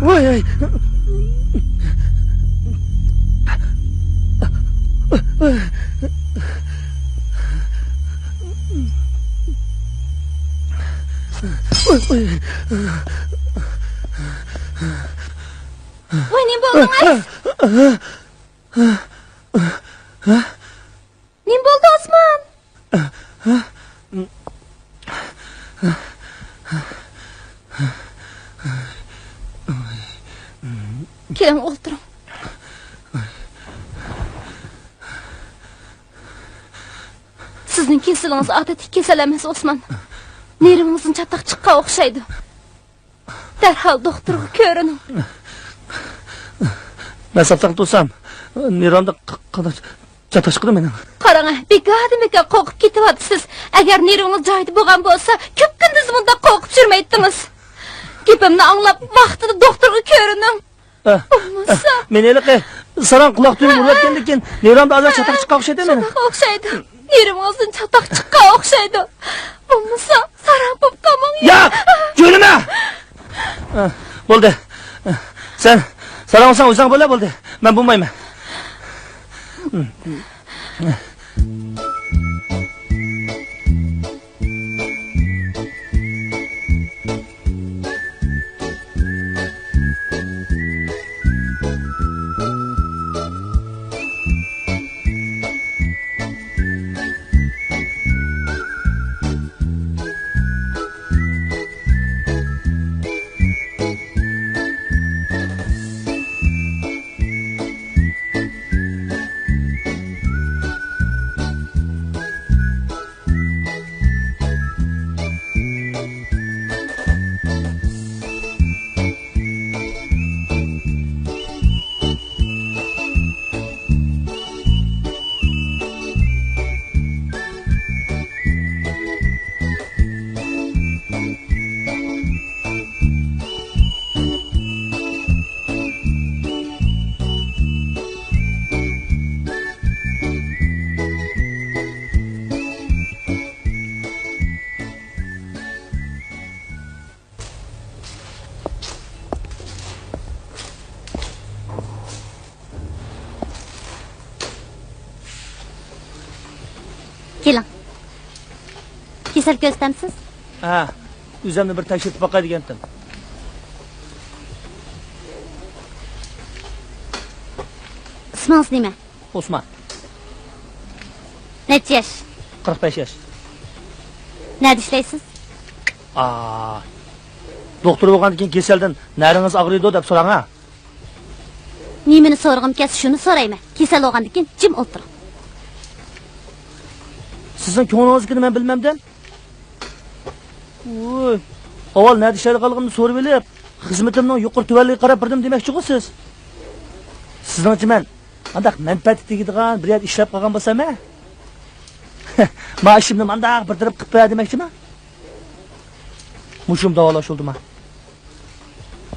ۋاي، ۋاي. ۋاي، ۋاي. ۋاي، نېمە بولدىڭىز؟ نېمە بولدى، ئوسمان؟ كېلىڭ، ئولتۇرۇڭ. سىزنىڭ كېسىلىڭىز ئادەتتىكى كېسەل ئەمەس، ئوسمان. نېرۋىڭىزدىن چاتاق چىققان ئوخشايدۇ. دەرھال دوختۇرغا كۆرۈنۈڭ. مەن ساپ ساقىت بولسام، نېرۋامدا ق-، قانداق چاتاق چىقىدۇ مېنىڭ؟ قاراڭ، بىكاردىن بىكار قورقۇپ كېتىۋاتىسىز. ئەگەر نېرۋىڭىز جايىدا بولغان بولسا، كۈپكۈندۈز مۇنداق قورقۇپ يۈرمەيتتىڭىز. گېپىمنى ئاڭلاپ، ۋاقتىدا دوختۇرغا كۆرۈنۈڭ. ئە، بولمىسا. ئە، مېنى ھېلىقى ساراڭ قۇلاق تۈۋىگە ئۇرۇۋەتكەندىن كېيىن نېرۋامدا ئازراق چاتاق چىققان ئوخشايدۇ مېنىڭ. شۇنداق ئوخشايدۇ. نېرۋىڭىزدىن چاتاق چىققان ئوخشايدۇ. بولمىسا، ساراڭ بولۇپ قالماڭ. ياق! جۆيلىمە! ئە، بولدى. ئە، سەن ساراڭ بولساڭ ئۆزۈڭ بولە، بولدى. مەن بولمايمەن. سەل كۆرسىتەمسىز؟ ھە، ئۆزۈمنى بىر تەكشۈرتۈپ باقاي دېگەنتىم. ئىسمىڭىز نېمە؟ ئوسمان. نەچچە ياش؟ قىرىق بەش ياش. نەدە ئىشلەيسىز؟ ئا، دوختۇر بولغاندىن كېيىن كېسەلدىن نەرىڭىز ئاغرىيدۇ دەپ سوراڭ ھە. نېمىنى سورىغۇم كەلسە شۇنى سورايمەن. كېسەل بولغاندىن كېيىن جىم ئولتۇرۇڭ. سىزنىڭ كۆڭلىڭىزدىكىنى مەن بىلمەمدىم. ۋوي، ئاۋۋال نەدە ئىشلەيدىغانلىقىمنى سورىۋېلىپ، خىزمىتىمنىڭ يۇقىرى تۆۋەنلىكىگە قاراپ بېرىدىم دېمەكچىغۇ سىز. سىزنىڭچە مەن قانداق مەنپەئەتكە تېگىدىغان بىر يەردە ئىشلەپ قالغان بولسام ھە؟ مائاشىمنى مانداق بىر تەرەپ قىلىپ بەر دېمەكچىما؟ مۇشۇم داۋالاش بولدىما؟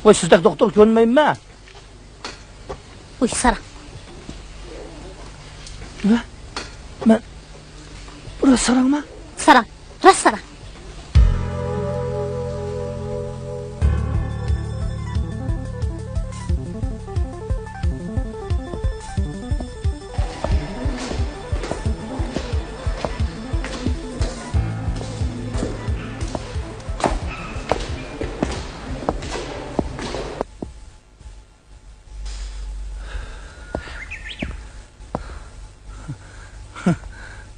ۋاي، سىزدەك دوختۇر كۆرمەيمەن. ۋۇي، ساراڭ. نېمە؟ مەن راست ساراڭما؟ ساراڭ، راست ساراڭ.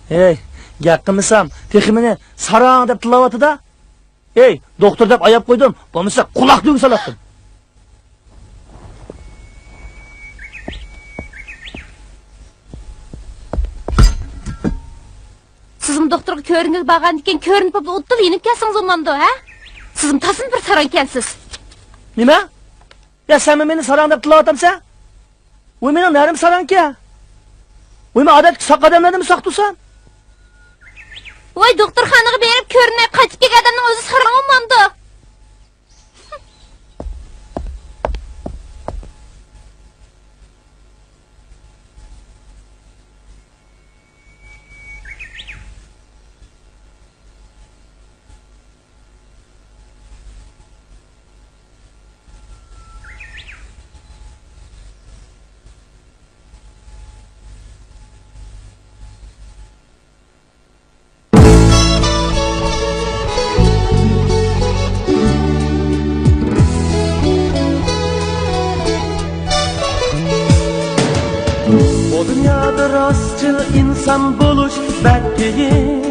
ھەي، گەپ قىلمىسام، تېخى مېنى ساراڭ دەپ تىللاۋاتىدۇ. ھەي، دوختۇر دەپ ئاياپ قويدۇم، بولمىسا قۇلاق تۈگى سالاتتىم. سىزمۇ دوختۇرغا كۆرۈنگىلى بارغاندىكىن، كۆرۈنۈپ بولۇپلا ئۇددىلا يېنىپ كەلسىڭىز بولمامدۇ، ھە؟ سىزمۇ تازىمۇ بىر ساراڭ ئىكەنسىز. نېمە؟ يا، سەنمۇ مېنى ساراڭ دەپ تىللاۋاتامسەن؟ ۋوي، مېنىڭ نەرىم ساراڭكەن. ۋوي، مەن ئادەتتىكى ساق ئادەملەردىنمۇ ساق تۇرسام؟ ۋوي، دوختۇرخانىغا بېرىپ كۆرۈنمەي قايتىپ كەلگەن ئادەمنىڭ ئۆزى ساراڭ بولمامدۇ؟ بۇ دۇنيادا راستچىل ئىنسان بولۇش بەك قىيىن.